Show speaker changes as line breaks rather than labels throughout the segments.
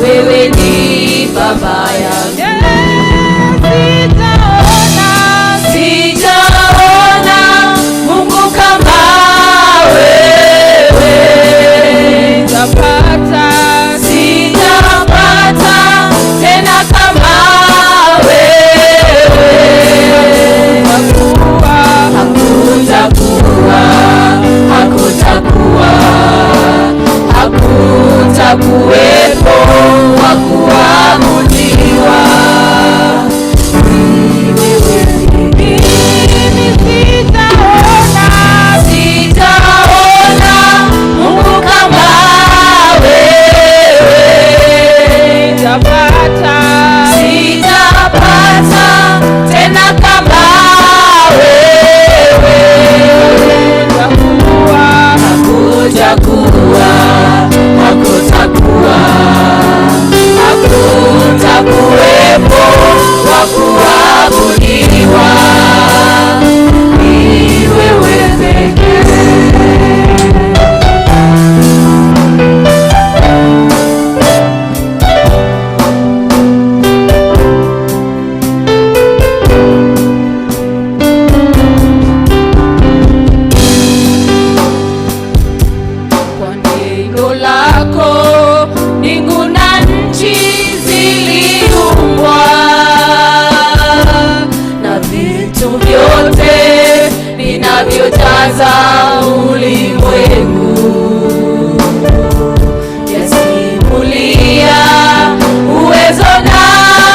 Wewe ni baba yangu. Sijaona Mungu kama wewe. Sijapata tena kama wewe. Hakutakuwa, hakutakuwa, hakutakuwepo wa kuabudiwa. Ni wewe. Sijaona Mungu kama wewe. Sijapata tena kama wewe. Hakutakuwa, hakutakuwa, hakutakuwepo wa kuabudiwa. Ni wewe pekee. Kwa neno lako mbingu na nchi ziliumbwa, na vitu vyote vinavyojaza ulimwengu yasimulia uwezo na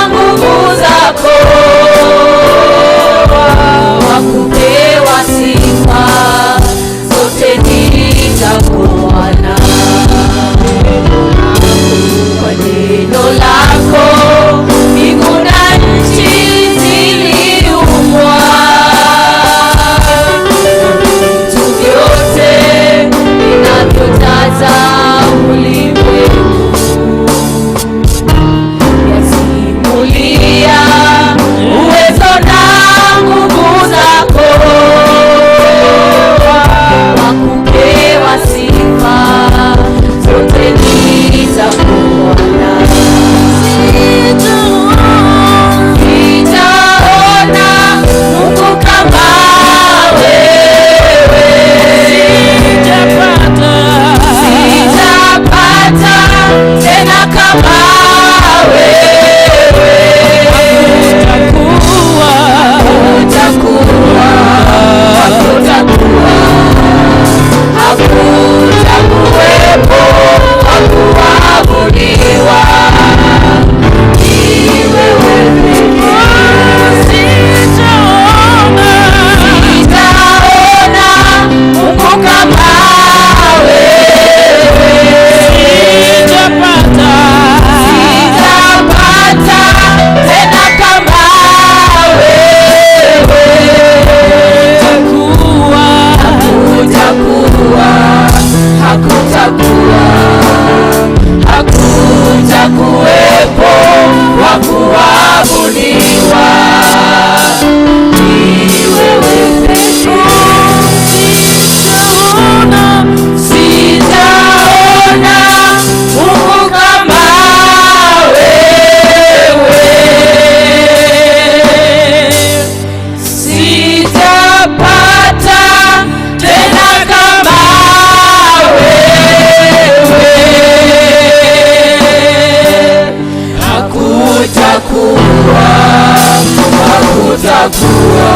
nguvu zako, wa kupewa sifa zote ni zako Bwana. Kwa neno lako mbingu na nchi ziliumbwa, vitu vyote vinavyojaza ulimwengu yasimulia uwezo na nguvu zako, wa kupewa sifa zote ni zako Bwana. Sijaona Mungu kama wewe. Sijapata tena kama wewe. Hakutakuwa, hakutakuwa, hakutakuwepo wa kuabudiwa. Ni wewe pekee. Sijaona Mungu kama wewe. Sijapata tena kama wewe. Hakutakuwa, hakutakuwa, hakutakuwepo wa kuabudiwa. Ni wewe pekee. Sijaona Mungu kama wewe. Sijapata tena kama wewe. Hakutakuwa, hakutakuwa,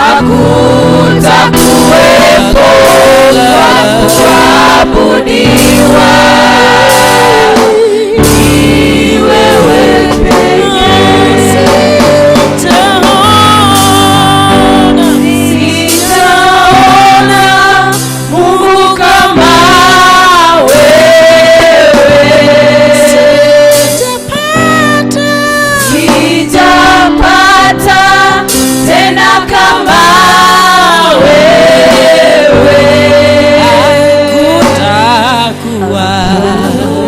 hakutakuwepo wa kuabudiwa. Ni wewe pekee. Sijaona Mungu kama wewe. Sijapata tena kama wewe.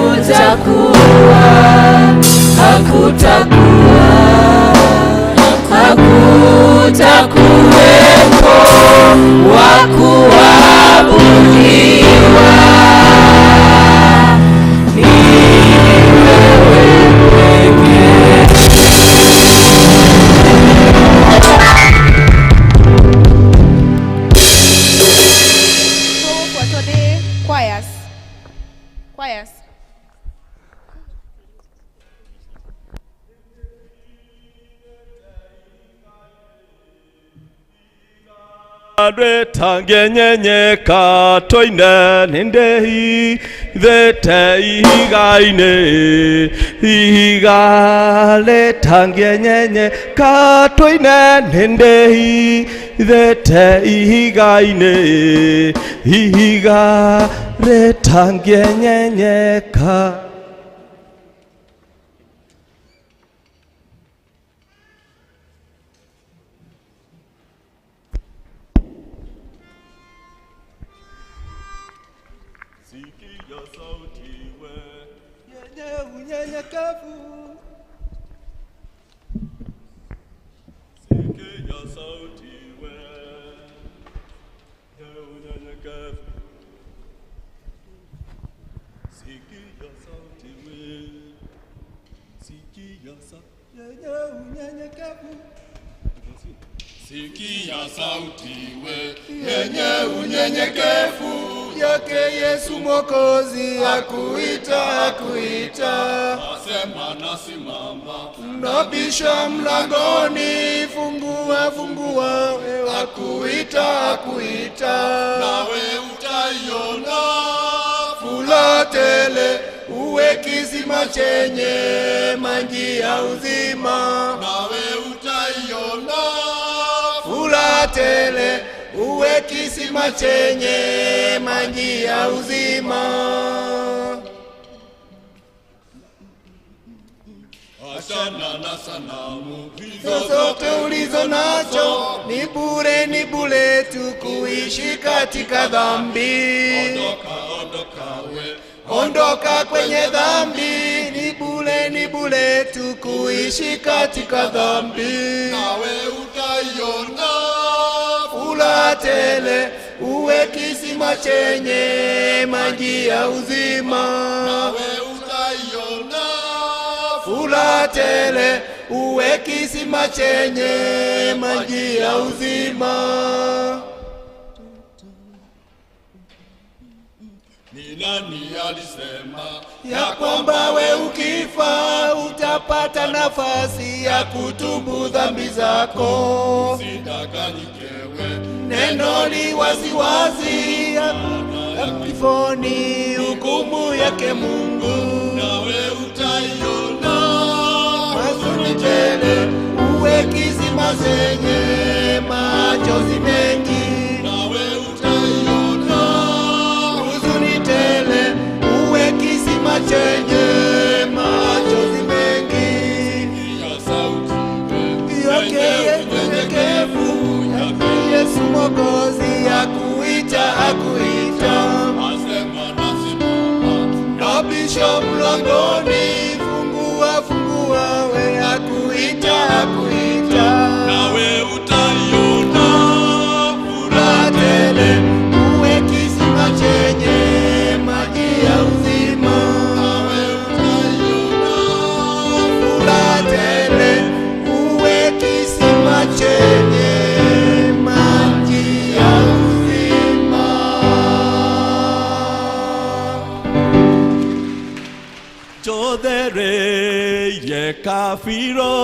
Hakutakuwa, hakutakuwa, hakutakuwepo wa kuabudiwa. Ni
Rĩtangĩnyenyeka tũine nĩndĩhithĩte ihiga-inĩ ihiga rĩtangĩnyenyeka tũine nĩndĩhithĩte ihiga-inĩ ihiga rĩtangĩnyenyeka. Sikia sauti we yenye unyenyekevu, sikia sauti we yenye unyenyekevu, sikia sauti we, sikia sauti yenye unyenyekevu.
Sikia sauti we yenye unyenyekevu
yake Yesu Mwokozi akuita, akuita,
asema nasimama,
nabisha mlangoni, fungua, fungua, akuita, akuita,
nawe utaiona
furaha tele, uwe kisima chenye maji ya uzima,
nawe utaiona
furaha tele, uwe kisima chenye maji ya uzima.
Achana na sanamu hizo
Zozote ulizo nazo ni bure, ni bure tu kuishi katika dhambi.
Ondoka, ondoka we,
Ondoka kwenye dhambi, ni bure, ni bure tu kuishi katika dhambi.
nawe utaiona
Furaha tele, uwe kisima chenye maji ya uzima.
nawe utaiona
Furaha tele, uwe kisima chenye maji ya uzima.
Ni nani alisema
Ya kwamba we ukifa utapata nafasi ya kutubu dhambi zako.
Usidanganyike we,
Neno li waziwazi ya kifoni, hukumu yake Mungu.
nawe utaiona
Huzuni tele, uwe kisima zenye machozi mengi.
nawe utaiona
Huzuni tele, uwe kisima chenye machozi mengi.
ya sauti
Yake unyenyekevu, yake Yesu Mwokozi akuita, akuita,
asema nasimama,
nabisha mlangoni, fungua, fungua, we akuita, akuita,
nawe utaiona
furaha tele, uwe kisima chenye maji ya uzima,
nawe utaiona
furaha tele, uwe kisima chenye maji ya uzima.
Jothereirie kabiro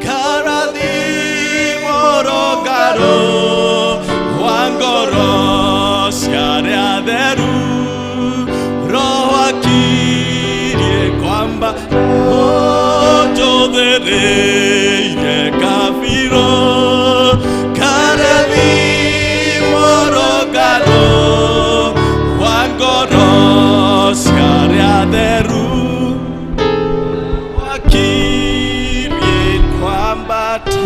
karathimo rũngaro wa ngoro cia arĩa atheru Roho akirie kwamba Jothereirie kabiro karathimo rũngaro wa ngoro cia arĩa atheru wakirie kwambata.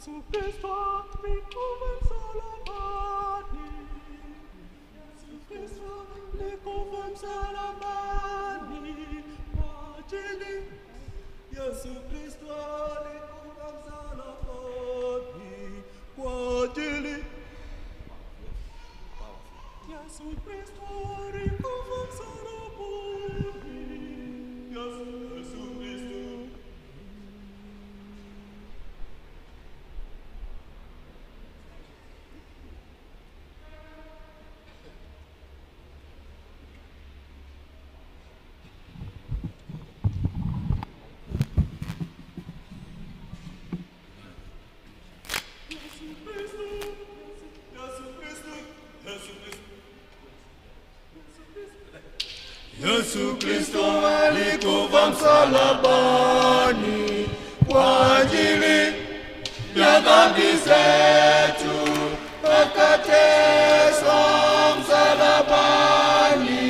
Yesu Kristo alikufa msalabani. Yesu Kristo alikufa msalabani kwa ajili. Yesu Kristo alikufa msalabani kwa ajili. Yesu Kristo alikufa msalabani. Yesu Kristo.
Yesu Kristo alikufa msalabani kwa ajili ya dhambi zetu, akateswa msalabani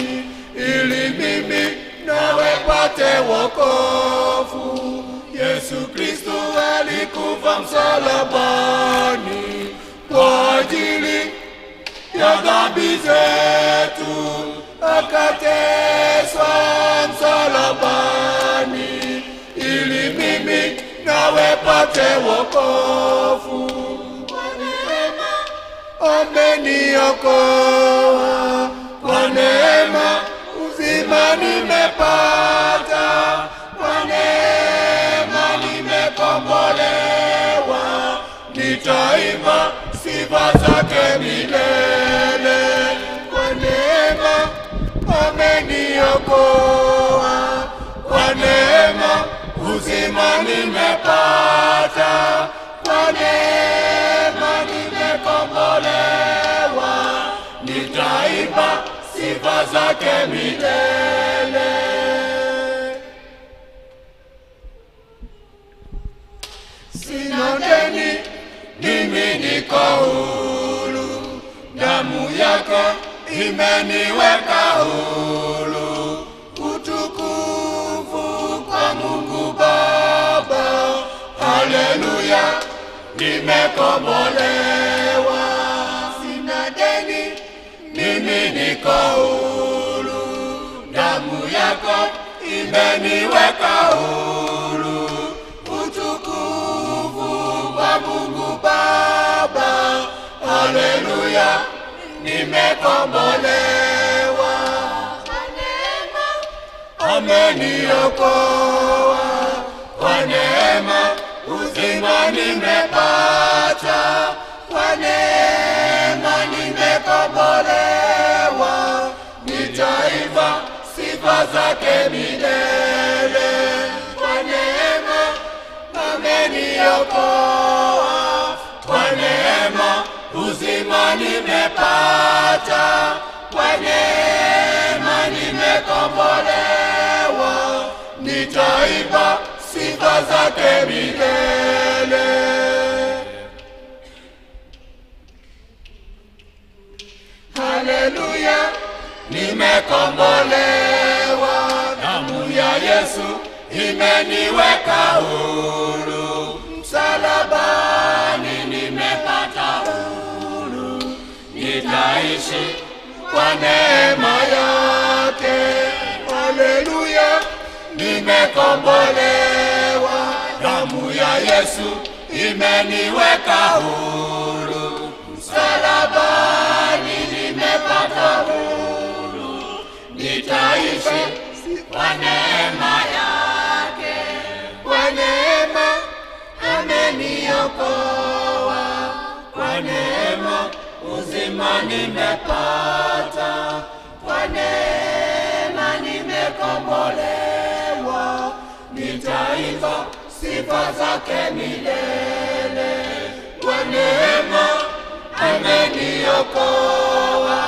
ili mimi nawe pate wokovu. Yesu Kristo alikufa msalabani kwa ajili ya dhambi zetu, akateswa msalabani ili mimi nawe pate wokovu. Kwa neema ameniokoa, kwa neema uzima nimepata, kwa neema nimekombolewa, nitaimba sifa zake milele. Kwa neema ameniokoa, kwa neema uzima nimepata, kwa neema nimekombolewa, nitaimba sifa zake milele. Sina deni, mimi niko huru, damu yake imeniweka huru. Utukufu kwa Mungu Baba, haleluya, nimekombolewa. Sina deni, mimi niko huru, damu yako imeniweka huru. Utukufu kwa Mungu Baba, haleluya, nimekombolewa. Kwa neema ameniokoa, kwa neema uzima nimepata, kwa neema nimekombolewa, nitaimba sifa zake milele. Kwa neema ameniokoa, kwa neema uzima nimepata, kwa neema nimekombolewa, nitaimba sifa zake milele. Haleluya, nimekombolewa, damu ya Yesu imeniweka huru, msalabani nimepata huru, nitaishi kwa neema yake. Haleluya, nimekombolewa, damu ya Yesu imeniweka huru, msalabani nimepata huru, nitaishi kwa neema yake. Kwa neema ameniokoa, kwa neema uzima nimepata, kwa neema nimekombolewa, nitaimba sifa zake milele. Kwa neema ameniokoa,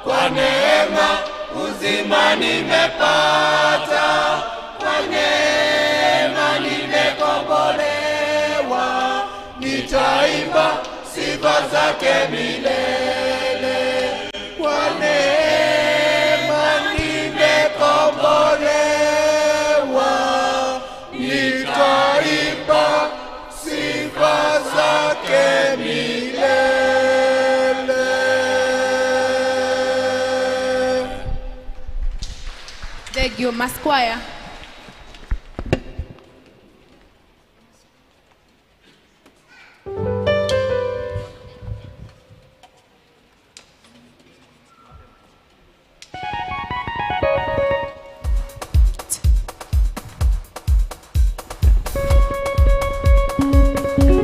kwa neema uzima nimepata, kwa neema nimekombolewa, nitaimba sifa zake milele. Kwa neema nimekombolewa, nitaimba sifa zake.
you. Mass choir.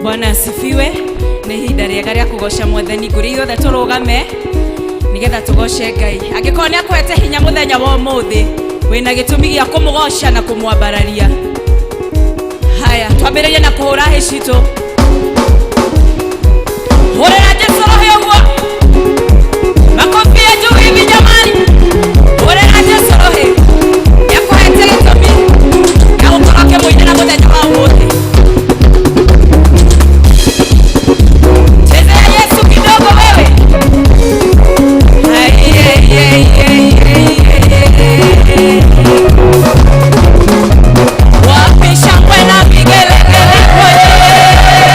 Bwana asifiwe. Nĩ ihinda rĩega rĩa kũgoca mwathani. Ngũrĩ ithuothe tũrũgame nĩgetha tũgoce Ngai. Angĩkorwo nĩ akũhete hinya mũthenya wa ũmũthĩ, wĩna gĩtũmi gĩa kũmũgoca na kũmwambararia. Haya, twambĩrĩrie na kũhũra hĩ citũ. Hũrĩra Jesũ rũhĩ ũguo, makofi ya juu hivi jamani. Hũrĩra Jesũ rũhĩ, nĩ akũhete gĩtũmi gĩa gũkorwo ũkĩmũinĩra mũthenya wa ũmũthĩ. Chezea Yesu kidogo wewe. Ai, ai, ai, ai, ai, ai. Wapi shangwe na vigelegele kwa Yesu?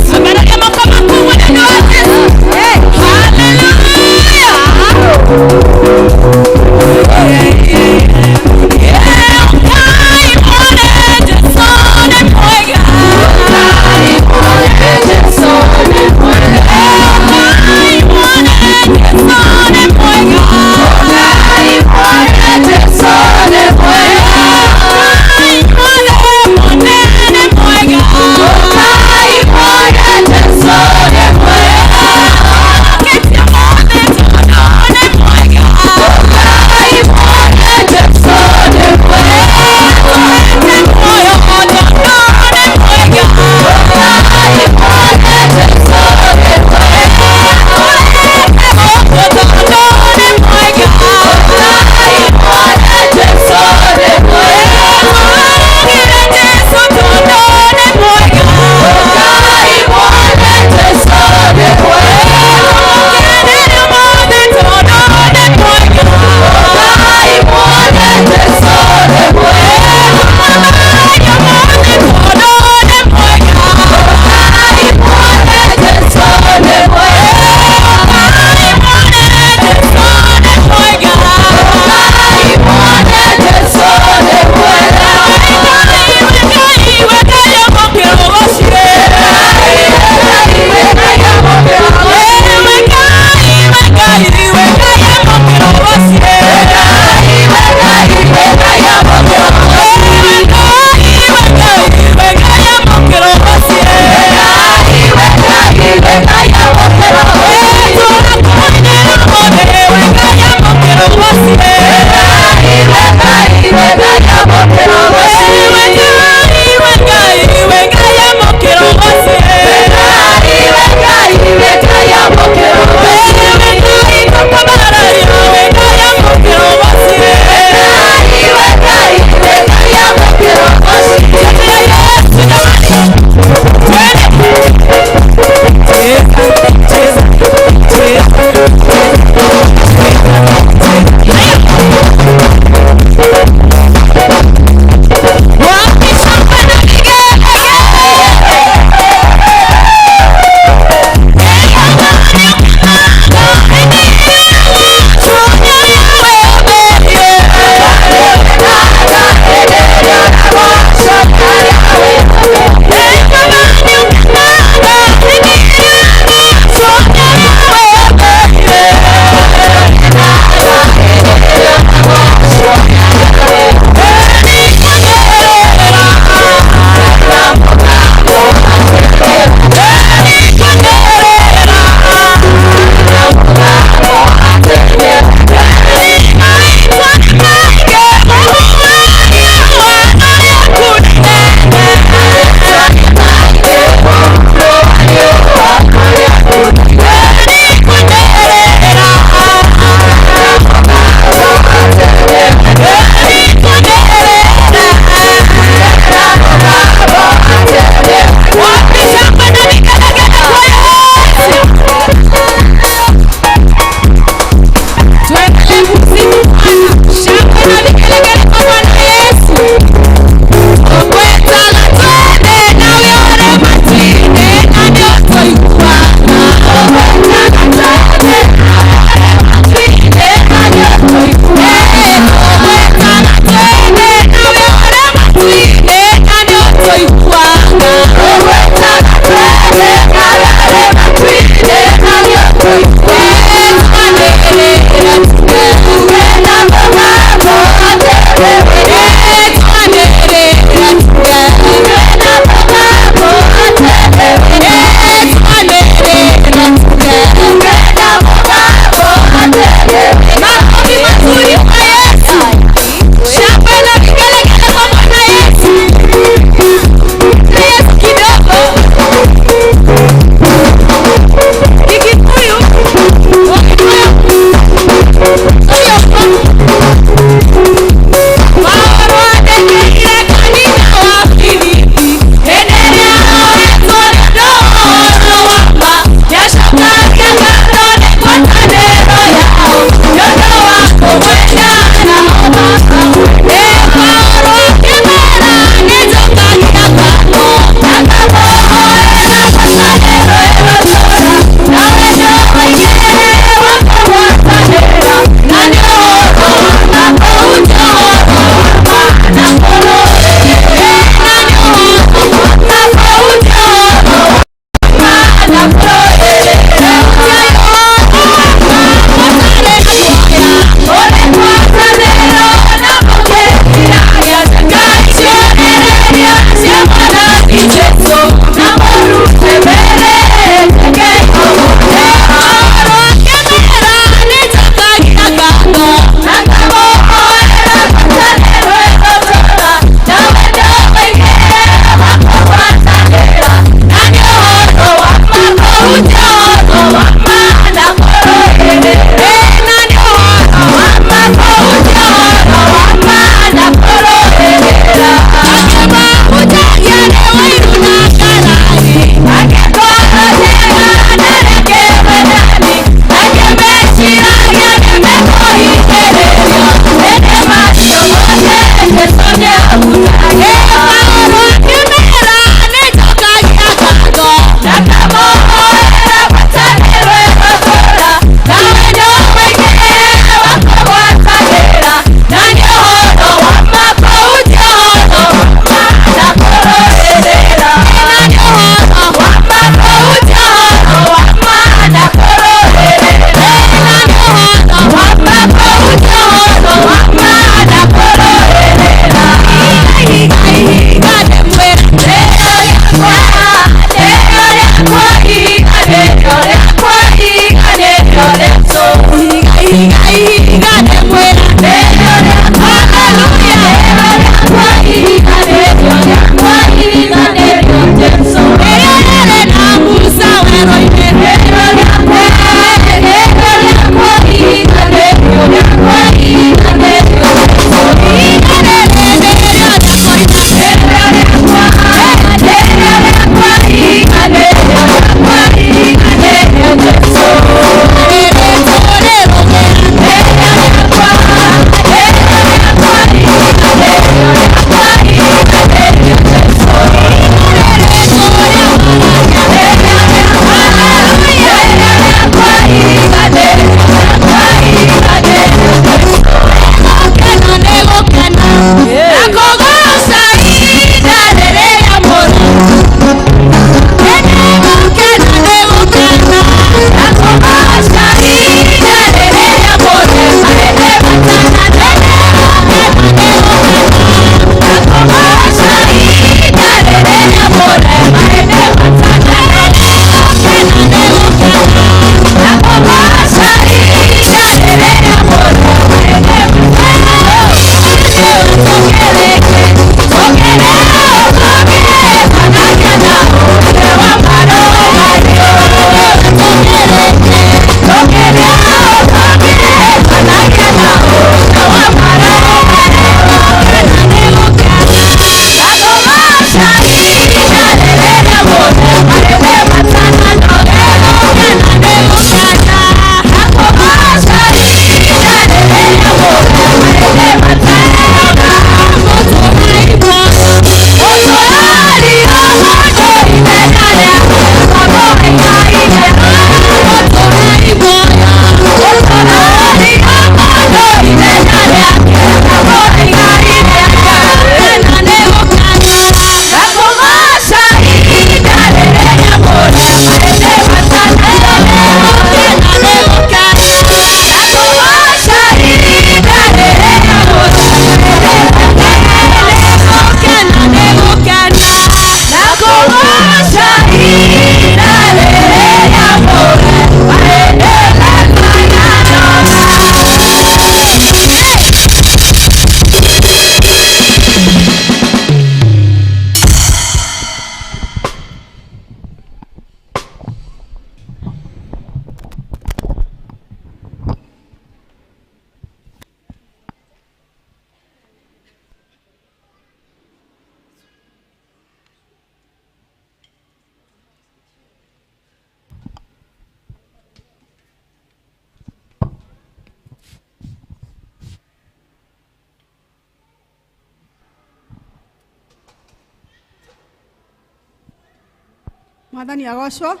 Mwathani agocwo.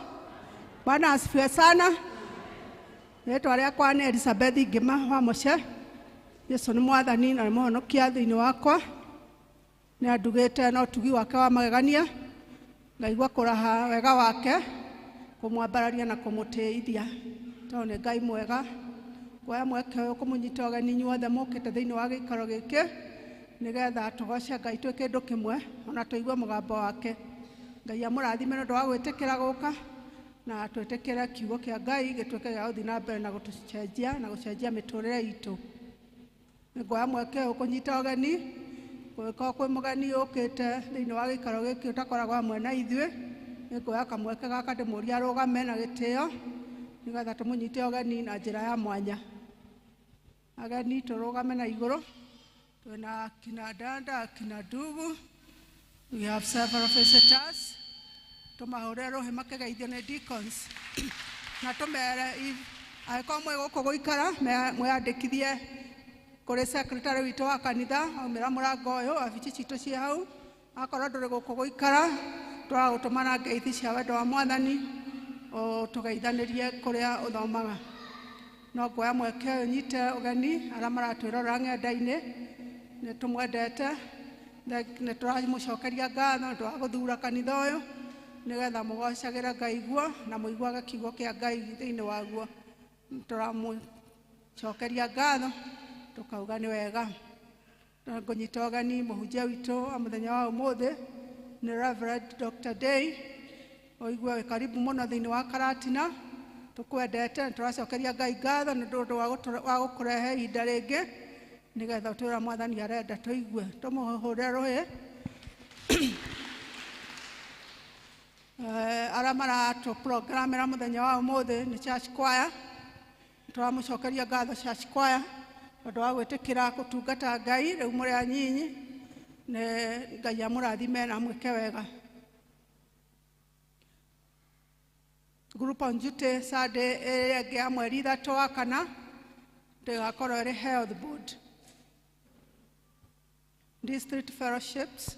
Bwana asifiwe sana. Rĩtwa rĩakwa nĩ Elizabeth Ngĩma wa Mũce. Yesu nĩ mwathani na nĩ mũhonokia thĩinĩ wakwa. Nĩ andugĩte na ũtugi wake wa magegania. Ngaigua kũraha wega wake, kũmwambararia na kũmũtĩithia. Tondũ nĩ Ngai mwega. Kuoya mweke ũyũ kũmũnyita ũgeni inyuothe mũkĩte thĩinĩ wa gĩikaro gĩkĩ nĩgetha tũgoce Ngai twĩ kĩndũ kĩmwe ona tũigue mũgambo wake. Ngai amũrathime nĩ ũndũ wa gwĩtĩkĩra gũka na twĩtĩkĩre kiugo kĩa Ngai gĩtuĩke gĩa gũthiĩ na mbere na gũtũcenjia na gũcenjia mĩtũrĩre itũ. Nĩnguoya mweke ũyũ kũnyita ũgeni kũngĩkorwo kwĩ mũgeni ũkĩte thĩinĩ wa gĩikaro gĩkĩ ũtakoragwo hamwe na ithuĩ, nĩnguoya kamweke gaka ndĩmũrie arũgame na gĩtĩo nĩgetha tũmũnyite ũgeni na njĩra ya mwanya. Ageni tũrũgame na igũrũ. Twĩna kina dada, kina ndugu. We have several visitors. Tũmahũre rũhĩ makĩgeithio nĩ deacons. Na tũmere angĩkorwo mwĩ gũkũ gũikara mwĩyandĩkithie kũrĩ secretary witũ wa kanitha aumĩra mũrango ũyũ wabici citũ ciĩ hau. Akorwo ndũrĩ gũkũ gũikara tũragũtũmana ngeithi cia wendo wa mwathani ũtũgeithanĩrie kũrĩa ũthomaga. No nguoya mweke ũyũ nyite ũgeni arĩa maratwĩrorera ng'enda-inĩ, nĩ tũmwendete, nĩ tũramũcokeria ngatho nĩ ũndũ wa gũthura kanitha ũyũ nĩgetha mũgocagĩre Ngai guo na mũiguage kiugo kĩa Ngai thĩinĩ waguo. Tũramũcokeria ngatho tũkauga nĩ wega. Ngũnyita ũgeni mũhunjia witũ wa mũthenya wa ũmũthĩ nĩ Reverend Dr. Day. Ũigue wĩ karibu mũno thĩinĩ wa Karatina. Tũkwendete, nĩ tũracokeria Ngai ngatho nĩ ũndũ wa gũkũrehe ihinda rĩngĩ nĩgetha ũtwĩre mwathani arenda tũigue. Tũmũhũre rũhĩ. Arĩa maratũprogramĩra mũthenya wa ũmũthĩ nĩ Church Choir. Tũramũcokeria ngatho Church Choir tondũ wa gwĩtĩkĩra gũtungata Ngai rĩu mũrĩ anyinyi. Nĩ Ngai amũrathime na amwĩke wega. Group on duty Sunday ĩrĩa ĩngĩ ya mweri 3 wa kana ndĩgakorwo ĩrĩ health board. District fellowships.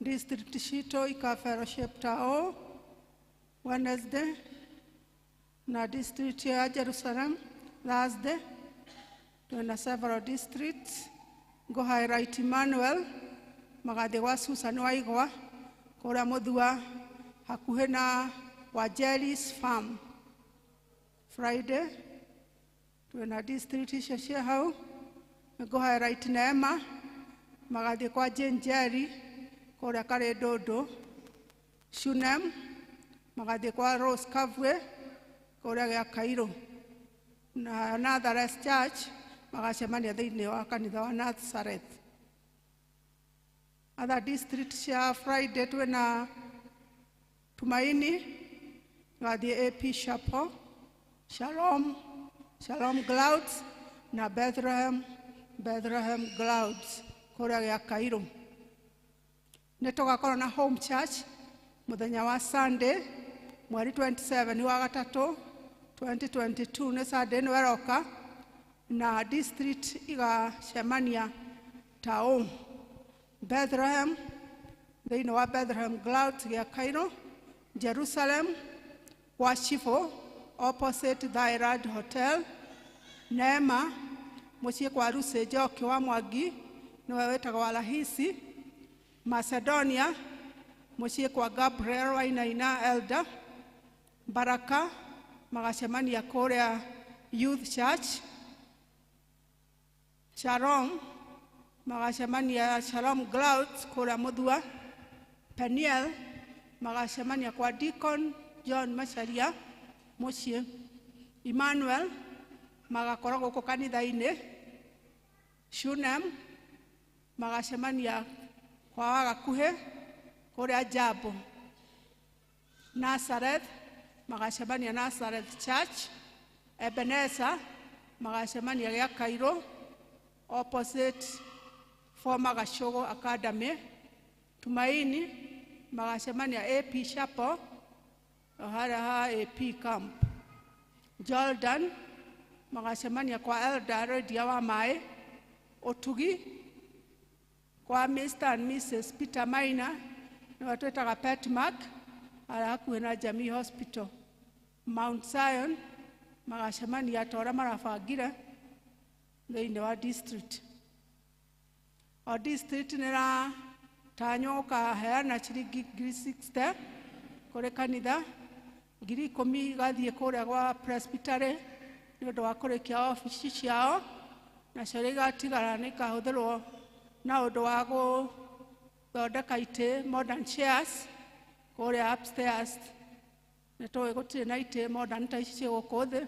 District citũ ika fellowship ta ũũ Wednesday na district ya Jerusalem Thursday. Twĩna several districts. Ngũ highlight Emmanuel magathiĩ gwa Susan Waigwa kũrĩa Mũthua hakuhĩ na Wanjeri's farm. Friday twĩna district icio cia hau. Ngũ highlight Neema magathiĩ kwa Jane Jerry kũrĩa Karĩndũndũ. Shunem magathiĩ kwa Rose Kavwe kũrĩa gĩa Kairũ. Na Nazareth Church magacemania thĩinĩ wa kanitha wa Nazareth. Other district cia Friday twĩna Tumaini gathiĩ AP Chapel, Shalom, Shalom Clouds na Bethlehem, Bethlehem Clouds kũrĩa gĩa Kairũ. Nĩ tũgakorwo na home church mũthenya wa Sunday mweri 27 wa gatatũ 2022 nĩ Sunday ĩno ĩroka na district igacemania ta ũũ: Bethlehem thĩinĩ wa Bethlehem Clouds gĩa Kairũ, Jerusalem kwa Shifo opposite Thailand Hotel, Neema mũciĩ kwa Lucy Njoki wa Mwangi nĩwe wĩtagwo wa Rahisi, Macedonia mũciĩ kwa Gabriel Wainaina Elder, Baraka magacemania kũrĩa Youth Church, Shalom magacemania Shalom Clouds kũrĩa Mũthua, Peniel magacemania kwa Deacon John Macharia mũciĩ, Emmanuel magakorwo gũkũ kanitha-inĩ, Shunem magacemania kwa Wagakuhĩ kũrĩa Jambo, Nazareth magacemania Nazareth Church, Ebenezer magacemania gĩa Kairũ opposite former Gachogo Academy, Tumaini magacemania AP Chapel harĩa ha AP Camp, Jordan magacemania kwa Elder Redia wa Maĩ, Ũtugi kwa Mr. and Mrs. Peter Maina Nĩwe twĩtaga Petmark, harĩa hakuhĩ na Jamii Hospital. Mount Zion magacemania ta ũrĩa marabangire thĩinĩ wa district. O district nĩ ĩratanywo gũkaheana ciringi 60,000 kũrĩ kanitha, 10,000 igathiĩ kũrĩa gwa presbytery nĩ ũndũ wa kũrĩkia obici ciao, nacio iria igatigara nĩ ikahũthĩrwo na ũndũ wa gũthondeka itĩ, modern chairs, kũrĩa upstairs. Nĩ tũĩ gũtirĩ na itĩ modern ta ici ciĩ gũkũ thĩ,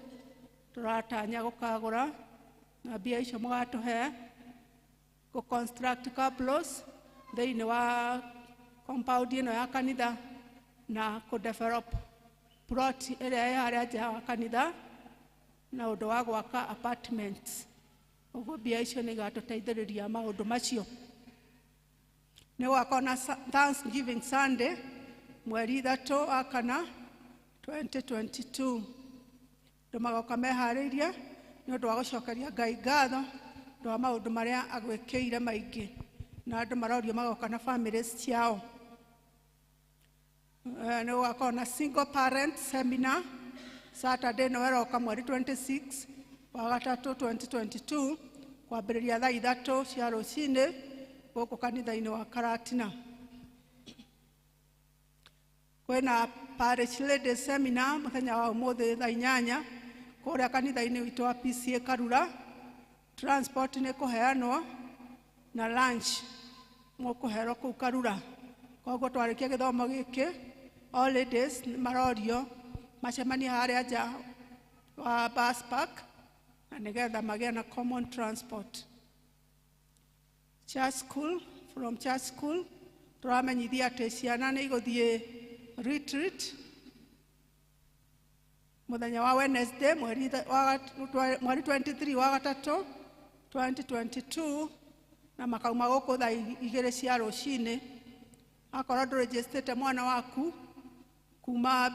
tũratanya gũkagũra na mbia icio mũgatũhe gũ construct cabros thĩinĩ wa compound ĩno ya kanitha na kũ develop plot ĩrĩa ĩ harĩa nja wa kanitha na ũndũ wa gwaka apartments. Ũguo mbia icio nĩ igatũteithĩrĩria maũndũ macio. Nĩ gũgakorwo na Thanksgiving Sunday mweri 3 wa 4 2022. Andũ magoka meharĩirie nĩ ũndũ wa gũcokeria Ngai ngatho ũndũ wa maũndũ marĩa agwĩkĩire maingĩ, na andũ marorio magoka na families ciao. Nĩ gũgakorwo na single parent seminar Saturday no ĩroka mweri 26 wa 3 2022 kwambĩrĩria thaa 3 cia rũcinĩ gũkũ kanitha-inĩ wa Karatina. Kwĩna parish ladies seminar mũthenya wa ũmũthĩ thaa 8 kũrĩa kanitha-inĩ witũ wa PCA Karura. Transport nĩ kũheanwo na lunch mũkũherwo kũu Karura. Koguo twarĩkia gĩthomo gĩkĩ, all ladies nĩ marorio macemanie harĩa nja wa bus park na nĩgetha magĩe na common transport. Church school, from church school tũramenyithia atĩ ciana nĩ igũthiĩ retreat mũthenya wa Wednesday mweri 23 wa 3 2022 na makauma gũkũ thaa 2 cia rũcinĩ. Akorwo ndũrĩnjĩstĩte mwana waku kuma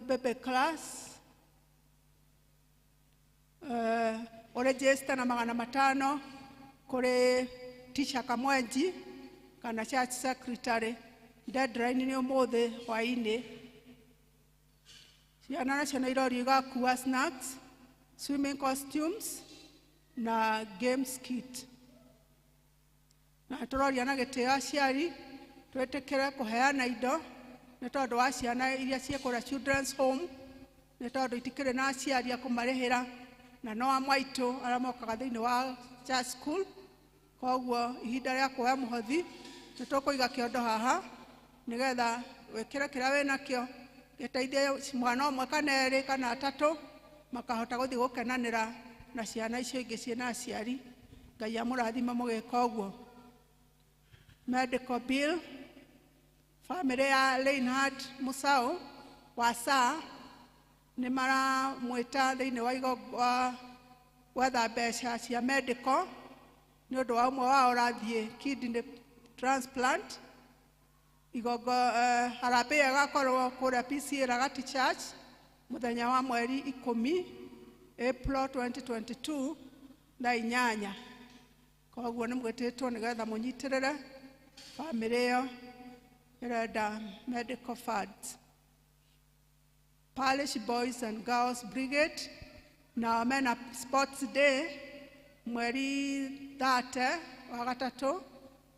baby class, ũrĩnjĩste na 500 kũrĩ teacher Kamwenji kana church secretary. Deadline nĩ ũmũthĩ hwaĩ-inĩ. Ciana nacio nĩ irorio igakua snacks, swimming costumes na games kit. Na tũroria na gĩtĩo aciari twĩtĩkĩre kũheana indo nĩ tondũ wa ciana iria ciĩ kũrĩa children's home, nĩ tondũ itikĩrĩ na aciari a kũmarĩhĩra na no amwe aitũ arĩa mokaga thĩinĩ wa church school. Koguo ihinda rĩa kuoya mũhothi nĩ tũkũiga kĩondo haha nĩgetha wĩkĩre kĩrĩa wĩnakĩo gĩteithie mwana ũmwe kana erĩ kana atatũ makahota gũthiĩ gũkenanĩra na ciana icio ingĩ ciĩna aciari. Ngai amũrathime mũgĩka ũguo. Medical bill, family ya Reinhard Musau wa saa nĩ maramwĩta thĩinĩ wa gwetha mbeca cia medical nĩ ũndũ wa ũmwe wao ũrathiĩ kidney transplant. Igongo harambee ĩgakorwo kũrĩa PCA Ragati Church mũthenya wa mweri 10 April 2022 thaa 8. Koguo nĩ mwĩtĩtwo nĩgetha mũnyitĩrĩre family ĩyo ĩrenda medical funds. Parish Boys and Girls Brigade na mena sports day mweri 3 wa 3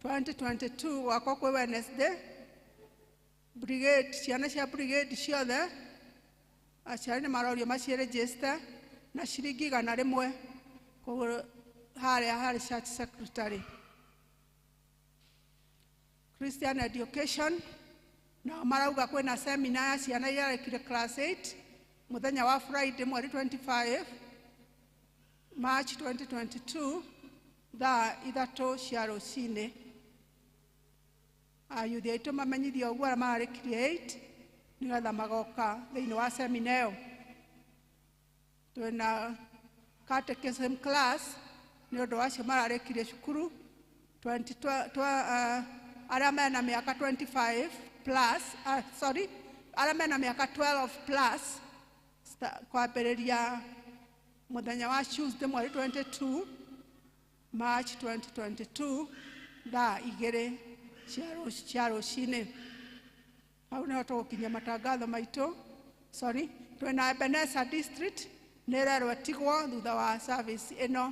2022 wakwa kwĩ Wednesday. Brigade, ciana cia brigade ciothe aciari nĩ marorio maciregister na ciringi 100 koguo harĩa harĩ church secretary. Christian Education na marauga kwĩna seminar ya ciana iria arekire class 8 mũthenya wa Friday mweri 25 March 2022 thaa 3 cia rũcinĩ. Ayuthi aitũ mamenyithio ũguo arĩa mararĩkirie 8 nĩgetha magoka thĩinĩ wa seminar ĩyo. Twĩna catechism class nĩ ũndũ wa acio mararĩkirie cukuru arĩa mena mĩaka 25 plus, sorry, arĩa mena mĩaka 12 plus kwambĩrĩria mũthenya wa Tuesday mweri 22 March 2022 thaa 2 cia rũcinĩ. Hau nĩho tũgũkinyia matangatho maitũ. Sorry, twĩna Ebenezer District nĩ ĩrerwo ĩtigwo thutha wa service ĩno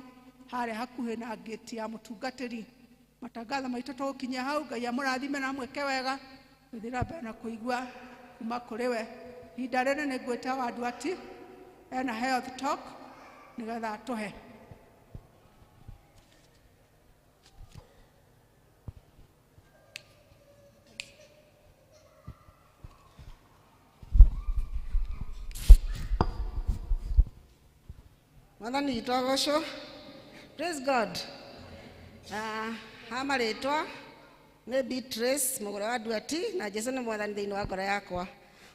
harĩa hakuhĩ na ngĩti ya mũtungatĩri. Matangatho maitũ tũgũkinyia hau. Ngai amũrathime na amwĩke wega. Gũthiĩ na mbere na kũigua kuma kũrĩ we. Ihinda rĩrĩ nĩ ngwĩta Wanduati ena health talk nĩgetha atũhe.
Mwathani witũ agocwo. Praise God. Ha marĩtwa nĩ Beatrice Mũgũre wa Nduati na Jesu nĩ mwathani thĩinĩ wa ngoro yakwa.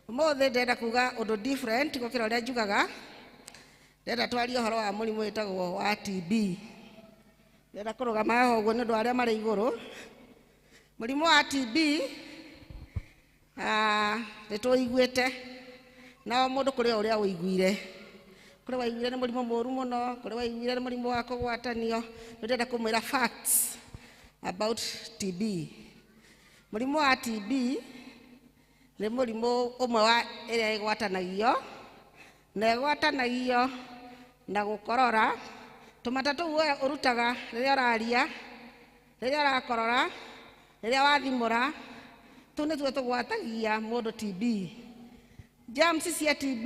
Ũmũthĩ ndĩrenda kuga ũndũ different gũkĩra ũrĩa njugaga. Ndĩrenda twarie ũhoro wa mũrimũ wĩtagwo wa TB. Ndĩrenda kũrũgama haha ũguo nĩ ũndũ wa arĩa marĩ igũrũ. Mũrimũ wa TB nĩ tũiguĩte na o mũndũ kũrĩ o ũrĩa ũiguire. Kũrĩ waiguire nĩ mũrimũ mũru mũno, kũrĩ waiguire nĩ mũrimũ wa kũgwatanio. Nĩ ndĩrenda kũmwĩra facts about TB. Mũrimũ wa TB nĩ mũrimũ ũmwe wa ĩrĩa ĩgwatanagio, na ĩgwatanagio na gũkorora. Tũmata tũu we ũrutaga rĩrĩa ũraria, rĩrĩa ũrakorora, rĩrĩa wathimũra, tũu nĩtuo tũgwatagia mũndũ TB. Germs cia TB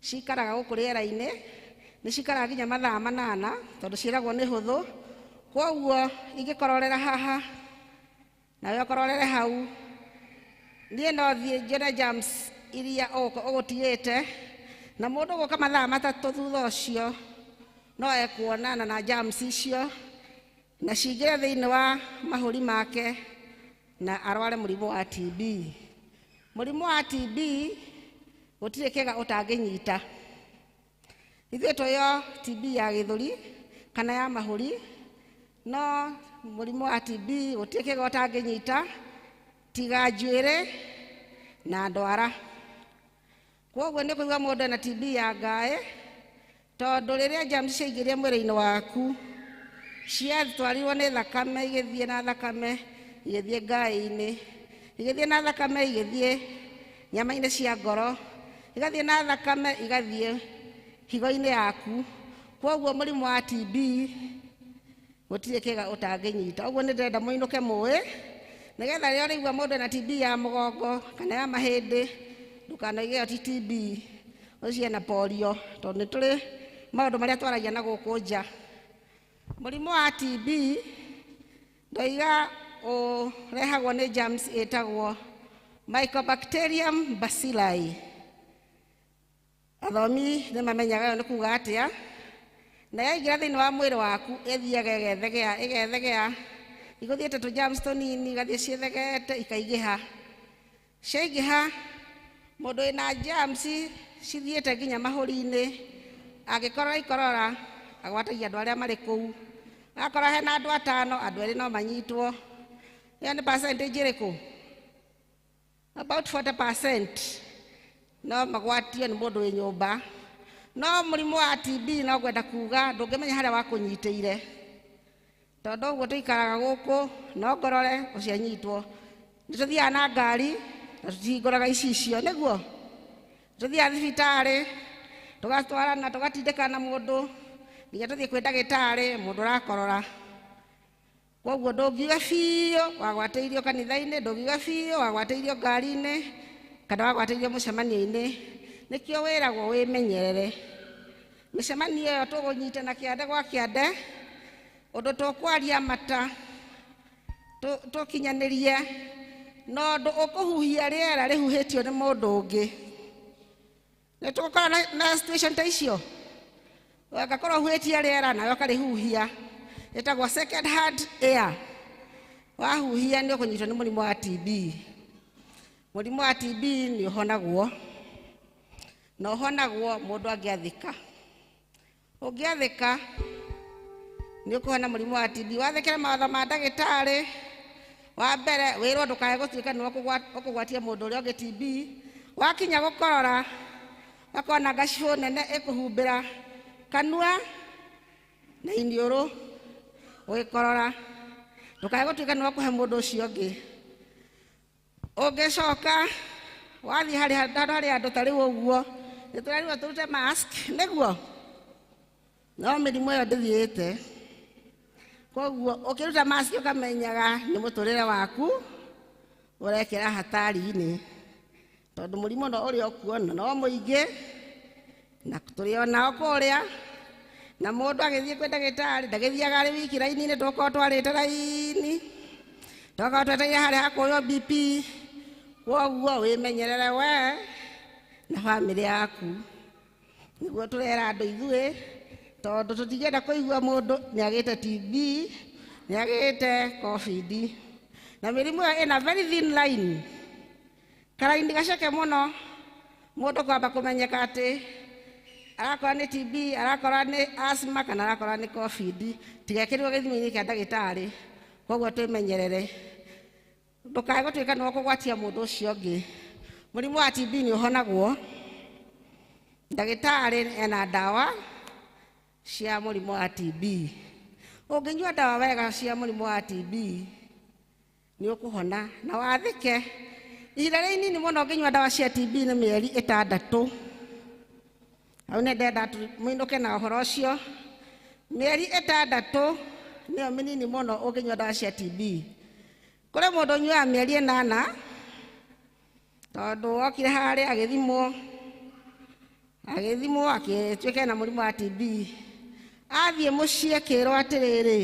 cikaraga gũkũ rĩera-inĩ, nĩ cikaraga nginya mathaa 8 tondũ ciĩragwo nĩ hũthũ. Kwoguo ingĩkororera haha nawe ũkororere hau, niĩ no thiĩ njione germs iria ũgũtigĩte, na mũndũ gũka mathaa 3 thutha ũcio no ekuonana na germs icio na cingĩre thĩinĩ wa mahũri make na arware mũrimũ wa TB. Mũrimũ wa TB gũtirĩ kĩga ũtangĩnyita. Ithuĩ tũĩyo TB ya gĩthũri kana ya mahũri, no mũrimũ wa TB gũtirĩ kĩga ũtangĩnyita tiga njuĩrĩ na ndwara. Kwoguo nĩ kũigua mũndũ ena TB ya ngaĩ, tondũ rĩrĩa germs ciaingĩria mwĩrĩ-inĩ waku ciatwarirwo nĩ thakame, igĩthiĩ na thakame igĩthiĩ ngaĩ-inĩ, igĩthiĩ na thakame igĩthiĩ nyama-inĩ cia ngoro, igathiĩ na thakame igathiĩ higo-inĩ yaku. Kwoguo mũrimũ wa TB gũtirĩ kĩga ũtangĩnyita. Ũguo nĩ ndĩrenda mũinũke mũĩ, nĩgetha rĩrĩa ũraigua mũndũ ena TB ya mũgongo kana ya mahĩndĩ, ndũkanoige ĩyo ti TB, ũcio ena polio, tondũ nĩ tũrĩ maũndũ marĩa twaragia na gũkũ nja. Mũrimũ wa TB ndoiga ũrehagwo nĩ germs ĩtagwo Mycobacterium bacilli. Athomi nĩ mamenyaga ĩyo nĩ kuga atĩa. Na yaingĩra thĩinĩ wa mwĩrĩ waku ĩthiaga ĩgethegea, ĩgethegea, igũthiĩte tũ germs tũnini, igathiĩ ciĩthegeete ikaingĩha. Ciaingĩha, mũndũ wĩna germs cithiĩte nginya mahũri-inĩ, angĩkorora ikorora agwatagia andũ arĩa marĩ kũu. Akorwo hena andũ 5, andũ 2 no manyitwo. Ĩyo nĩ percentage ĩrĩkũ? About 40% no magwatio nĩ mũndũ wĩ nyũmba. No mũrimũ wa TB no ngwenda kuga ndũngĩmenya harĩa wakũnyitĩire, tondũ ũguo tũikaraga gũkũ no ngorore ũcio anyitwo. Nĩ tũthiaga na ngari na tũtihingũraga icicio, nĩguo tũthiaga thibitarĩ tũgatwarana tũgatindĩkana mũndũ nginya tũthiĩ kwĩ ndagĩtarĩ mũndũ ũrakorora. Kwoguo ndũngiuga biũ wagwatĩirio kanitha-inĩ, ndũngiuga biũ wagwatĩirio ngari-inĩ kana wagwatĩirio mũcemanio-inĩ. Nĩkĩo wĩragwo wĩmenyerere. Mĩcemanio ĩyo tũgũnyitana kĩande gwa kĩande, ũndũ tũkwaria mata tũkinyanĩrie, na ũndũ ũkũhuhia rĩera rĩhuhĩtio nĩ mũndũ ũngĩ. Nĩ tũgũkorwo na situation ta icio, ũgakorwo ũhuhĩtie rĩera nawe ũkarĩhuhia, ĩtagwo second hand air. Wahuhia nĩ ũkũnyitwo nĩ mũrimũ wa TB. Mũrimũ wa TB nĩ ũhonagwo, na ũhonagwo mũndũ angĩathĩka. Ũngĩathĩka nĩ ũkũhona mũrimũ wa TB. Wathĩkĩra mawatho ma ndagĩtarĩ, wa mbere wĩrwo ndũkae gũtuĩka nĩwe ũkũgwatia mũndũ ũrĩa ũngĩ TB. Wakinya gũkorora ũkona ngacibũ nene ĩkũhumbĩra kanua na iniũrũ ũgĩkorora, ndũkae gũtuĩka nĩwe ũkũhe mũndũ ũcio ũngĩ. Ũngĩcoka wathiĩ harĩ handũ harĩ andũ ta rĩu ũguo, nĩ tũrerirwo tũrute mask nĩguo, no mĩrimũ ĩyo ndĩthiĩte. Koguo ũkĩruta mask ũkamenyaga nĩ mũtũrĩre waku ũrekĩra hatari-inĩ, tondũ mũrimũ no ũrĩa ũkuona no mũingĩ na tũrĩ onao kũrĩa. Na mũndũ agĩthiĩ kwĩ ndagĩtarĩ ndagĩthiaga arĩ wiki raini-inĩ, tũkorwo twarĩte raini, tũgakorwo twetereire harĩa hakuoywo BP. Koguo wĩmenyerere we na bamĩrĩ yaku, nĩguo tũrera andũ ithuĩ, tondũ tũtingĩenda kũigua mũndũ nĩagĩte TB, nĩagĩte COVID. Na mĩrimũ ĩyo ĩna very thin line, karaini gaceke mũno, mũndũ kwamba kũmenyeka atĩ arakora nĩ TB, arakora nĩ asthma kana arakora nĩ COVID, tigekĩrirwo gĩthimi-inĩ kĩa ndagĩtarĩ. Koguo twĩmenyerere, ndũkae gũtuĩka nĩwe ũkũgwatia mũndũ ũcio ũngĩ. Mũrimũ wa TB nĩ ũhonagwo, ndagĩtarĩ ena ndawa cia mũrimũ wa TB. Ũngĩnyua ndawa wega cia mũrimũ wa TB nĩ ũkũhona na wathĩke. Ihinda rĩa inini mũno ũngĩnyua ndawa cia TB nĩ mĩeri 6. Hau nĩ ndenda mũinũke na ũhoro ũcio. Mĩeri 6 nĩyo mĩnini mũno ũngĩnyua ndawa cia TB. Kũrĩ mũndũ ũnyuaga mĩeri 8, tondũ okire harĩa agĩthimwo agĩtuĩka ena mũrimũ wa TB. Athiĩ mũciĩ akĩrwo atĩrĩrĩ,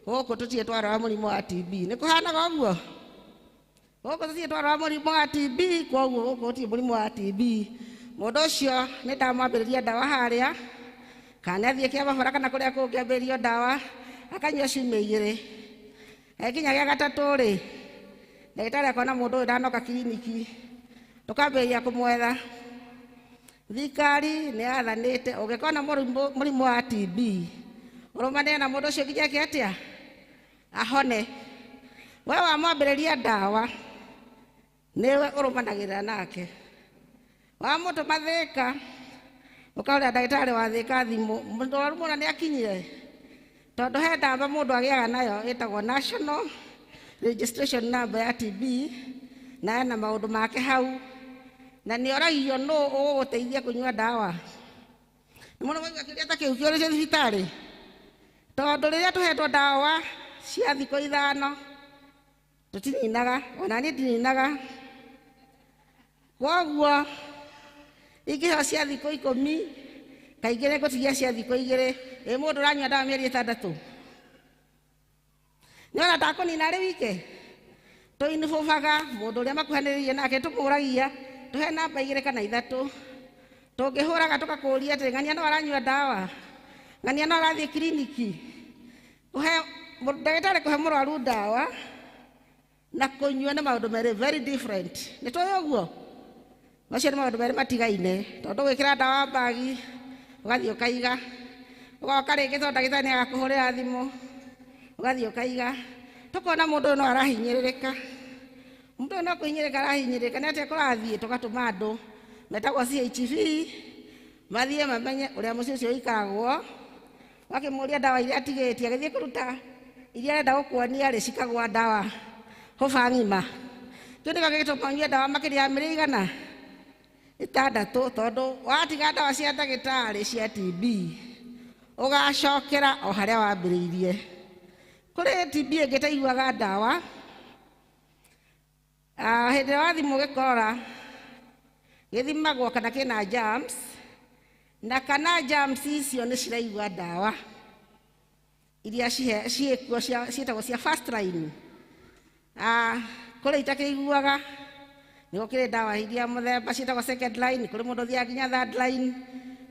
gũkũ tũtirĩ twarora mũrimũ wa TB. Nĩ kũhanaga ũguo? Gũkũ tũtirĩ twarora mũrimũ wa TB, koguo gũkũ gũtirĩ mũrimũ wa TB. Mũndũ ũcio nĩ ndamwambĩrĩria ndawa harĩa, kana nĩ athiĩ kĩamabara kana kũrĩa kũngĩ ambĩrĩrio ndawa, akanyua ciumia 2. Gĩkinya gĩa gatatũ rĩ, ndagĩtarĩ akona mũndũ ũyũ ndanoka kiriniki, tũkambĩrĩria kũmwetha. Thirikari nĩ yathanĩte ũngĩkona mũrimũ wa TB, ũrũmanĩre na mũndũ ũcio nginya eke atĩa, ahone. We wamwambĩrĩria ndawa, nĩwe ũrũmanagĩrĩra nake. Wamũtũma Thĩka, ũkaũrĩa ndagĩtarĩ wa Thĩka thimũ, mũrwaru mũna nĩ akinyire, tondũ he namba mũndũ agĩaga nayo ĩtagwo National Registration Number ya TB, na ena maũndũ make hau, na nĩ oragio nũ ũgũgũteithia kũnyua ndawa. Nĩ mũno waigua kĩũria ta kĩu kĩũrĩtio thibitarĩ, tondũ rĩrĩa tũhetwo ndawa cia thikũ 5 tũtininaga, ona niĩ ndininaga. Koguo ingĩheo cia thikũ 10, kaingĩ nĩ ngũtigia cia thikũ 2. Ĩ mũndũ ũranyua ndawa mĩeri 6, nĩona ndakũnina arĩ wike. Tũinibũbaga mũndũ ũrĩa makuhanĩrĩirie nake, tũmũragia tũhe namba 2 kana 3. Tũngĩhũraga tũgakũria atĩ ng'ania no aranyua ndawa, ng'ania no arathiĩ kiriniki. Kũhe ndagĩtarĩ kũhe mũrwaru ndawa na kũnyua nĩ maũndũ merĩ very different. Nĩ tũĩ ũguo? Macio nĩ maũndũ merĩ matigaine, tondũ gwĩkĩra ndawa mbagi ũgathiĩ ũkaiga, ũgoka rĩngĩ tondũ ndagĩtarĩ nĩ agakũhũrĩra thimũ, ũgathiĩ ũkaiga. Tũkona mũndũ ũyũ no arahinyĩrĩrĩka, mũndũ ũyũ no kũhinyĩrĩrĩka arahinyĩrĩrĩka, nĩ atĩa kũrathiĩ? Tũgatũma andũ metagwo CHV mathiĩ mamenye ũrĩa mũciĩ ũcio ũikaragwo. Wakĩmũria ndawa iria atigĩtie, agĩthiĩ kũruta iria arenda gũkuonia rĩ, cikagũa ndawa hũba ng'ima. Kĩu nĩkĩo gĩgĩtũma ũnyue ndawa makĩria ya mĩrĩ igana 6, tondũ watiga ndawa cia ndagĩtarĩ cia TB ũgacokera o harĩa wambĩrĩirie. Kũrĩ TB ĩngĩ ĩtaiguaga ndawa. Hĩndĩ ĩrĩa wathimwo gĩkorora, gĩthimagwo kana kĩna germs, na kana germs icio nĩ ciraigua ndawa iria ciĩkuo ciĩtagwo cia first line. Kũrĩ itakĩiguaga, nĩ gũkĩrĩ ndawa iria mũthemba ciĩtagwo second line, kũrĩ mũndũ ũthiaga nginya third line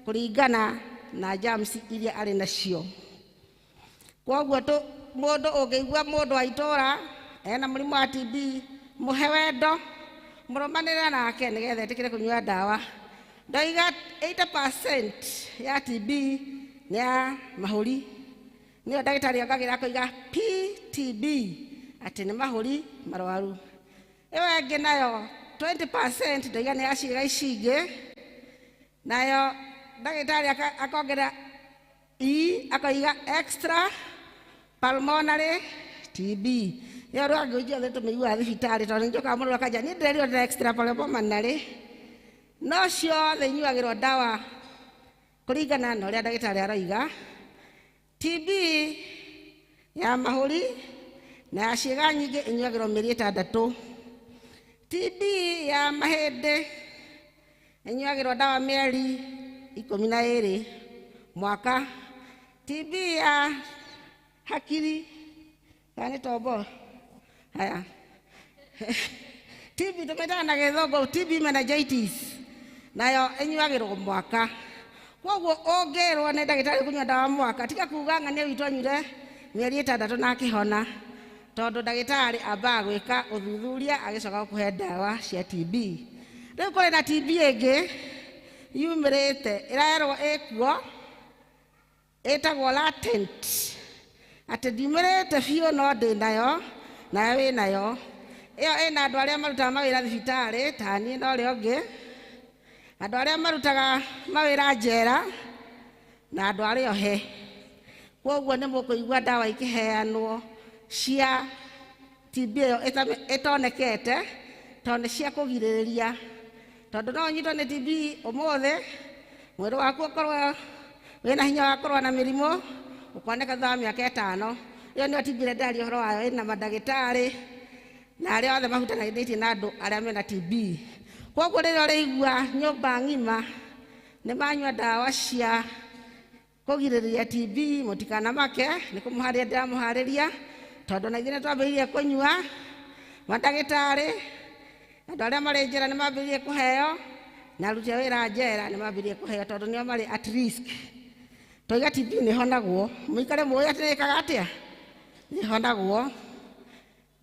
kũringana na germs iria arĩ nacio. Koguo mũndũ ũngĩigua mũndũ wa itũra ena mũrimũ wa TB, mũhe wendo, mũrũmanĩre nake nĩgetha etĩkĩre kũnyua ndawa. Ndoiga 80% ya TB nĩ ya mahũri, nĩyo ndagĩtarĩ ongagĩrĩra akoiga PTB, atĩ nĩ mahũri marwaru. Ĩyo ĩngĩ nayo 20% ndoiga nĩ ya ciĩga ici ingĩ, nayo ndagĩtarĩ akongerera E akoiga extra pulmonary TB. Ĩyo rwagĩ ithuothe tũmĩiguaga thibitarĩ tondũ nĩnjũkaga mũno akanja niĩ ndĩrerirwo ndĩra extra pulmonary no ciothe inyuagĩrwo ndawa kũringana na ũrĩa ndagĩtarĩ aroiga. TB ya mahũri na ya ciĩga nyingĩ ĩnyuagĩrwo mĩeri 6. TB ya mahĩndĩ ĩnyuagĩrwo ndawa mĩeri 12 mwaka. TB ya hakiri kana nĩ tombo haya TB tũmĩtaga na gĩthũngũ TB meningitis nayo ĩnyuagĩrwo mwaka. Koguo ũngĩrwo nĩ ndagĩtarĩ kũnyua ndawa mwaka tiga kuga ng'ania witũ anyuire mĩeri 6 na akĩhona, tondũ ndagĩtarĩ ambaga gwĩka ũthuthuria agĩcoka gũkũhe ndawa cia TB. Rĩu kũrĩ na TB ĩngĩ yumĩrĩte ĩrerwo ĩkuo ĩtagwo latent, atĩ ndiumĩrĩte biũ no ndĩ nayo nayo wĩ nayo. Ĩyo ĩna andũ arĩa marutaga mawĩra thibitarĩ ta niĩ na ũrĩa ũngĩ, andũ arĩa marutaga mawĩra njera na andũ arĩa ohe. Koguo nĩ mũkũigua ndawa ikĩheanwo cia TB ĩyo ĩtonekete tondũ nĩ cia kũgirĩrĩria, tondũ no ũnyitwo nĩ TB ũmũthĩ mwĩrĩ waku ũkorwo wĩna hinya wa kũrũa na mĩrimũ ũkoneka thutha wa mĩaka 5. Ĩyo nĩyo TB ĩrĩa ndĩraria ũhoro wayo, ĩna mandagĩtarĩ na arĩa othe mahutanĩtie na andũ arĩa mena TB. Koguo rĩrĩa ũrĩigua nyũmba ng'ima nĩ manyua ndawa cia kũgirĩrĩria TB, mũtikanamake, nĩ kũmũharĩria ndĩramũharĩria tondũ na ithuĩ nĩ twambĩrĩirie kũnyua. Mandagĩtarĩ andũ arĩa marĩ njera nĩ mambĩrĩirie kũheo na aruti a wĩra njera nĩ mambĩrĩirie kũheo tondũ nĩo marĩ at risk. Toiga TB nĩ ĩhonagwo, mũikare mũĩ atĩ nĩ ĩkaga atĩa, nĩ ĩhonagwo.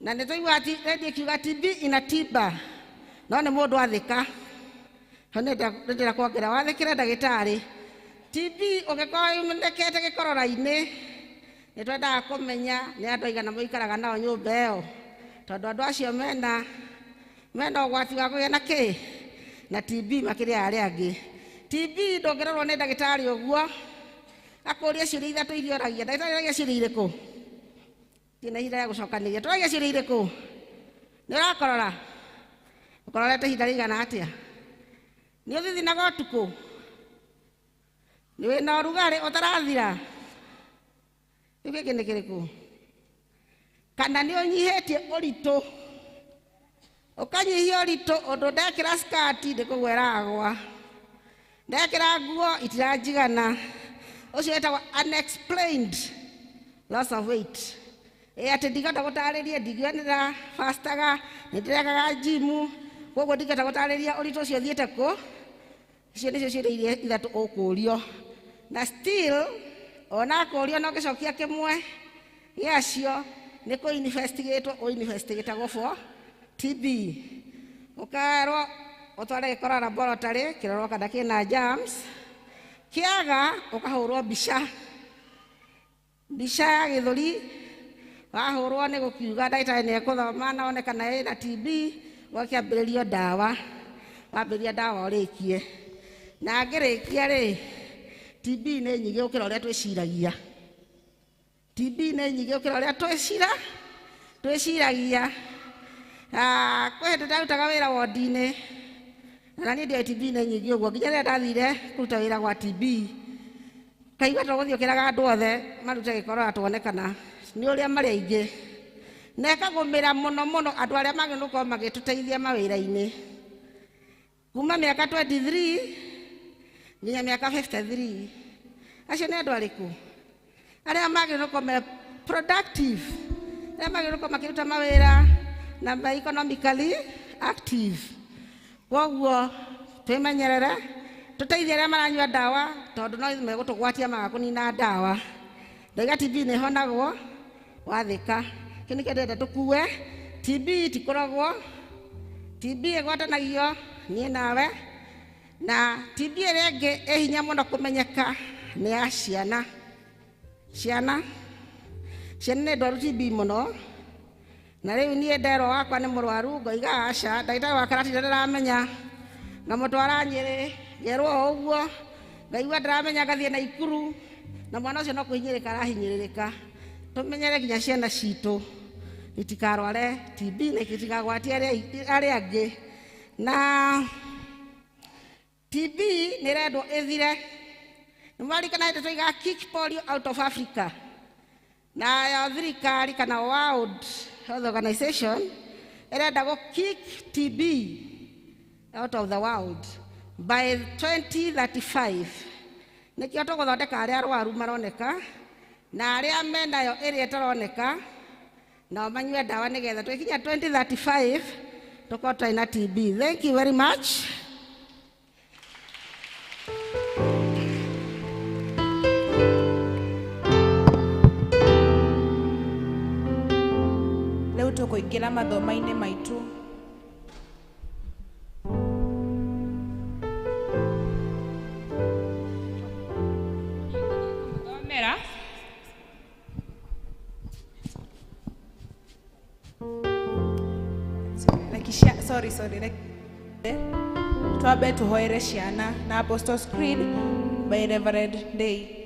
Na nĩ tũiguaga redio ĩkiuga TB ina tiba, no nĩ mũndũ athĩka. Hau nĩ ndĩrenda kuongerera wathĩkĩre ndagĩtarĩ. TB ũngĩkorwo yumĩrĩkĩte gĩkorora-inĩ nĩ twendaga kũmenya nĩ andũ aigana mũikaraga nao nyũmba ĩyo, tondũ andũ acio mena ũgwati wa kũgĩa na kĩ na TB makĩria ya arĩa angĩ. TB ndũngĩrorwo nĩ ndagĩtarĩ ũguo akũrie ciũria ithatũ iria ũragia. Ndagĩtarĩ aragia ciũria irĩkũ? Ndina ihinda rĩa gũcokanĩria. Tũragia ciũria irĩkũ? Nĩ ũrakorora? Ũkororete ihinda rĩigana atĩa? Nĩ ũthithinaga ũtukũ? Nĩ wĩna ũrugarĩ ũtarathira? Kĩu gĩkĩ nĩ kĩrĩkũ? Kana nĩ ũnyihĩtie ũritũ? Ũkanyihia ũritũ ũndũ ndekĩra skati ndĩkũgwa ĩragwa, ndekĩra nguo itiranjigana. Ũcio wĩtagwo unexplained loss of weight. Ĩ atĩ ndingĩhota gũtarĩria, ndingiuga nĩ ndĩrabastaga, nĩ ndĩrekaga njimu, koguo ndingĩhota gũtarĩria ũritũ ũcio ũthiĩte kũ. Icio nĩcio ciũria iria ithatũ ũkũrio, na still ona akũrio no gĩcokia kĩmwe gĩacio nĩ kũ investigate ũ investigatagwo for TB. Ũkerwo ũtware gĩkoro laboratory kĩrorwo kana kĩna germs, kĩaga ũkahũrwo mbica, mbica ya gĩthũri. Wahũrwo nĩ gũkiuga ndagĩtarĩ nĩ ekũthoma na one kana ĩna TB, ũgakĩambĩrĩrio ndawa, wambĩrĩria ndawa ũrĩkie. Na angĩrĩkia rĩ, TB nĩ nyingĩ gũkĩra ũrĩa twĩciragia. TB nĩ nyingĩ gũkĩra ũrĩa twĩciragia. Kwĩ hĩndĩ ndarutaga wĩra wodi-inĩ, na niĩ ndioĩ TB nĩ nyingĩ ũguo, nginya rĩrĩa ndathire kũruta wĩra gwa TB, kaigua tũgũthiĩ ũkĩraga andũ othe marute gĩkorora tuone kana nĩ ũrĩa marĩ aingĩ. Na ĩkagũmĩra mũno mũno andũ arĩa magĩrĩirwo gũkorwo magĩtũteithia mawĩra-inĩ kuma mĩaka 23 nginya mĩaka 53. Acio nĩ andũ arĩkũ? Arĩa magĩrĩirwo gũkorwo me productive, arĩa magĩrĩirwo gũkorwo makĩruta mawĩra na me economically active. Koguo twĩmenyerere, tũteithie arĩa maranyua ndawa tondũ no megũtũgwatia maga kũnina ndawa. Ndaiga TB nĩ ĩhonagwo wathĩka. Kĩu nĩkĩo ndĩrenda tũkue. TB tikũrogwo, TB ĩgwatanagio niĩ nawe, na TB ĩrĩa ĩngĩ ĩ hinya mũno kũmenyeka nĩ ya ciana. Ciana nĩ ndwaru TB mũno, na rĩu niĩ nderwo wakwa nĩ mũrwaru ngoiga aca, ndagĩtarĩ wa karatinda ndĩramenya, ngamũtwara Nyĩrĩ ngerwo o ũguo, ngaigua ndĩramenya ngathiĩ Naikuru, na mwana ũcio no kũhinyĩrĩka arahinyĩrĩrĩka. Tũmenyere nginya ciana citũ Itikarware TB na itikagwatie arĩa angĩ. Na TB nĩ ĩrendwo ĩthire. Nĩ mwaririkana hĩndĩ tũigaga kick polio out of Africa. Nayo thirikari kana World Health Organization ĩrenda gũ kick TB out of the world by 2035. Nĩkĩo tũgũthondeka arĩa arwaru maroneka na arĩa menayo ĩrĩa ĩtaroneka nao manyue ndawa nĩgetha twĩkinya 2035 tũkorwo tũtarĩ na TB. Thank you very much.
Rĩu tũkũingĩra mathomo-inĩ maitũ.
Thomera.
Sorry, sorry. Twambe tuhoere ciana na Apostles Creed by Reverend Day.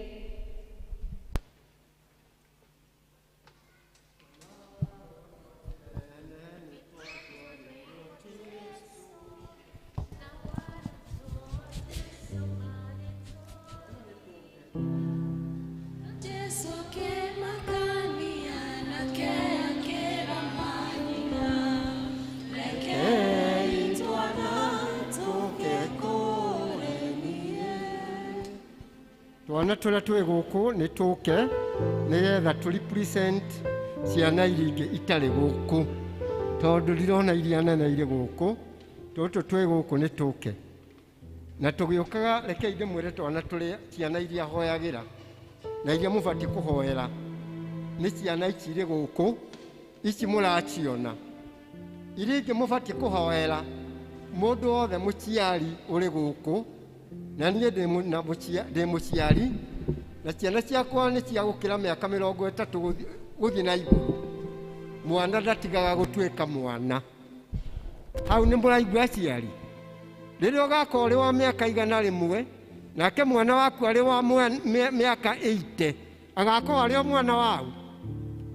Twana tũrĩa twĩ gũkũ nĩ tũke nĩgetha tũ represent ciana iria ingĩ itarĩ gũkũ, tondũ ndirona iria nene irĩ gũkũ. Tũtũ twĩ gũkũ nĩ tũke na tũgĩũkaga. Rekei ndĩmwĩre twana tũrĩa ciana iria hoyagĩra na iria mũbatiĩ kũhoera nĩ ciana ici irĩ gũkũ, ici mũraciona. Iria ingĩ mũbatiĩ kũhoera mũndũ wothe mũciari ũrĩ gũkũ, na niĩ ndĩ mũciari na ciana ciakwa nĩ cia gũkĩra mĩaka 30 gũthiĩ na igũrũ. Mwana ndatigaga gũtuĩka mwana. Hau nĩ mũraigua aciari? Rĩrĩa ũgakorwo ũrĩ wa mĩaka 100 nake mwana waku arĩ wa mĩaka 80 agakorwo arĩ o mwana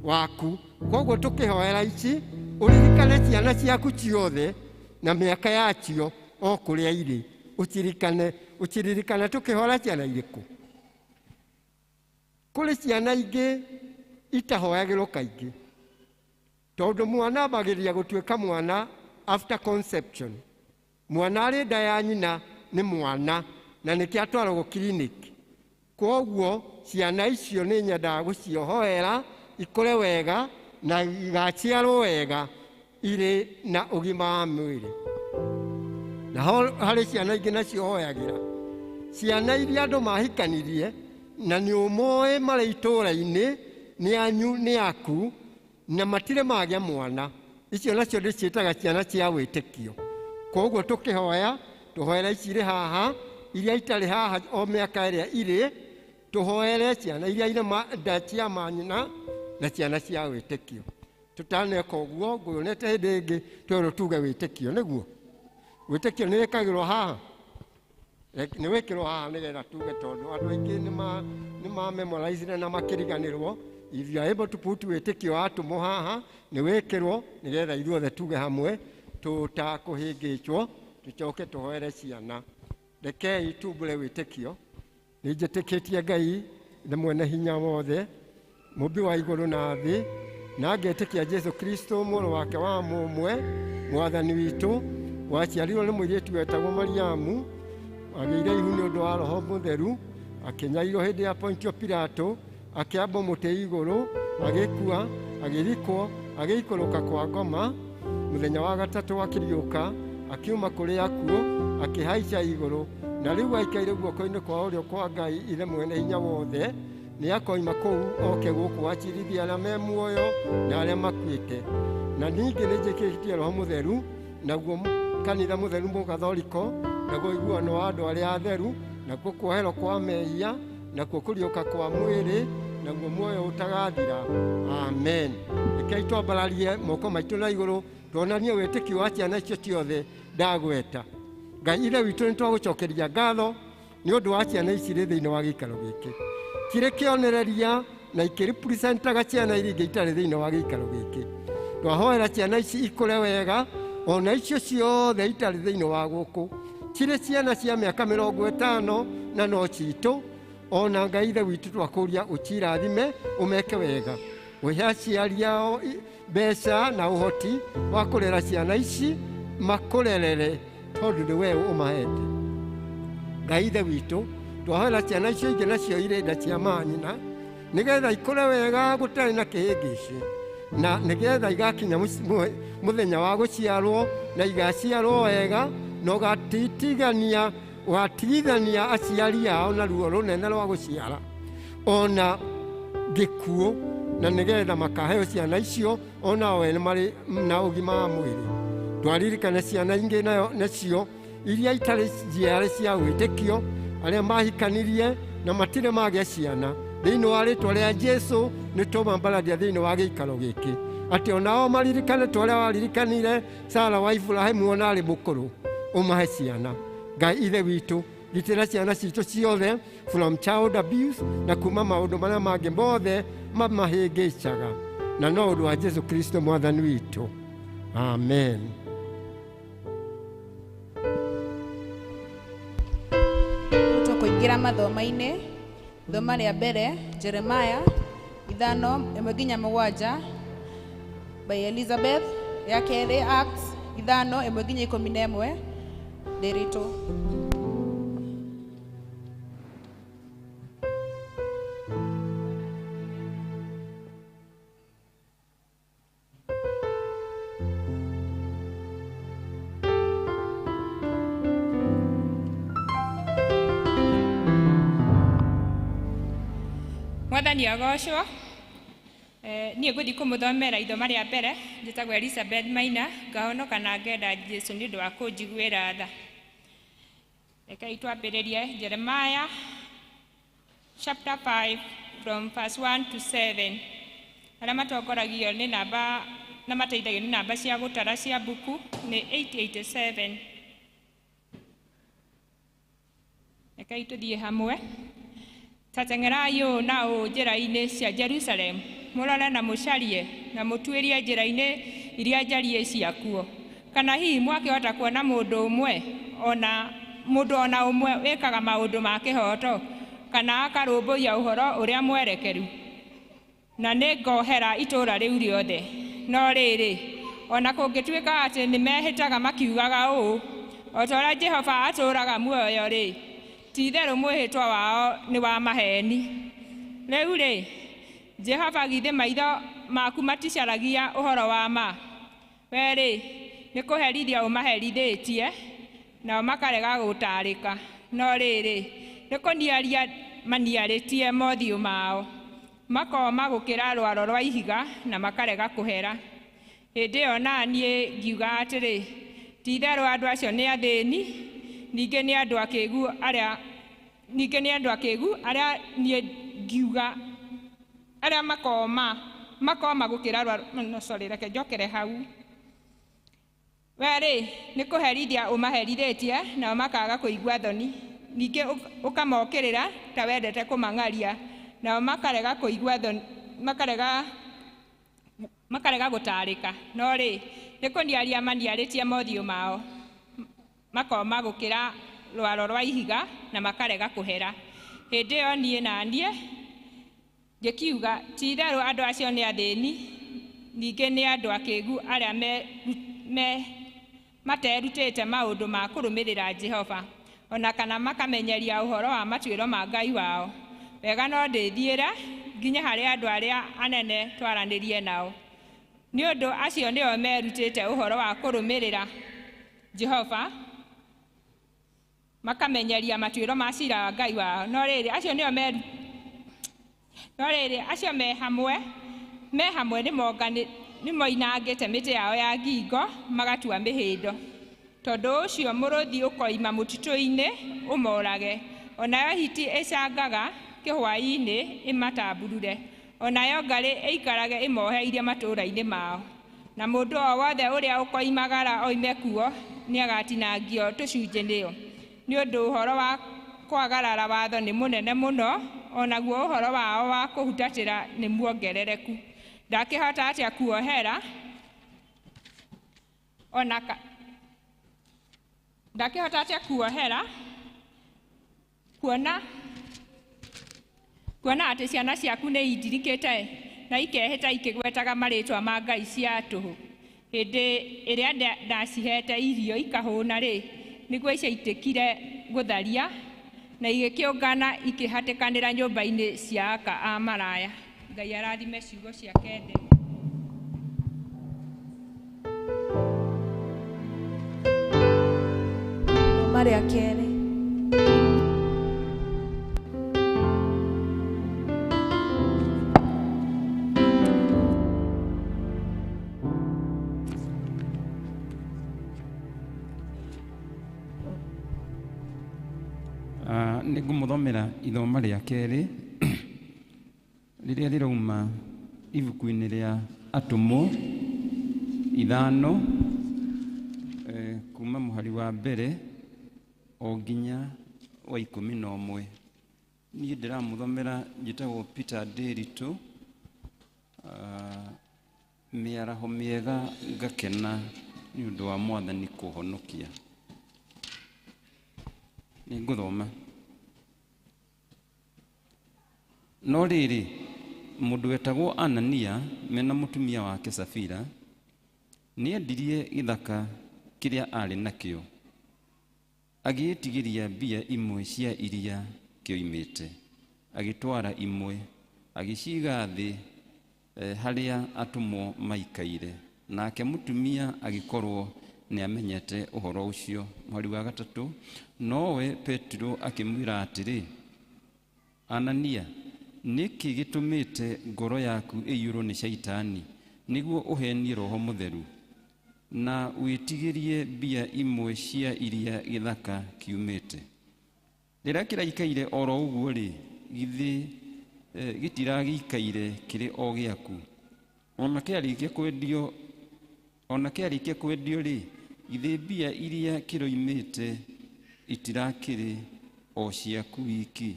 waku. Koguo tũkĩhoera ici ũririkane ciana ciaku ciothe na mĩaka yacio o kũrĩa irĩ, ũcirikane ũciririkane tũkĩhora ciana irĩkũ. Kũrĩ ciana ingĩ itahoyagĩrwo kaingĩ, tondũ mwana ambagĩrĩria gũtuĩka mwana after conception. Mwana arĩ nda ya nyina nĩ mwana na nĩkĩo atwaragwo clinic. Koguo ciana icio nĩ nyendaga gũciohoera ikũre wega na igaciarwo wega irĩ na ũgima wa mwĩrĩ. Na harĩ ciana ingĩ nacio hoyagĩra, ciana iria andũ mahikanirie na nĩ ũmoĩ marĩ itũũra-inĩ nĩ anyu nĩ aku na matirĩ magĩa mwana, icio nacio ndĩciĩtaga ciana cia wĩtĩkio. Koguo tũkĩhoya tũhoere ici irĩ haha, iria itarĩ haha o mĩaka ĩrĩa irĩ, tũhoere ciana iria irĩ nda cia manyina na ciana cia wĩtĩkio. Tũtaneka ũguo ngũyonete hĩndĩ ĩngĩ twerwo tuge wĩtĩkio, nĩguo wĩtĩkio nĩ wĩkagĩrwo haha, nĩ wĩkĩrwo haha nĩgetha tuge, tondũ andũ aingĩ nĩ ma memorizire na makĩriganĩrwo. If you are able to put wĩtĩkio wa atũmwo haha nĩ wĩkĩrwo nĩgetha ithuothe tuge hamwe tũtakũhĩngĩcwo, tũcoke tũhoere ciana. Rekei tumbũre wĩtĩkio. Nĩ njĩtĩkĩtie Ngai nĩ mwene hinya wothe, mũmbi wa igũrũ na thĩ, na ngetĩkia Jesũ Kristo mũrũ wake wa mũmwe mwathani witũ, waciarirwo nĩ mũirĩtu wetagwo Mariamu, agĩire ihu nĩ ũndũ wa Roho Mũtheru, akĩnyarirwo hĩndĩ ya Pontio Pilato, akĩambwo mũtĩ igũrũ, agĩkua, agĩthikwo, agĩikũrũka kwa ngoma, mũthenya wa gatatũ akĩriũka, akiuma kũrĩ akuũ, akĩhaica igũrũ, na rĩu aikaire guoko-inĩ kwa ũrĩo kwa Ngai Ithe mwene hinya wothe. Nĩ akoima kũu oke gũkũ acirithie arĩa me muoyo na arĩa makuĩte. Na ningĩ nĩ njĩkĩtie Roho Mũtheru, naguo kanitha mũtheru mũgatholiko, naguo ũiguano wa andũ arĩa atheru, nakuo kuoherwo kwa mehia, nakuo kũriũka kwa mwĩrĩ, naguo muoyo ũtagathira. Amen. Rekei twambararie moko maitũ na igũrũ tuonanie wĩtĩkio wa ciana icio ciothe ndagweta. Ngai Ithe witũ nĩ twagũcokeria ngatho nĩ ũndũ wa ciana ici irĩ thĩinĩ wa gĩikaro gĩkĩ, cirĩ kĩonereria na ikĩrepresentaga ciana iria ingĩ itarĩ thĩinĩ wa gĩikaro gĩkĩ. Twahoera ciana ici ikũre wega ona icio ciothe itarĩ thĩinĩ wa gũkũ, cirĩ ciana cia mĩaka 50 na no citũ. Ona Ngai Ithe witũ twakũria ũcirathime ũmeke wega, ũhe aciari ao mbeca na ũhoti wa kũrera ciana ici makũrerere tondũ nĩ we ũmahete. Ngai Ithe witũ twahoera ciana icio ingĩ nacio irĩ nda cia manyina nĩgetha ikũre wega gũtarĩ na kĩhĩngĩcĩ, na nĩgetha igakinya mũthenya wa gũciarwo na igaciarwo wega na ũgatigithania aciari ao na ruo rũnene rwa gũciara ona gĩkuũ, na nĩgetha makaheo ciana icio onao ene marĩ na ũgima wa mwĩrĩ. Twaririkane ciana ingĩ nacio iria itarĩ njiare cia wĩtĩkio, arĩa mahikanirie na matirĩ magĩa ciana, thĩinĩ wa rĩtwa rĩa Jesũ nĩ tũmambararia thĩinĩ wa gĩikaro gĩkĩ atĩ onao maririkane ta ũrĩa waririkanire Sara wa Iburahĩmu ona arĩ mũkũrũ, ũmahe ciana. Ngai Ithe witũ gitĩra ciana citũ ciothe from child abuse na kuma maũndũ marĩa mangĩ mothe mamahĩngĩcaga, na no ũndũ wa Jesũ Kristo mwathani witũ, amen.
Tũkũingĩra mathoma-inĩ. Thoma rĩa mbere Jeremiah 5:1-7 by Elizabeth, ya kerĩ Acts 5:1-11 Ndiritu.
Mwathani agocwo. Niĩ ngũthiĩ kũmũthomera ithoma rĩa mbere. Njĩtagwo Elizabeth Maina, ngahonoka na ngenda Jesũ nĩ ũndũ wa kũnjiguĩra tha. Rekei twambĩrĩrie Jeremiah chapter 5 from verse 1 to 7. Arĩa matongoragio nĩ namba na mateithagio nĩ namba cia gũtara cia mbuku nĩ 887. Rekei tũthiĩ hamwe. Tateng'erai ũũ na ũũ njĩra-inĩ cia Jerusalemu, mũrore na mũcarie na mũtuĩrie njĩra-inĩ iria njariĩ ciakuo, kana hihi mwakĩhota kuona mũndũ ona ũmwe wĩkaga maũndũ ma kĩhooto kana akarũmbũiya ũhoro ũrĩa mwerekeru, na nĩngohera itũũra rĩu rĩothe. No rĩrĩ, ona kũngĩtuĩka atĩ nĩmehĩtaga makiugaga ũũ, o ta ũrĩa Jehova atũũraga muoyo-rĩ, ti-itherũ mwĩhĩtwa wao nĩ wa maheni. Rĩu rĩ, Jehova githĩ maitho maku maticaragia ũhoro wa ma? We-rĩ, nĩ kũherithia ũmaherithĩtie, nao makarega gũtaarĩka. No rĩrĩ, nĩ kũniaria maniarĩtie mothiũ mao, makoma gũkĩra rwaro rwa ihiga na makarega kũhera. Hĩndĩ ĩyo na niĩ ngiuga atĩrĩ, ti-itherũ andũ acio nĩ athĩĩni, ningĩ nĩ andũ akĩgu arĩa niĩ ngiuga arĩa makoma gũkĩra rwaro. No, sorry, reke njokere hau. We-rĩ, nĩ kũherithia ũmaherithĩtie nao makaga kũigua thoni, ningĩ ũkamokĩrĩra ta wendete kũmang'aria, nao makarega kũigua thoni, makarega gũtaarĩka. No rĩ, nĩ kũniaria maniarĩtie mothiũ mao, makoma gũkĩra rwaro rwa ihiga na makarega kũhera. Hĩndĩ ĩyo niĩ na niĩ ngĩkiuga, ti-itherũ andũ acio nĩ athĩĩni, ningĩ nĩ andũ akĩgu arĩa materutĩte maũndũ ma kũrũmĩrĩra Jehova, ona kana makamenyeria ũhoro wa matuĩro ma Ngai wao. Wega no ndĩthiĩre nginya harĩ andũ arĩa anene twaranĩrie nao, nĩ ũndũ acio nĩo merutĩte ũhoro wa kũrũmĩrĩra Jehova, makamenyeria matuĩro ma ciira wa Ngai wao. No rĩrĩ, acio me hamwe nĩmoinangĩte mĩtĩ yao ya ngingo magatua mĩhĩndo. Tondũ ũcio mũrũthi ũkoima mũtitũ-inĩ ũmorage, onayo hiti ĩcangaga kĩhwaĩ-inĩ ĩmatamburure, onayo ngarĩ ĩikarage ĩmoheirie matũũra-inĩ mao. Na mũndũ o wothe ũrĩa ũkoimagara oime kuo nĩagatinangio tũcunjĩ nĩyo. Nĩ ũndũ ũhoro wa kwagarara watho nĩ mũnene mũno, onaguo ũhoro wao wa kũhutatĩra nĩ muongerereku. Ndakĩhota atĩa kuohera Ona ndakĩhota atĩa kuohera kuona atĩ ciana ciaku nĩ indirikĩte na ikehĩta ikĩgwetaga marĩtwa ma ngai cia tũhũ? Hĩndĩ ĩrĩa ndacihete irio ikahũna rĩ, nĩguo ciaitĩkire gũtharia na igĩkĩũngana ikĩhatĩkanĩra nyũmba-inĩ cia aka a maraya. Ngai arathime ciugo ciake theru.
Ithoma rĩa kerĩ.
Nĩ ngũmũthomera ithoma rĩa kerĩ rĩrĩa rĩrauma ibuku-inĩ rĩa Atũmwo 5, kuma mũhari wa mbere o nginya wa 11. Niĩ ndĩramũthomera njĩtagwo Peter Ndĩritũ. Mĩaraho mĩega ngakena nĩ ũndũ wa Mwathani kũhonokia. Nĩ ngũthoma. No rĩrĩ, mũndũ wetagwo Anania mena mũtumia wake Safira nĩendirie gĩthaka kĩrĩa arĩ nakĩo, agĩĩtigĩria mbia imwe cia iria kĩoimĩte, agĩtwara imwe agĩciga thĩ harĩa atũmwo maikaire. Nake mũtumia agĩkorwo nĩamenyete ũhoro ũcio. Mũhari wa 3, nowe Petero akĩmwĩra atĩrĩ, Anania, nĩkĩ gĩtũmĩte ngoro yaku ĩiyũrwo nĩ Shaitani nĩguo ũhenie Roho Mũtheru na wĩtigĩrie mbia imwe cia iria gĩthaka kiumĩte? Rĩrĩa kĩraikaire oro ũguo rĩ, githĩ gĩtiragĩikaire kĩrĩ o gĩaku? Ona kĩarĩkia kwendio rĩ, githĩ mbia iria kĩroimĩte itirakĩrĩ o ciaku wiki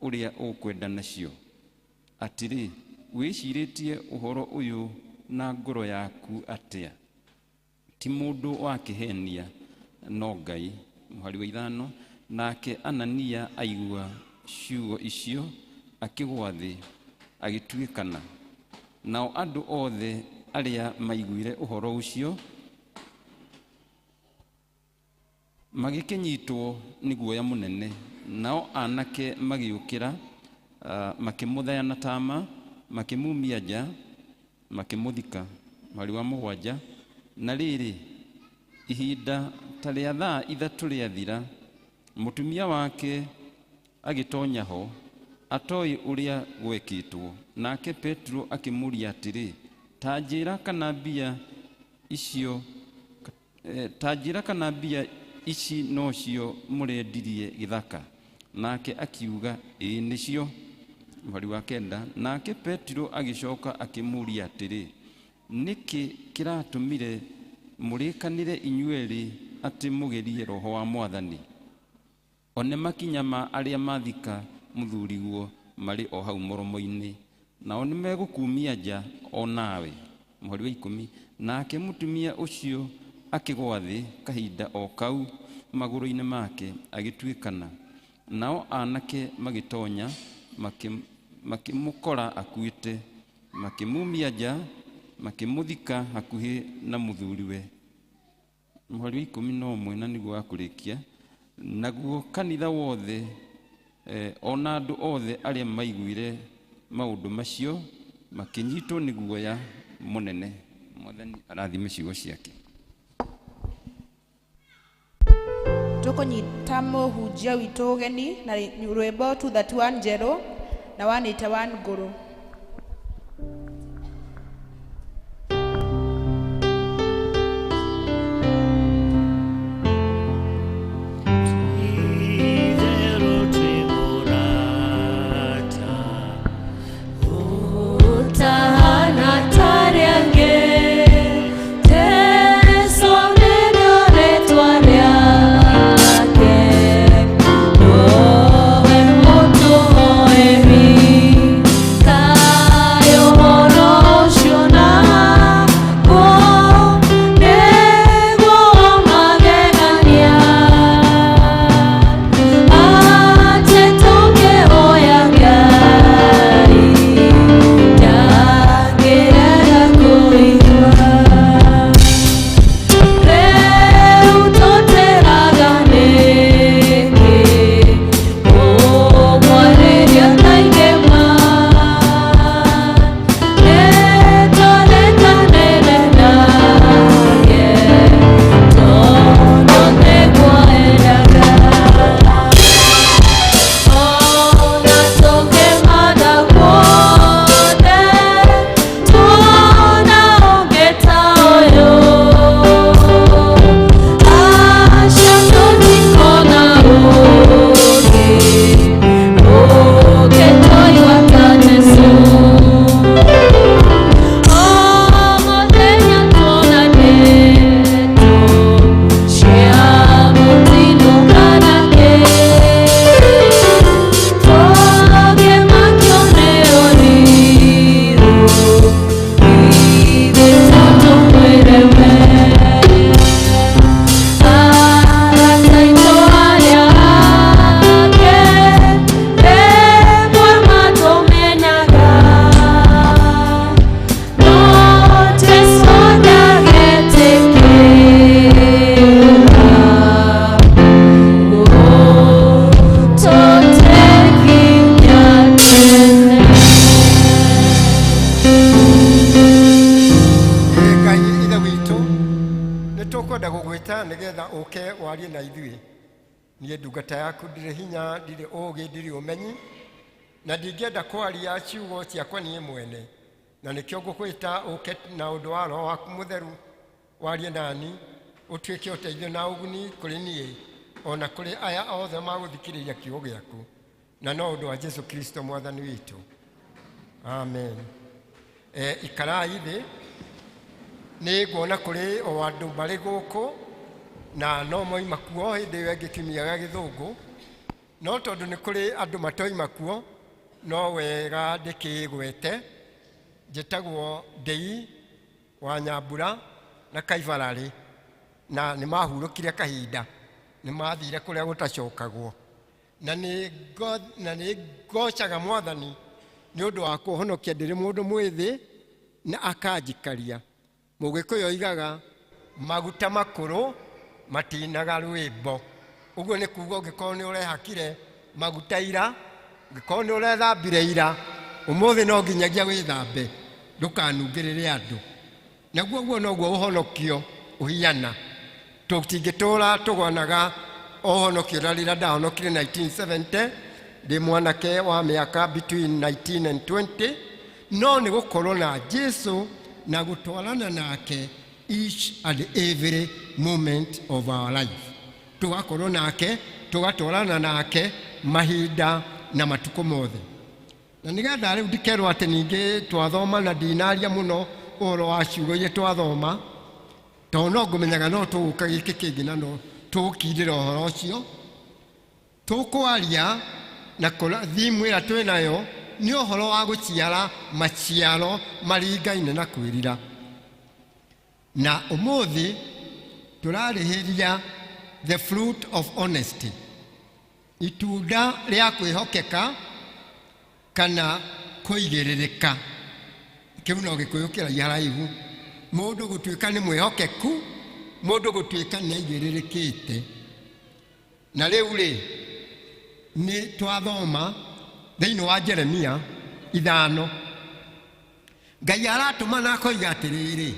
ũrĩa ũkwenda nacio? Atĩrĩ, wĩcirĩtie ũhoro ũyũ na ngoro yaku atĩa? Ti mũndũ wa kĩhenia, no Ngai. Mũhari wa 5, nake Anania aigua ciugo icio akĩgũa thĩ agĩtuĩkana. Nao andũ othe arĩa maiguire ũhoro ũcio magĩkĩnyitwo nĩ guoya mũnene. Nao anake magĩũkĩra, makĩmũthaya na tama, makĩmumia nja, makĩmũthika. Mũhari wa 7, na rĩrĩ, ihinda ta rĩa thaa 3 rĩathira, mũtumia wake agĩtonya ho atoĩ ũrĩa gwekĩtwo. Nake Petero akĩmũũria atĩrĩ, ta njĩra kana mbia icio, ta njĩra kana mbia ici nocio mũrendirie gĩthaka? Nake akiuga, ĩĩ nĩcio. Mũhari wa 9, nake Petero agĩcoka akĩmũũria atĩrĩ, nĩkĩ kĩratũmire mũrĩkanĩre inyuerĩ atĩ mũgerie Roho wa Mwathani? One makinya ma arĩa mathika mũthuriguo marĩ o hau mũromo-inĩ, nao nĩmegũkumia nja o nawe. Mũhari wa 10, nake mũtumia ũcio akĩgũa thĩ kahinda o kau magũrũ-inĩ make agĩtuĩkana. Nao anake magĩtonya makĩmũkora akuĩte, makĩmumia nja, makĩmũthika hakuhĩ na mũthuriwe. Mũhari wa 11, na nĩguo wa kũrĩkia, naguo kanitha wothe ona andũ othe arĩa maiguire maũndũ macio makĩnyitwo nĩ guoya mũnene. Mwathani arathime ciugo ciake.
Tũkũnyita mũhunjia witũ ũgeni na rwĩmbo 231 njerũ na 181 ngũrũ.
Ka
Ndungata yaku ndirĩ hinya, ndirĩ ũũgĩ, ndirĩ ũmenyi, na ndingĩenda kwaria ciugo ciakwa niĩ mwene, na nĩkĩo ngũkwĩta ũke na ũndũ wa Roho waku Mũtheru, warie nani, ũtuĩke ũteithio na ũguni kũrĩ niĩ ona kũrĩ aya othe magũthikĩrĩria kiugo gĩaku, na no ũndũ wa Jesu Kristo Mwathani witũ, amen. Ikarai thĩ. Nĩ nguona kũrĩ o andũ marĩ gũkũ na no moima kuo hĩndĩ ĩyo ĩngĩ kiumia gĩa gĩthũngũ, no tondũ nĩ kũrĩ andũ matoima kuo, no wega ndĩkĩgwete. Njĩtagwo Ndei wa Nyambura na Kaibararĩ, na nĩ mahurũkire kahinda, nĩ mathire kũrĩa gũtacokagwo, na nĩ ngocaga Mwathani nĩ ũndũ wa kũhonokia ndĩrĩ mũndũ mwĩthĩ na akanjikaria. Mũgĩkũyũ oigaga maguta makũrũ matinaga rwĩmbo. Ũguo nĩ kuga ũngĩkorwo nĩ ũrehakire maguta ira, ũngĩkorwo nĩ ũrethambire ira, ũmũthĩ no nginyagia wĩthambe, ndũkanungĩrĩre andũ. Naguo ũguo noguo ũhonokio ũhiana. Tũtingĩtũra tũgwanaga ũhonokio na rĩrĩa ndahonokire 1970 ndĩ mwanake wa mĩaka between 19 and 20, no nĩ gũkorwo na Jesu na gũtwarana nake each and every moment of our life. Tũgakorwo nake, tũgatwarana nake mahinda na matukũ mothe. Na nĩgetha rĩu ndikerwo atĩ ningĩ twathoma na ndinaria mũno ũhoro wa ciugo iria twathoma, tondũ no ngũmenyaga no tũgũka gĩkĩ kĩngĩ na no tũgũkindĩra ũhoro ũcio. Tũkwaria na thimu ĩrĩa twĩ nayo nĩ ũhoro wa gũciara maciaro maringaine na kwĩrira. Na ũmũthĩ tũrarĩhĩria the fruit of honesty, itunda rĩa kwĩhokeka kana kũigĩrĩrĩka. Kĩu no gĩkũyũ kĩraiha haraihu. Mũndũ gũtuĩka nĩ mwĩhokeku, mũndũ gũtuĩka nĩ aigĩrĩrĩkĩte. Na rĩu rĩ, nĩ twathoma thĩinĩ wa Jeremia 5, Ngai aratũma na akoiga atĩrĩrĩ,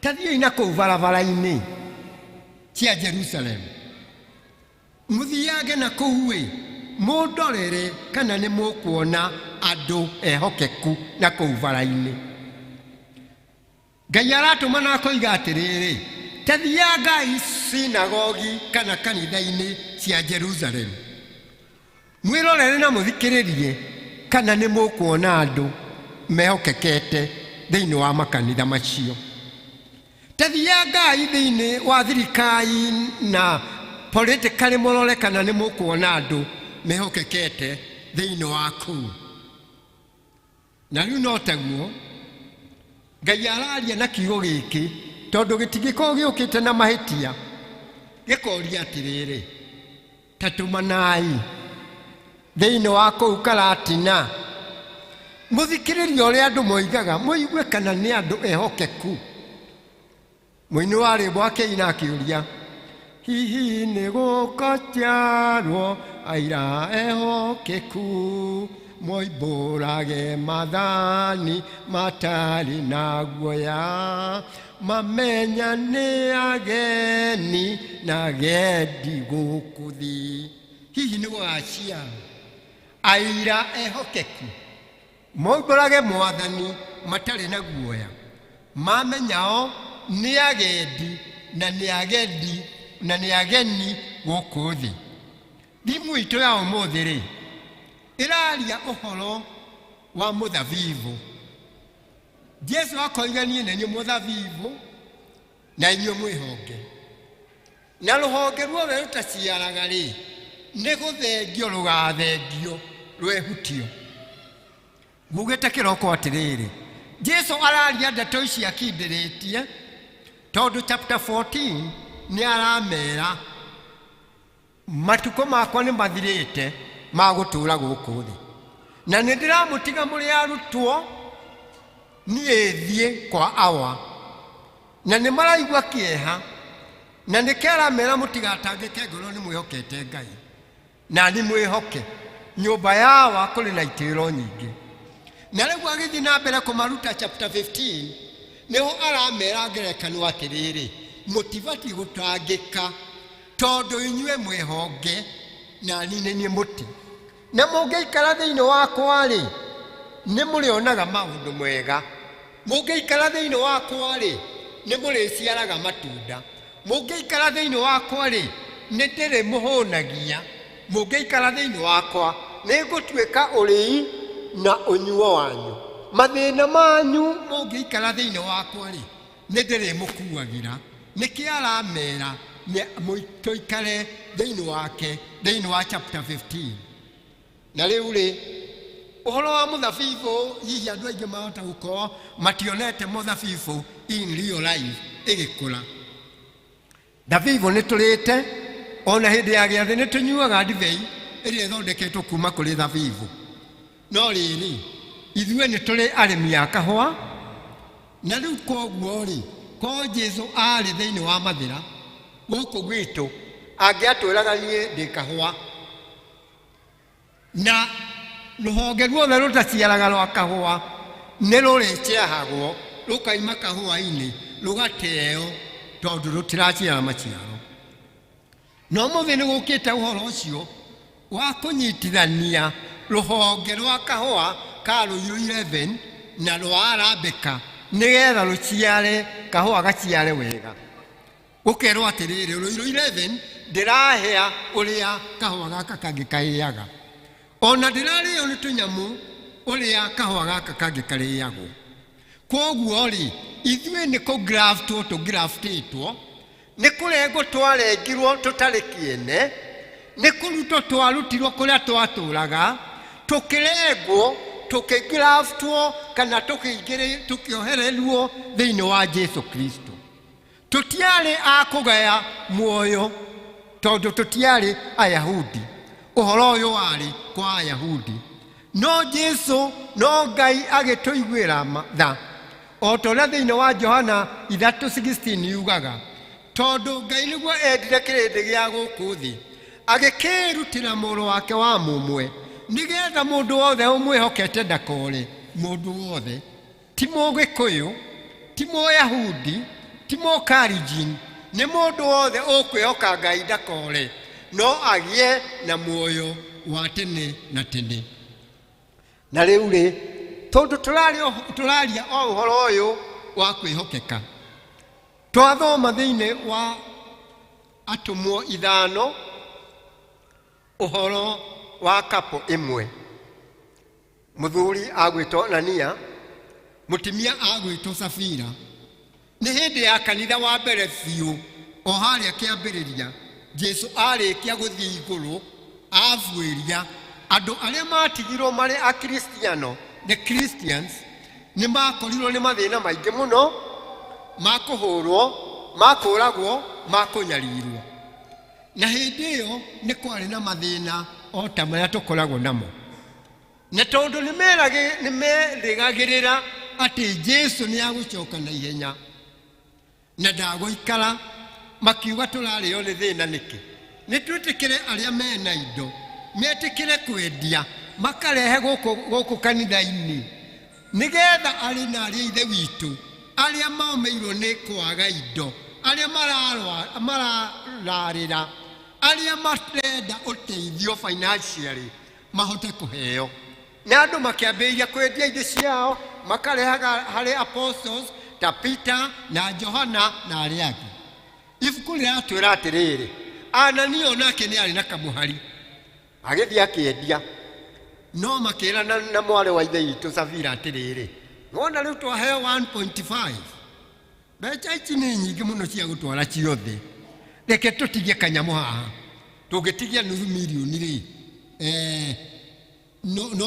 ta thiĩi na kũu barabara-inĩ cia Jerusalem, mũthiange na kũu ĩ, mũndorere kana nĩ mũkuona andũ ehokeku na kũu bara-inĩ. Ngai aratũma na akoiga atĩrĩrĩ, ta thiangai sinagogi kana kanitha-inĩ cia Jerusalem, mwĩrorere na mũthikĩrĩrie kana nĩ mũkuona andũ mehokekete thĩinĩ wa makanitha macio. Ta thiangai thĩinĩ wa thirikari na politically mũrore kana nĩ mũkuona andũ mehokekete thĩinĩ wa kũu. Na rĩu no taguo Ngai araria na kiugo gĩkĩ, tondũ gĩtingĩkorwo gĩũkĩte na mahĩtia, gĩkoria atĩrĩrĩ, ta tũmanai thĩinĩ wa kũu Karatina, mũthikĩrĩrie ũrĩa andũ moigaga, mũigue kana nĩ andũ ehokeku. Mũini wa rwĩmbo akĩina akĩũria, hihi nĩ gũkaciarwo aira ehokeku, moimbũrage mathani matarĩ na guoya, mamenya nĩ ageni na gendi gũkũ thĩ. Hihi nĩ gũgaciarwo aira ehokeku moimbũrage Mwathani matarĩ na guoya, mamenyao nĩ agendi na nĩ agendi na nĩ ageni gũkũ thĩ. Thimu itũ ya ũmũthĩ rĩ, ĩraria ũhoro wa mũthabibũ. Jesu akoiga niĩ nĩ niĩ mũthabibũ na inyuĩ mwĩhonge, na rũhonge ruothe rũtaciaraga rĩ, nĩ gũthengio rũgathengio rwehutio. Ngugĩte kĩroko atĩrĩrĩ, Jesu araria ndeto ici akindĩrĩtie, tondũ chapter 14 nĩ aramera matukũ makwa nĩ mathirĩte ma gũtũũra gũkũ thĩ, na nĩ ndĩramũtiga mũrĩ arutwo, niĩ thiĩ kwa Awa. Na nĩ maraigua kĩeha, na nĩkĩo aramera mũtigatangĩke ngoro, nĩ mwĩhokete Ngai na nĩ mwĩhoke. Nyũmba ya Awa kũrĩ na itĩĩro nyingĩ. Na rĩu agĩthiĩ na mbere kũmaruta chapter 15, nĩho aramera ngerekano atĩrĩrĩ, mũtibatiĩ gũtangĩka tondũ inyuĩ mwĩhonge. Na niĩ nĩ niĩ mũtĩ. Na mũngĩikara thĩinĩ wakwa-rĩ, nĩ mũrĩonaga maũndũ mega. Mũngĩikara thĩinĩ wakwa-rĩ, nĩ mũrĩciaraga matunda. Mũngĩikara thĩinĩ wakwa-rĩ, nĩ ndĩrĩmũhũnagia. Mũngĩikara thĩinĩ wakwa, nĩ ngũtuĩka ũrĩi na ũnyuo wanyu. Mathĩna manyu mũngĩikara thĩinĩ wakwa-rĩ, nĩ ndĩrĩmũkuagĩra. Nĩkĩ aramera tũikare thĩinĩ wake, thĩinĩ wa chapter 15. Na rĩu rĩ, ũhoro wa mũthabibũ, hihi andũ aingĩ mahota gũkorwo mationete mũthabibũ in real life ĩgĩkũra. Thabibũ nĩ tũrĩte, ona hĩndĩ ya gĩathĩ nĩ tũnyuaga ndibei ĩrĩa ĩthondeketwo kuma kũrĩ thabibũ. No rĩrĩ, ithuĩ nĩ tũrĩ arĩmi a kahũa, na rĩu koguo rĩ, ko Jesu arĩ thĩinĩ wa mathĩra gũkũ gwitũ, angĩatwĩraga niĩ ndĩ kahũa, na rũhonge ruothe rũtaciaraga rwa kahũa nĩ rũrĩceahagwo rũkaima kahũa-inĩ rũgateo tondũ rũtiraciara maciaro. Na ũmũthĩ nĩ gũkĩte ũhoro ũcio wa kũnyitithania rũhonge rwa kahũa ka Ruiru 11 na rwa Arabika nĩgetha rũciare kahũa gaciare wega. Gũkerwo atĩrĩrĩ, Ruiru 11 ndĩrahĩa ũrĩa kahũa gaka kangĩ karĩaga, ona ndĩrarĩo nĩ tũnyamũ ũrĩa kahũa gaka kangĩ karĩagwo. Kwoguo rĩ, ithuĩ nĩ kũgraftwo tũgraftĩtwo, nĩ kũrengwo twarengirwo tũtarĩ kĩene, nĩ kũrutwo twarutirwo kũrĩa twatũraga, tũkĩrengwo, tũkĩgraftwo kana tũkĩohererwo thĩinĩ wa Jesu Kristo. Tũtiarĩ a kũgaya muoyo tondũ tũtiarĩ Ayahudi. Ũhoro ũyũ warĩ kwa Ayahudi. No Jesu, no Ngai agĩtũiguĩra tha, o ta ũrĩa thĩinĩ wa Johana 3:16 yugaga, tondũ Ngai nĩguo endire kĩrĩndĩ gĩa gũkũ thĩ, agĩkĩĩrutĩra mũrũ wake wa mũmwe, nĩgetha mũndũ wothe ũmwĩhokete ndakore. Mũndũ wothe, ti Mũgĩkũyũ, ti Mũyahudi, ti Mũkarijin, nĩ mũndũ wothe ũkwĩhoka Ngai ndakore, no agĩe na muoyo wa tene na tene. Na rĩu rĩ, tondũ tũraria o ũhoro ũyũ wa kwĩhokeka, twathoma thĩinĩ wa Atũmwo 5 ũhoro wa kapo ĩmwe. Mũthuri agwĩtwo Anania, mũtumia agwĩtwo Safira. Nĩ hĩndĩ ya kanitha wa mbere biũ, o harĩa kĩambĩrĩria, Jesu arĩkia gũthiĩ igũrũ, abuĩria andũ arĩa matigirwo marĩ Akristiano, the Christians, nĩ makorirwo nĩ mathĩna maingĩ mũno, ma kũhũrwo, ma kũũragwo, ma kũnyarirwo. Na hĩndĩ ĩyo nĩ kwarĩ na mathĩna o ta marĩa tũkoragwo namo. Na tondũ nĩ merĩgagĩrĩra atĩ Jesu nĩ agũcoka na ihenya na ndagũikara, makiuga tũrarĩo nĩ thĩna nĩkĩ? Nĩ twĩtĩkĩre arĩa mena indo metĩkĩre kwendia makarehe gũkũ kanitha-inĩ, nĩgetha arĩ na arĩa ithe witũ arĩa maũmĩirwo nĩ kwaga indo, arĩa marararĩra, arĩa marenda ũteithio financially mahote kũheo. Na andũ makĩambĩrĩria kwendia indo ciao makarehaga harĩ apostles ta Peter na Johana na arĩa angĩ. Ibuku rĩratwĩra atĩrĩrĩ, Anania onake nĩ arĩ na kamũhari, agĩthiĩ akĩendia, no makĩra na mwarĩ wa ithe witũ Safira atĩrĩrĩ, wona rĩu twaheo 1.5, mbeca ici nĩ nyingĩ mũno cia gũtwara ciothe, reke tũtigie kanyamũ haha, tũngĩtigia nuthu mirioni rĩ,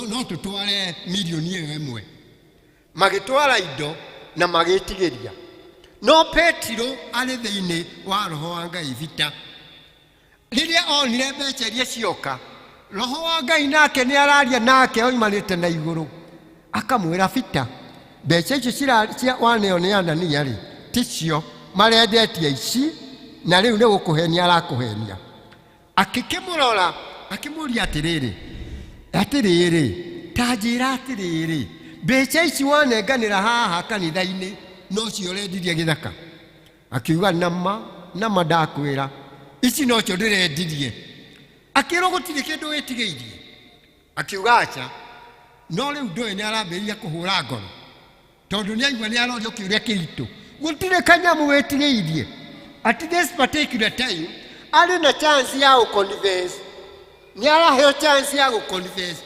no tũtware mirioni ĩyo ĩmwe. Magĩtwara indo na magĩtigĩria. No Petero arĩ thĩinĩ wa Roho wa Ngai bita. Rĩrĩa onire mbeca iria cioka, Roho wa Ngai nake nĩ araria nake oimanĩte na igũrũ, akamwĩra, Bita, mbeca icio cia waneo nĩ Anania rĩ, ticio marendetie ici, na rĩu nĩ gũkũhenia arakũhenia. Akĩkĩmũrora, akĩmũria atĩrĩrĩ, atĩrĩrĩ, ta njĩra atĩrĩrĩ, mbeca ici wanenganĩra haha kanitha-inĩ nocio ũrendirie gĩthaka? Akiuga, nama, nama ndakwĩra, ici nocio ndĩrendirie. Akĩrwo gũtirĩ kĩndũ wĩtigĩirie, akiuga aca. No rĩu ndũĩ nĩ arambĩrĩria kũhũra ngoro tondũ nĩ aigua nĩ arorio kĩũria kĩritũ. Gũtirĩ kanyamũ wĩtigĩirie. At this particular time arĩ na chance ya gũconfess, nĩ araheo chance ya gũconfess.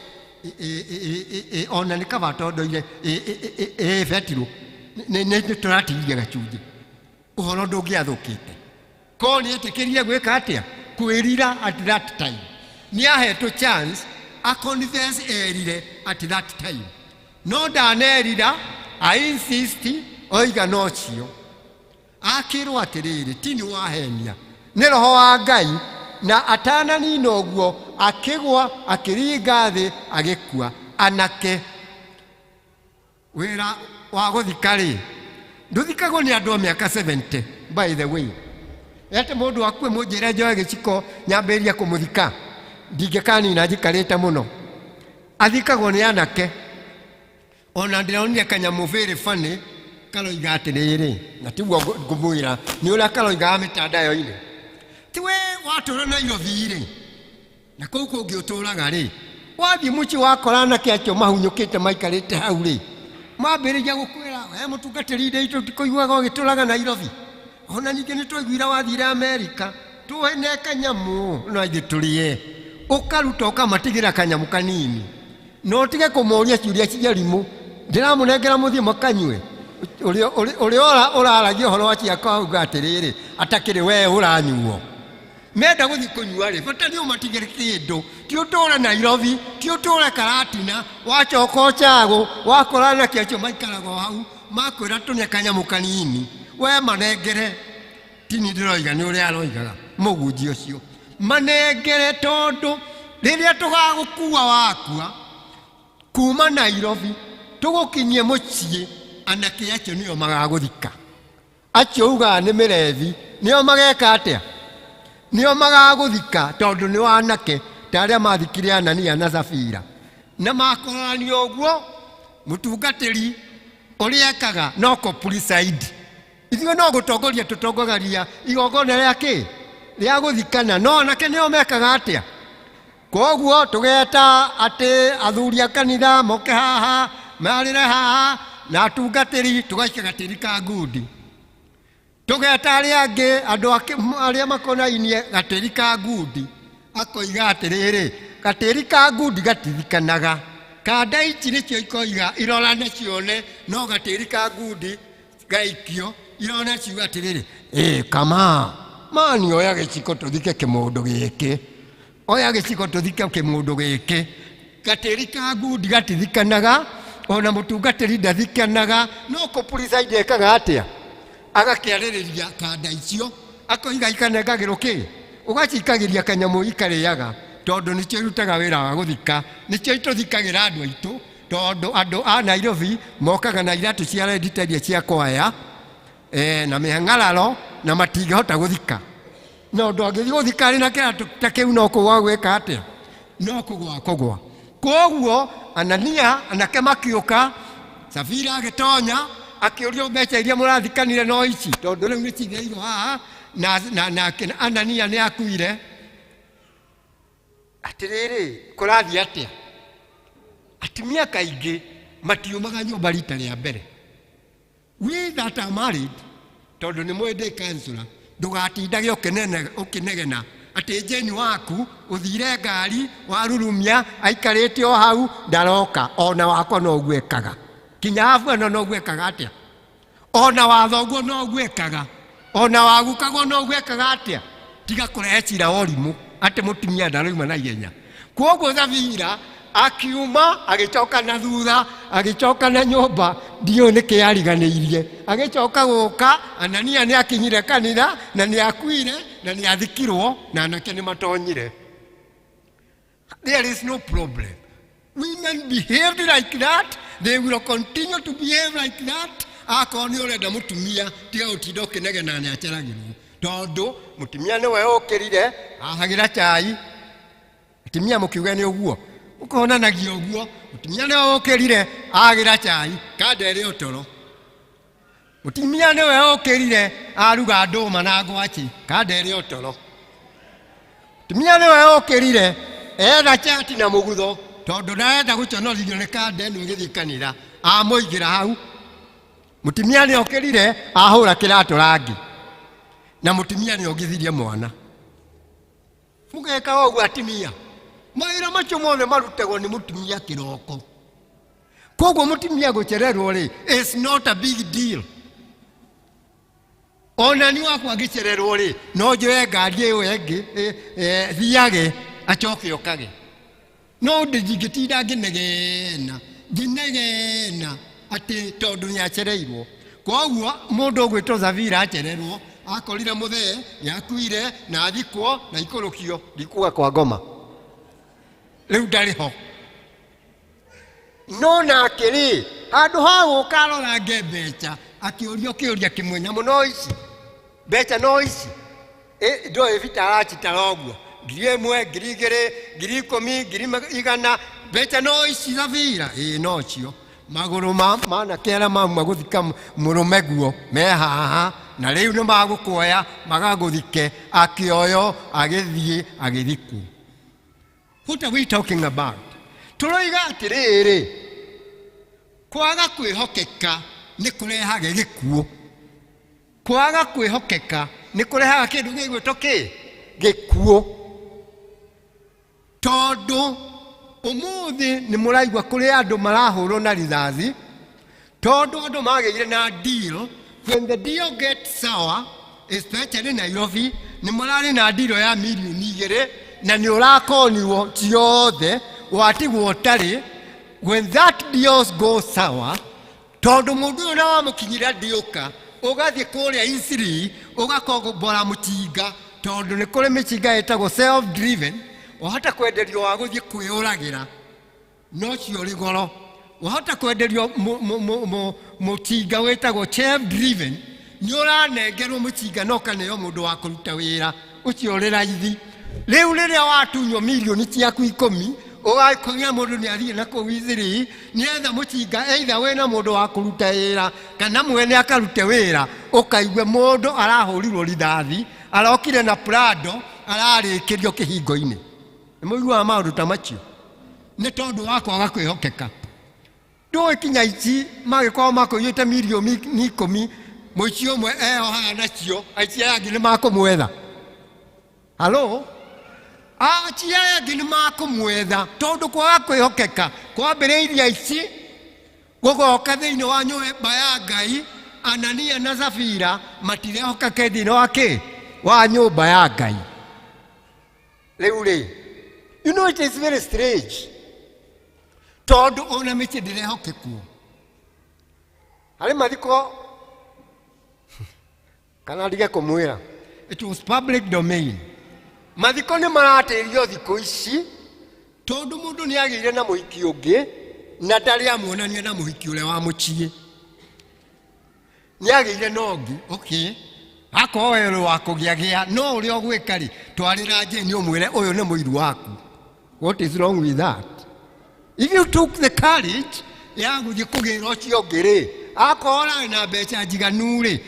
Ona nĩ kaba tondoire betirwo nĩ tũratigirie gacunjĩ ũhoro ndũngĩathũkĩte. Ko nĩ etĩkĩrire gwĩka atĩa? Kwĩrira. At that time nĩ ahetwo chance aconfess, erire at that time, no ndanerira, a insist oiga nocio. Akĩrwo atĩrĩrĩ, ti nĩ wahenia, nĩ roho wa Ngai. Na atananina ũguo akĩgwa, akĩringa thĩ, agĩkua. Anake, wĩra wa gũthika rĩ, ndũthikagwo nĩ andũ a mĩaka 70. By the way, ete mũndũ akue mũnjĩre njoe gĩciko nyambĩrĩrie kũmũthika, ndingĩkanina njikarĩte mũno. Athikagwo nĩ anake. Ona ndĩronire kanyamũ very funny karoiga atĩrĩrĩ, na tiguo ngũmwĩra, nĩ ũrĩa karoigaga mĩtandao-inĩ, ti we watũra Nairobi rĩ, na kũu kũngĩ ũtũraga rĩ, wathiĩ mũciĩ wakora anake acio mahunyũkĩte maikarĩte hau rĩ, mambĩrĩria gũkwĩra, we mũtungatĩri ndĩ tũtikũiguaga ũgĩtũraga Nairobi, ona ningĩ nĩ twaiguire wathire Amerika, tũhene kanyamũ na ithuĩ tũrĩe. Ũkaruta ũkamatigĩra kanyamũ kanini, na ũtige kũmoria ciũria cia rimũ, ndĩramũnengera mũthiĩ makanyue. Ũrĩa ũraragia ũhoro wa ciakwa auga atĩrĩrĩ, atakĩrĩ we ũranyuo. Menda gũthiĩ kũnyua rĩ, bata nĩ ũmatigĩre kĩndũ. Ti ũtũre Nairobi, ti ũtũre Karatina, wacoka Ũcagũ wakora anake acio maikaraga o hau, makwĩra tũne kanyamũ kanini, we manengere. Tini ndĩroiga, nĩ ũrĩa aroigaga mũgunji ũcio, manengere, tondũ rĩrĩa tũgagũkua wakua kuma Nairobi tũgũkinyie mũciĩ, anake acio nĩo magagũthika. Acio ugaga nĩ mĩrebi nĩo mageka atĩa? Nĩo magagũthika, tondũ nĩ wanake ta arĩa mathikire Anania na Safira. Na makorania ũguo, mũtungatĩri ũrĩa ekaga no kũ-preside. Ithuĩ no gũtongoria tũtongoragia igongona rĩa kĩ rĩa gũthikana, no anake nĩo mekaga atĩa? Koguo tũgeta atĩ athuri a kanitha moke haha, marĩre haha, na atungatĩri tũgaikia gatĩri ka ngundi. Tũgeta arĩa angĩ, andũ arĩa makonainie, gatĩri ka ngundi. Akoiga atĩrĩrĩ, gatĩri ka ngundi gatithikanaga. Kanda ici nĩcio ikoiga irorane cione, no gatĩri ka ngundi gaikio irona ciuga atĩrĩrĩ, ĩ kama mani, oya gĩciko tũthike kĩmũndũ gĩkĩ, oya gĩciko tũthike kĩmũndũ gĩkĩ. Gatĩri ka ngundi gatithikanaga, ona mũtungatĩri ndathikanaga, no kũpreside ekaga atĩa? Agakĩarĩrĩria kanda icio, akoiga ikanengagĩrwo kĩ, ũgacikagĩria kanyamũ ikarĩaga, tondũ nĩcio irutaga wĩra wa gũthika, nĩcio itũthikagĩra andũ aitũ, tondũ andũ a Nairobi mokaga na iratũ cia rendi ta iria cia kwaya na mĩhang'araro, na matingĩhota gũthika. Na ũndũ angĩthiĩ gũthika arĩ na kĩratũ ta kĩu, no kũgwa gwĩka atĩa? No kũgwa kũgwa. Koguo Anania anake makĩũka, Safira agĩtonya, akĩũrio mbeca iria mũrathikanire no ici, tondũ rĩu nĩ ciigĩirwo haha, na Anania nĩ akuire. Atĩrĩrĩ, kũrathiĩ atĩa? Atumia kaingĩ matiumaga nyũmba rita rĩa mbere. We that are married, tondũ nĩ mwĩ ndĩ counselor, ndũgatindage ũkĩnegena atĩ Jane waku ũthire ngari warurumia aikarĩte o hau ndaroka. Ona wakwa noguo ekaga, kinya abuana noguo ekaga atĩa, ona wathoguo noguo ekaga, ona wagukagwo noguo ekaga atĩa. Tiga kũrehe cira wa ũrimũ atĩ mũtumia ndarauma na ihenya. Koguo Thabira akiuma, agĩcoka na thutha, agĩcoka na nyũmba, ndiũĩ nĩkĩ ariganĩirie. Agĩcoka gũka, Anania nĩ akinyire kanitha na nĩ akuire na nĩ athikirwo, na anake nĩ matonyire. There is no problem. Women behaved like that, they will continue to behave like that. Akorwo nĩ ũrenda mũtumia, tiga gũtinda ũkĩnegena nĩ aceragĩrwo, tondũ mũtumia nĩwe ũkĩrire ahagĩra chai. Atumia mũkiuge nĩ ũguo ũkonanagia ũguo, mũtumia nĩwe ũkĩrire agĩra chai kanda ĩrĩ ũtoro, mũtumia nĩwe ũkĩrire aruga ndũma na ngwaci kanda ĩrĩ ũtoro. Mũtumia nĩwe ũkĩrire etha chati na mũgutho tondũ ndarenda gũconorithio nĩ kanda ĩno ĩgĩthiĩ kanitha amũigĩra hau. Mũtumia nĩ okĩrire ahũra kĩratũ rangi na mũtumia nĩ ongithirie mwana. Mũgeka ũguo atumia, mawĩra macio mothe marutagwo nĩ mũtumia kĩroko. Koguo mũtumia gũcererwo rĩ is not a big deal. Ona ni wakwa ngĩcererwo rĩ no njoe ngari ĩyo ĩngĩ thiage acoke okage. No ndingĩtinda ngĩnegena ngĩnegena atĩ tondũ nĩ acereirwo. Koguo mũndũ ũgwĩtwo Zavira acererwo akorire mũthee nĩ akuire na athikwo na ikũrũkio ndikuga kwa ngoma rĩu ndarĩ ho. No nake rĩ handũ ha gũka arorange mbeca akĩũrio kĩũria kĩmwe, nyamũ no ici mbeca no ici ndoĩ bita aracitara ũguo 1000 2,000 10,000 100,000 mbeca no ici Thabira ĩĩ nocio magũrũ ma manake arĩa mauma gũthika mũrũme guo me haha na rĩu nĩ magũkuoya magagũthike. Akĩoyo agĩthiĩ agĩthikwo. What are we talking about? Tũroiga atĩrĩrĩ, kwaga kwĩhokeka nĩ kũrehaga gĩkuũ. Kwaga kwĩhokeka nĩ kũrehaga kĩndũ gĩgwĩtwo kĩ? Gĩkuũ. Tondũ ũmũthĩ nĩ mũraigua kũrĩ andũ marahũrwo na rithathi tondũ andũ magĩire na deal. When the deal gets sour, especially Nairobi, nĩ mũrarĩ na deal ya mirioni 2 na nĩ ũrakonirwo ciothe watigwo ũtarĩ. When that deal goes sour, tondũ mũndũ ũyũ na wamũkinyĩra ndĩũka ũgathiĩ kũrĩa Isiri ũgakombora mũcinga tondũ nĩ kũrĩ mĩcinga ĩtagwo self driven wahota kwenderio wa gũthiĩ kwĩũragĩra no cio ũrĩ goro. Wahota kwenderio mũcinga wĩtagwo self driven nĩ ũranengerwo mũcinga no kaneo mũndũ wa kũruta wĩra ũcio ũrĩ raithi. Rĩu rĩrĩa watunywo mirioni ciaku 10 ũgakũgia mũndũ nĩ athiĩ na kũu Isiri nĩetha mũcinga either wĩna mũndũ wa kũruta wĩra kana mwene akarute wĩra. Ũkaigue mũndũ arahũrirwo rithathi arokire na Prado ararĩkĩrio kĩhingo-inĩ. Nĩ mũiguaga maũndũ ta macio nĩ tondũ wa kwaga kwĩhokeka. Ndũĩ kinya ici magĩkorwo makũiyĩte mirioni 10 mũici ũmwe eyohaga nacio aici aya angĩ nĩ makũmwetha. Halo, aici aya angĩ nĩ makũmwetha tondũ kwaga kwĩhokeka kwambĩrĩirie aici gũgoka thĩinĩ wa nyũmba ya Ngai. Anania na Safira matirehokeke thĩinĩ wa kĩ wa nyũmba ya Ngai. Rĩu rĩ, you know it is very strange tondũ ona mĩciĩ ndĩrehokekwo harĩ mathiko kana ndige kũmwĩra it was public domain. Mathiko nĩ maratĩrio thikũ ici tondũ mũndũ nĩ agĩire na mũhiki ũngĩ na ndarĩ amuonania na mũhiki ũrĩa wa mũciĩ nĩ agĩire na ũngĩ. Okay, akorwo we ũrĩ wa kũgĩagĩa no ũrĩa ũgwĩka rĩ twarĩra Jane ũmwĩre ũyũ nĩ mũiru waku. What is wrong with that? If you took the courage ya gũthiĩ kũgĩra ũcio ũngĩ rĩ, akorwo ũrarĩ na mbeca njiganu rĩ,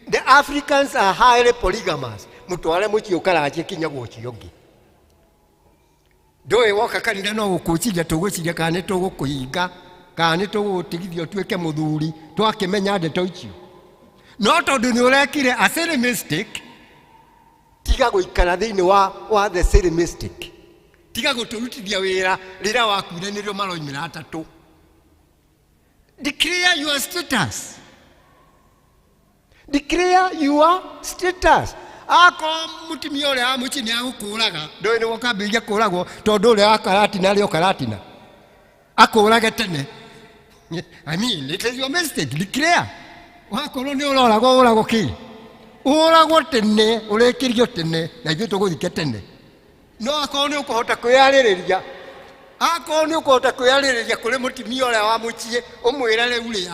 the Africans are highly polygamous. Mũtware mũciĩ ũkaranjie kinya gwa ũcio ũngĩ. Ndũĩ woka kanitha no gũkũciria tũgwĩciria kana nĩ tũgũkũhinga kana nĩ tũgũgũtigithia ũtuĩke mũthuri twakĩmenya ndeto icio. No tondũ nĩ ũrekire a silly mistake, tiga gũikara thĩinĩ wa the silly mistake. Tiga gũtũrutithia wĩra rĩrĩa wakuire nĩrĩo maroimĩra atatũ. Declare your status. Declare your status. Akorwo mũtumia ũrĩa wa mũciĩ nĩ agũkũraga ndũĩ nĩ ũkambĩrĩria kũragwo tondũ ũrĩa wa karatina arĩ o karatina akũrage tene. I mean, it is your mistake. Declare. Wakorwo nĩ ũroragwo ũragwo kĩ ũragwo tene ũrĩkĩrio tene na ithuĩ tũgũthike tene. No akorwo nĩ ũkũhota kwĩyarĩrĩria, akorwo nĩ ũkũhota kwĩyarĩrĩria kũrĩ mũtumia ũrĩa wa mũciĩ ũmwĩre rĩu rĩ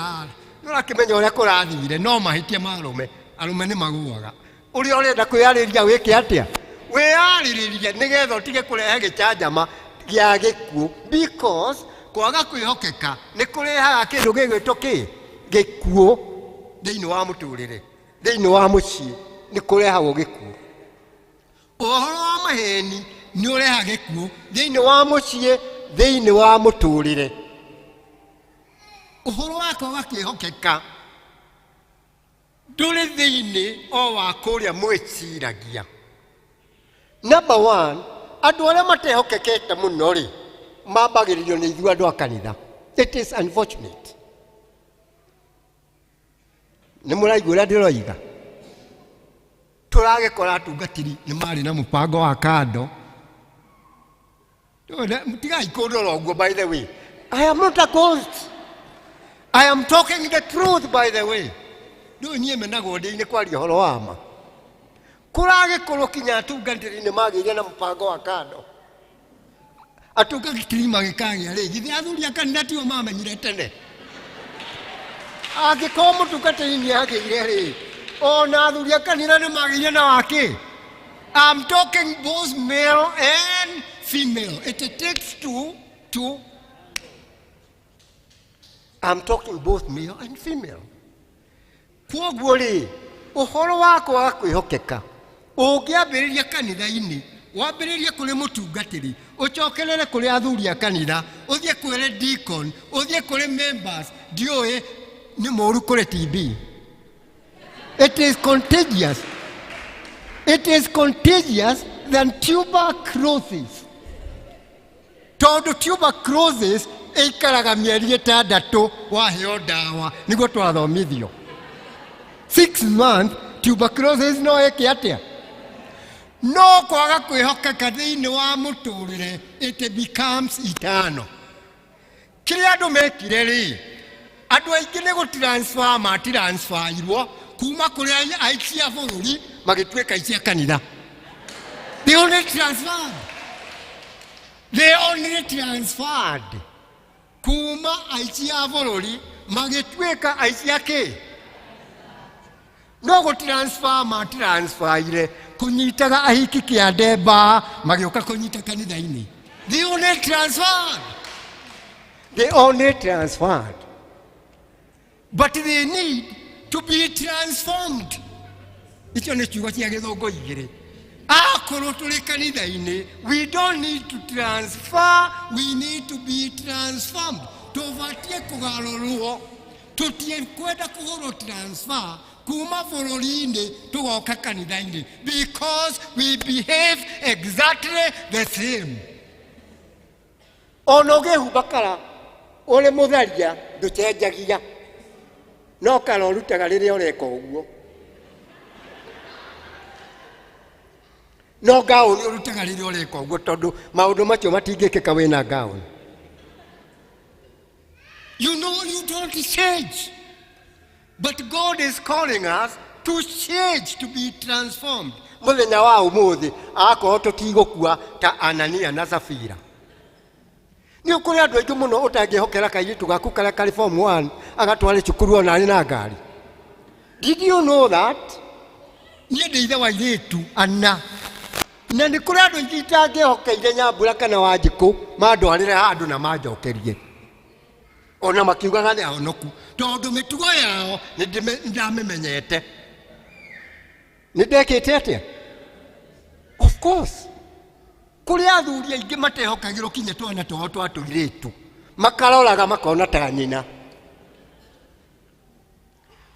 nĩ ũrakĩmenya ũrĩa kũrathire no mahĩtia ma arũme, arũme nĩ magũaga. Ũrĩa ũrenda kwĩyarĩrĩria wĩke atĩa? Wĩyarĩrĩrie nĩgetha ũtige kũrehe gĩcanjama gĩa gĩkuũ because kwaga kwĩhokeka nĩ kũrehaga kĩndũ gĩgwĩtwo kĩ gĩkuũ thĩinĩ wa mũtũrĩre, thĩinĩ wa mũciĩ nĩ kũrehagwo gĩkuũ. Ũhoro wa maheni Nĩ ũreha gĩkuũ thĩinĩ wa mũciĩ, thĩinĩ wa mũtũrĩre. Ũhoro wa kwaga kwĩhokeka ndũrĩ thĩinĩ o wa kũrĩa mwĩciragia. Number one, andũ arĩa matehokekete mũno rĩ, mambagĩrĩrio nĩ ithuĩ andũ a kanitha. It is unfortunate. Nĩ mũraigua ũrĩa ndĩroiga? Tũragĩkora atungatĩri nĩ marĩ na mũbango wa kando. Tigai kũndora ũguo. By the way, I am not a ghost. I am talking the truth. By the way, ndũĩ niĩ menagwo ndĩ-inĩ kwaria ũhoro wa ma. Kũragĩkorwo kinya atungatĩri nĩ magĩire na mũbango wa kando. Atungatĩri magĩkagĩa rĩ, githĩ athuri a kanitha tio mamenyire tene? Angĩkorwo mũtungatĩri nĩ agĩire rĩ, ona athuri a kanitha nĩ magĩire na wakĩ. I'm talking both male and female. It takes two to. I'm talking both male and female. Kwoguo rĩ, ũhoro wa kwaga kwĩhokeka ũngĩambĩrĩria kanitha-inĩ, wambĩrĩrie kũrĩ mũtungatĩri, ũcokerere kũrĩ athuri a kanitha, ũthiĩ kũrĩ deacon, ũthiĩ kũrĩ members, ndiũĩ nĩ mũru kũrĩ TB. It is contagious. It is contagious than tuberculosis. Tondũ tuberculosis ĩikaraga mĩeri 6 waheo ndawa, nĩguo twathomithio. 6 month tuberculosis no ĩke atĩa? No kwaga kwĩhokeka thĩinĩ wa mũtũrĩre, it becomes eternal. Kĩrĩa andũ mekire rĩ, andũ aingĩ nĩ gũtransfer matransferirwo kuma kũrĩ aici a bũrũri magĩtuĩka aici a kanitha. They only transferred, they only transferred kuma aici a bũrũri magĩtuĩka aici a kĩ. No gũtransfer matransferire kũnyitaga ahiki kĩandemba magĩũka kũnyita kanitha-inĩ. They only transferred, they only transferred, but they need to be transformed. Icio nĩ ciugo cia gĩthũngũ igĩrĩ. Akorwo tũrĩ kanitha-inĩ, we don't need to transfer, we need to be transformed. Tũbatie kũgarũrwo. Tũtikwenda kũhũrwo transfer kuma bũrũri-inĩ tũgoka kanitha-inĩ, because we behave exactly the same. Ona ũngĩhumba kara ũrĩ mũtharia, ndũcenjagia, no kara ũrutaga rĩrĩa ũreka ũguo, no ngaũni ũrutaga rĩrĩa ũreka ũguo, tondũ maũndũ macio matingĩkĩka wĩna ngaũni. You know, you don't change, but God is calling us to change, to be transformed. Mũthenya wa ũmũthĩ, akorwo tũtigũkua ta Anania na Safira, nĩ kũrĩ andũ aingĩ mũno ũtangĩhokera kairĩtu gaku karĩa karĩ form 1 agatware cukuru ona arĩ na ngari. Did you know that niĩ ndĩ ithe wa airĩtu ana, na nĩ kũrĩ andũ aingĩ itangĩhokeire Nyambura kana Wanjikũ mandwarĩre handũ na manjokerie, ona makiugaga nĩ ahonoku, tondũ mĩtugo yao nĩ ndamĩmenyete. Nĩ ndekĩte atĩa? Of course, kũrĩ athuri aingĩ matehokagĩrwo kinya twana twao twa tũirĩtu, makaroraga makona ta nyina.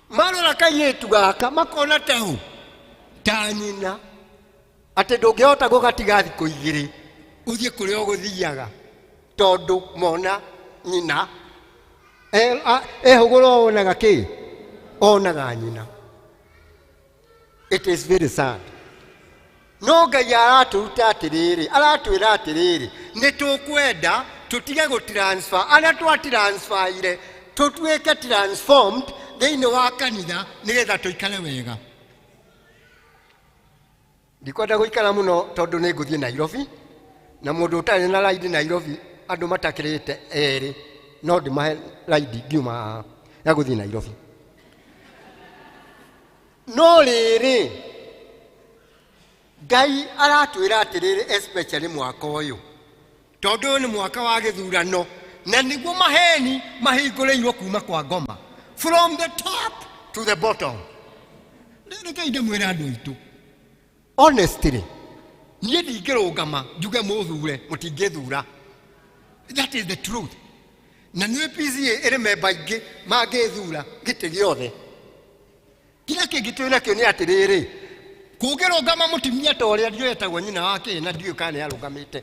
Marora kairĩtu gaka makona ta ũ, ta nyina, atĩ ndũngĩhota gũgatiga thikũ 2 ũthiĩ kũrĩa ũgũthiaga, tondũ mona nyina. Ehũgũra onaga kĩ? Onaga nyina. It is very sad. No Ngai aratũruta atĩrĩrĩ, aratwĩra atĩrĩrĩ, nĩ tũkwenda tũtige gũtransfer arĩa twatransferire, tũtuĩke transformed thĩinĩ wa kanitha nĩgetha tũikare wega. Ndikwenda gũikara mũno tondũ nĩ ngũthiĩ Nairobi, na mũndũ ũtarĩ na raidi Nairobi, andũ matakĩrĩte erĩ no ndĩmahe raidi ngiuma haha ya gũthiĩ Nairobi. No rĩrĩ, Ngai aratwĩra atĩrĩrĩ, especially mwaka ũyũ, tondũ ũyũ nĩ mwaka wa gĩthurano, na nĩguo maheni mahingũrĩirwo kuma kwa ngoma, from the top to the bottom. Rekei ndĩmwĩre andũ aitũ honestly. Niĩ ndingĩrũgama njuge mũthure, mũtingĩthura. That is the truth. Na nĩ PCA ĩrĩ memba aingĩ mangĩthura gĩtĩ gĩothe. Kĩrĩa kĩngĩ twĩ nakĩo nĩ atĩrĩrĩ, kũngĩrũgama mũtumia ta ũrĩa ndiũĩ etagwo nyina wa kĩ na ndiũĩ kana nĩ arũgamĩte,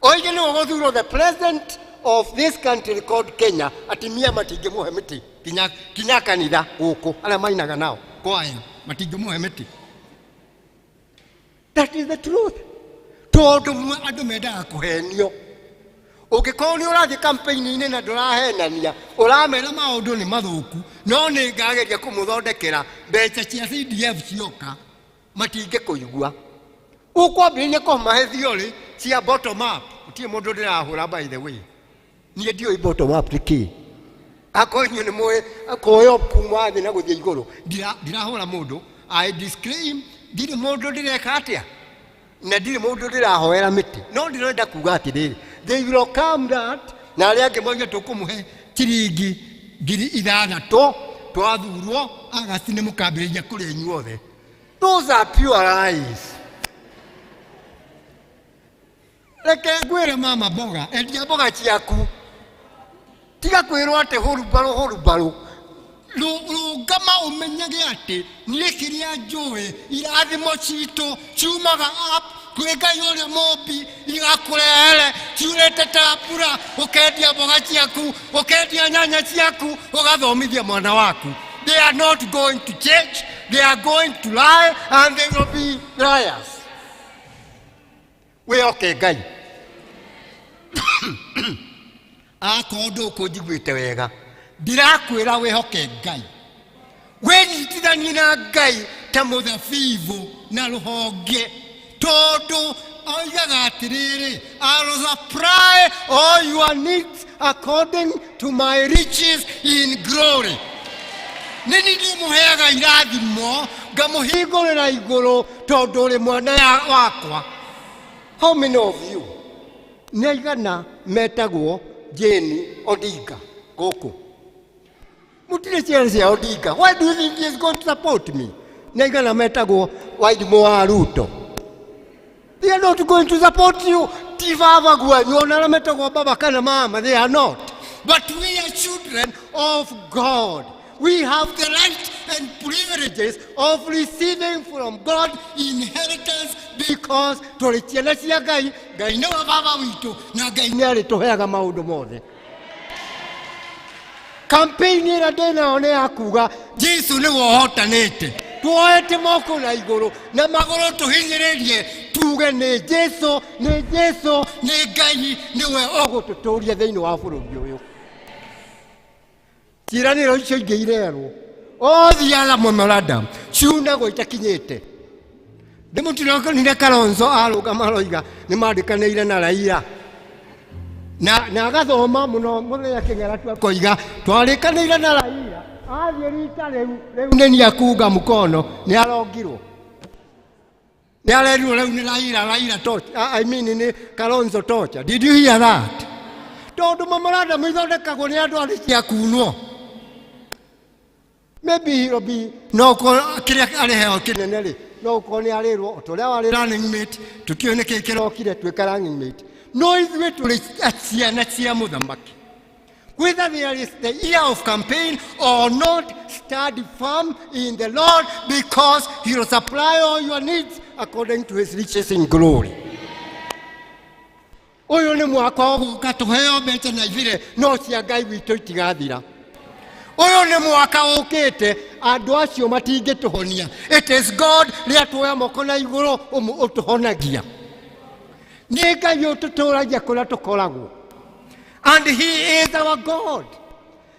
oige nĩwe ũgũthurwo the president of this country called Kenya, atumia matingĩmũhe mĩtĩ kinya, kinya kanitha gũkũ arĩa mainaga nao kwaya matingĩmũhe mĩtĩ. That is the truth. Tondũ andũ mendaga kũhenio. Ũngĩkorwo nĩ ũrathiĩ campaign-inĩ na ndũrahenania, ũramera maũndũ nĩ mathũku, no nĩ ngageria kũmũthondekera mbeca cia CDF cioka, matingĩkũigua. Ũkwambĩrĩria kũmahe theory cia bottom up. Gũtirĩ mũndũ ndĩrahũra by the way. Niĩ ndiũĩ bottom up nĩ kĩĩ. Akorwo inyuĩ nĩ mũĩ kuoywo kuma thĩ na gũthiĩ igũrũ, ndirahũra mũndũ. I disclaim, ndirĩ mũndũ ndĩreka atĩa, na ndirĩ mũndũ ndĩrahoera mĩtĩ, no ndĩrenda kuga atĩrĩrĩ, they will come that na arĩa angĩ moige tũkũmũhe ciringi 6000 twathurwo Agasti nĩ mũkambĩrĩria kũrĩa inyuothe. Those are pure lies. Reke ngwĩre mama mboga, endia mboga ciaku, tiga kwĩrwo atĩ hurumbarũ hurumbarũ. Rũgama ũmenyage atĩ niĩ kĩrĩa njũĩ, irathimo citũ ciumaga up kwĩ Ngai ũrĩa mũmbi, igakũrehere ciurĩte ta mbura, ũkendia mboga ciaku, ũkendia nyanya ciaku, ũgathomithia mwana waku. They are not going to change, they are going to lie and they will be liars. Wĩhoke Ngai. Akorwo ndũkũnjiguĩte wega, ndirakwĩra wĩhoke Ngai, wĩnyitithanie na Ngai ta mũthabibũ na rũhonge, tondũ oigaga atĩrĩrĩ, I will supply all your needs according to my riches in glory. Nĩ niĩ ndĩmũheaga irathimo, ngamũhingũrĩra igũrũ, tondũ ũrĩ mwana wakwa. How many of you nĩ aigana metagwo Jane Odinga gũkũ? Mũtirĩ ciana cia Odinga. Why do you think he is going to support me? Nĩ aigana metagwo Wairimu wa Ruto? They are not going to support you. Ti baba gwanyu, ona arĩa metagwo baba kana mama, they are not. But we are children of God. We have the right and privileges of receiving from God inheritance because tũrĩ ciana cia Ngai. Ngai nĩwe baba witũ na Ngai nĩ arĩtũheaga maũndũ mothe. Campaign ĩrĩa ndĩ nayo nĩ ya kuga Jesu nĩwe ũhotanĩte. Tuoete moko na igũrũ na magũrũ tũhinyĩrĩrie, tuge nĩ Jesu, nĩ Jesu, nĩ Ngai nĩwe ũgũtũtũria thĩinĩ wa bũrũri ũyũ. Ciĩranĩro icio ingĩ irerwo othiala memorandum ciunagwo itakinyĩte. Ndĩmũtirakonire Kalonzo arũgama aroiga nĩ mandĩkanĩire na Raila na agathoma mũno mũthenya kĩng'era tu akoiga twarĩkanĩire na Raila, athiĩ rita rĩu rĩu nĩ niĩ akunga mkono, nĩ arongirwo, nĩ arerirwo rĩu nĩ Raila, Raila torch, I mean nĩ Kalonzo torture. Did you hear that? Tondũ memorandum ithondekagwo nĩ andũ arĩ cia kunwo. Maybe he'll be no ko kĩrĩa arĩheo kĩnene rĩ, no ũkorwo nĩ arĩrwo o ta ũrĩa warĩ running mate, tũtiũĩ nĩkĩ kĩrokire tuĩka running mate, no ithuĩ tũrĩ ciana cia mũthamaki. Whether there is the year of campaign or not, stand firm in the Lord because he will supply all your needs according to his riches in glory. Ũyũ nĩ mwaka ũgũka tũheo mbeca na ithire, no cia Ngai witũ itigathira. Ũyũ nĩ mwaka ũkĩte andũ acio matingĩtũhonia. It is God rĩrĩa tuoya moko na igũrũ ũtũhonagia. Nĩ Ngai ũtũtũragia kũrĩa tũkoragwo. And he is our God.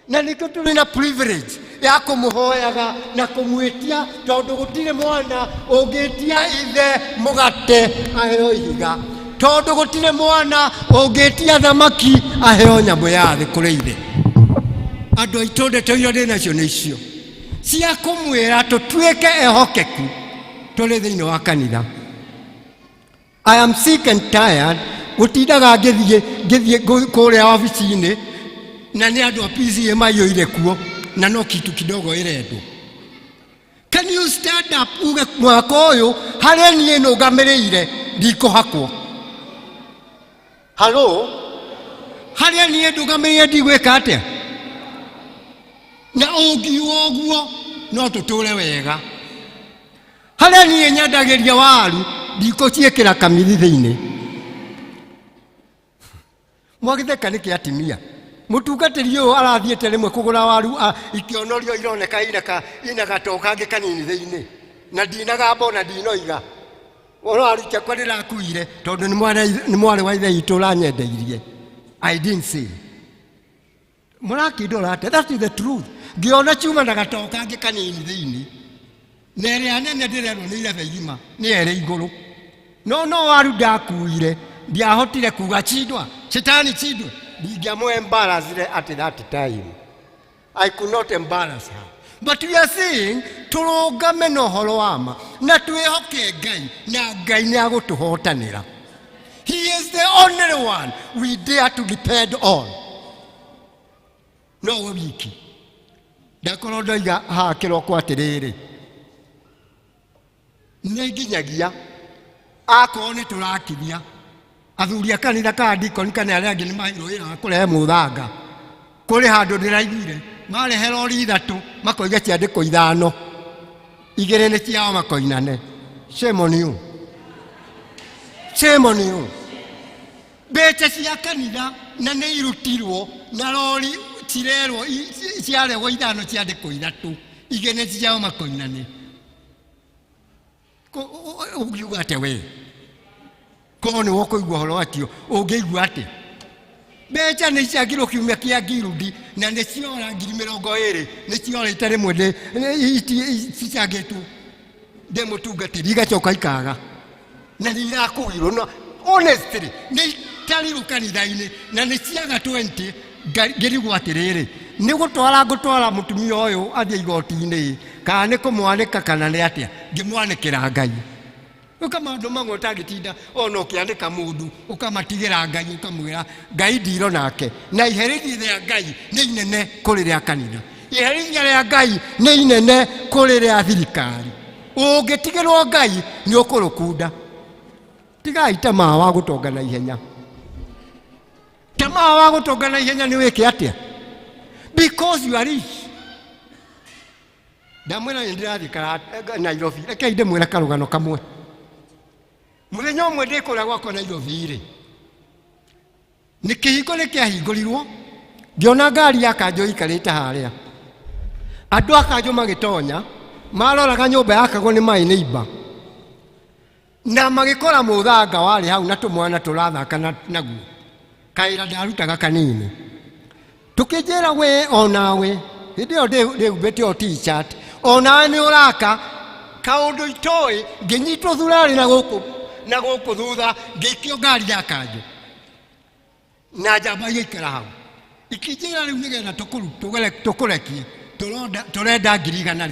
Na nĩkĩo tũrĩ na privilege ya kũmũhoyaga na kũmwĩtia, tondũ gũtirĩ mwana ũngĩtia ithe mũgate aheo ihiga, tondũ gũtirĩ mwana ũngĩtia thamaki aheo nyamũ ya thĩ kũrĩ ithe. Andũ aitũ, ndeto iria ndĩ nacio nĩ icio cia kũmwĩra tũtuĩke ehokeku tũrĩ thĩinĩ wa kanitha. I am sick and tired gũtindaga ngĩthiĩ kũrĩa wabici-inĩ na nĩ andũ a PCA maiyũire kuo na no kitu kidogo ĩrendwo. Can you stand up uge mwaka ũyũ harĩa niĩ nũgamĩrĩire Ndikũhakwo. Halo, harĩa niĩ ndũgamĩrĩire ndigwĩka atĩa? Na ũngiuga ũguo no tũtũre wega. Harĩa niĩ nyendagĩria waru ndikũciĩkĩra kamiri thĩinĩ. Mwagĩtheka nĩkĩ atimia? Mũtungatĩri ũyũ arathiĩte rĩmwe kũgũra waru ikĩonorio ironeka ina gatoo kangĩ kanini thĩinĩ, na ndinagamba ona ndinoiga ũhoro wa ciakwa ndĩrakuire tondũ nĩ mwarĩ wa ithe witũ ũranyendeirie. I didn't say mũrakindora atĩa. That is the truth. Ngĩona ciuma na gatoo kangĩ kanini thĩinĩ, na ĩrĩa nene ndĩrerwo nĩ irebe igima nĩ erĩ igũrũ, no waru ndakuire ndiahotire kuga chindwa shetani chindwa. Ndingĩamũ embarrassire at that time. I could not embarrass her. But we are saying tũrũngame na ũhoro wa ma na twĩhoke Ngai, na Ngai nĩ agũtũhotanĩra. He is the only one we dare to depend on. No we wiki. Ndakorwo ndoiga haha kĩroko atĩrĩrĩ, nĩ nginyagia akorwo nĩ tũrakiria athuri a kanitha kana dikoni kana arĩa angĩ nĩ maheirwo wĩra wa kũrehe mũthanga. Kũrĩ handũ ndĩraiguire marehe rori ithatũ, makoiga ciandĩkwo ithano, igĩrĩ nĩ ciao makoinane. Shame on you. Shame on you. Mbeca cia kanitha na nĩ irutirwo na rori cirerwo ciarehwo ithano, ciandĩkwo ithatũ, igĩrĩ nĩ ciao makoinane. Ũngiuga atĩa we korwo nĩ wokũigua ũhoro wacio? Ũngĩigua atĩa? Mbeca nĩ icangirwo kiumia kĩa ngirundi na nĩ ciora 20,000, nĩ ciorĩte rĩmwe cicangĩtwo ndĩ mũtungatĩri, igacoka ikaga na nĩ irakuirwo. No honestly nĩ itarirwo kanitha-inĩ na nĩ ciaga 20. Ngĩrigwo atĩrĩrĩ, nĩ gũtwara ngũtwara mũtumia ũyũ athiĩ igoti-inĩ kana nĩ kũmwanĩka kana nĩ atĩa? Ngĩmwanĩkĩra Ngai. Ũka maũndũ mamwe ũtangĩtinda ona ũkĩandĩka mũndũ, ũkamatigĩra Ngai, ũkamwĩra Ngai ndiro nake. Na iherithia rĩa Ngai nĩ inene kũrĩ rĩa kanitha, iherithia rĩa Ngai nĩ inene kũrĩ rĩa thirikari. Ũngĩtigĩrwo Ngai nĩ ũkũrũkunda. Tigai tamaa wa gũtonga na ihenya. Tamaa wa gũtonga na ihenya nĩ wĩke atĩa? Because you are rich. Ndamwĩra nĩ ndĩrathiĩ Nairobi. Rekei ndĩmwĩre karũgano kamwe. Mũthenya ũmwe ndĩ kũrĩa gwakwa Nairobi rĩ, nĩ kĩhingo nĩ kĩahingũrirwo, ngĩona ngari ya kanjũ ĩikarĩte harĩa. Andũ a kanjũ magĩtonya, maroraga nyũmba yakagwo nĩ maĩ nĩ imba, na magĩkora mũthanga warĩ hau na tũmwana tũrathaka naguo. Kaĩra ndarutaga kanini tũkĩnjĩra, we onawe hĩndĩ ĩyo ndĩhumbĩte o T-shirt, onawe nĩ ũraka kaũndũ itoĩ. Ngĩnyitwo thurarĩ na gũkũ thutha, ngĩikio ngari ya kanjũ na njamba igĩikara hau ikĩnjĩra, rĩu nĩgetha tũkũrekie tũrenda 100,000.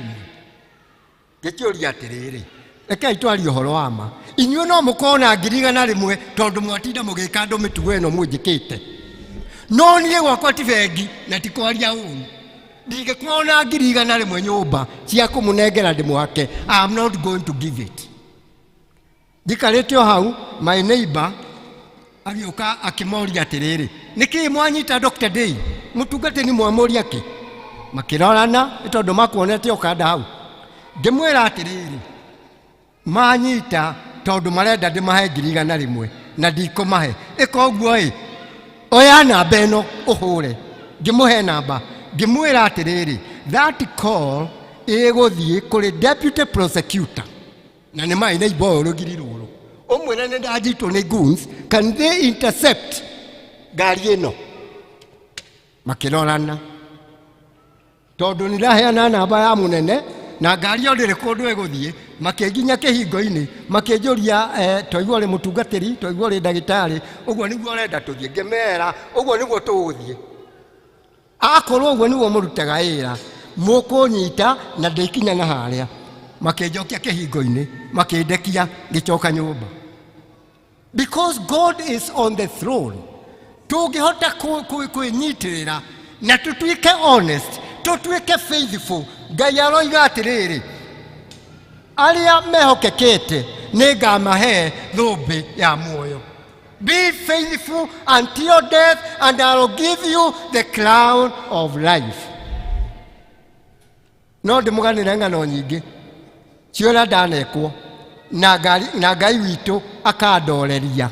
Ngĩkĩũria atĩrĩrĩ, rekei twarie ũhoro wa ma, inyuĩ no mũkorwo na 100,000 tondũ mwatinda mũgĩka andũ mĩtugo ĩno mwĩnjĩkĩte, no niĩ gwakwa ti bengi na ti kwaria ũru, ndingĩkorwo na 100,000 nyũmba cia kũmũnengera ndĩmwake. I am not going to give it. Njikarĩte o hau, my neighbor agĩũka akĩmoria atĩrĩrĩ, nĩkĩĩ mwanyita Dr. Day mũtungatĩri? Mwamũria kĩ? Makĩrorana nĩ tondũ makuonete ũkanda hau. Ngĩmwĩra atĩrĩrĩ, manyita tondũ marenda ndĩmahe 100,000 na ndikũmahe. Ĩka ũguo ĩ, oya namba ĩno ũhũre. Ngĩmũhe namba, ngĩmwĩra atĩrĩrĩ, that call ĩgũthiĩ kũrĩ deputy prosecutor na nĩ maĩ neighbor ũyũ rũgiri rũrũ, ũmwĩre nĩ ndanyitwo nĩ goons, can they intercept ngari ĩno? Makĩrorana tondũ nĩ ndaheana namba ya mũnene na ngari ĩyo ndĩrĩ kũndũ ĩgũthiĩ. Makĩnginya kĩhingo-inĩ makĩnjũria, twaigua ũrĩ mũtungatĩri, twaigua ũrĩ ndagĩtarĩ, ũguo nĩguo ũrenda tũthiĩ? Ngĩmera ũguo nĩguo tũgũthiĩ. Akorwo ũguo nĩguo mũrutaga wĩra, mũkũnyita na ndĩkinya na harĩa. Makĩnjokia kĩhingo-inĩ, makĩndekia, ngĩcoka nyũmba, because God is on the throne. Tũngĩhota kwĩnyitĩrĩra na tũtuĩke honest, tũtuĩke faithful, Ngai aroiga atĩrĩrĩ, arĩa mehokekete Nĩ ngamahe thũmbĩ ya muoyo. Be faithful until death and I will give you the crown of life. No ndĩmũganĩre ng'ano nyingĩ ciũra ndanekwo na na Ngai witũ akandoreria.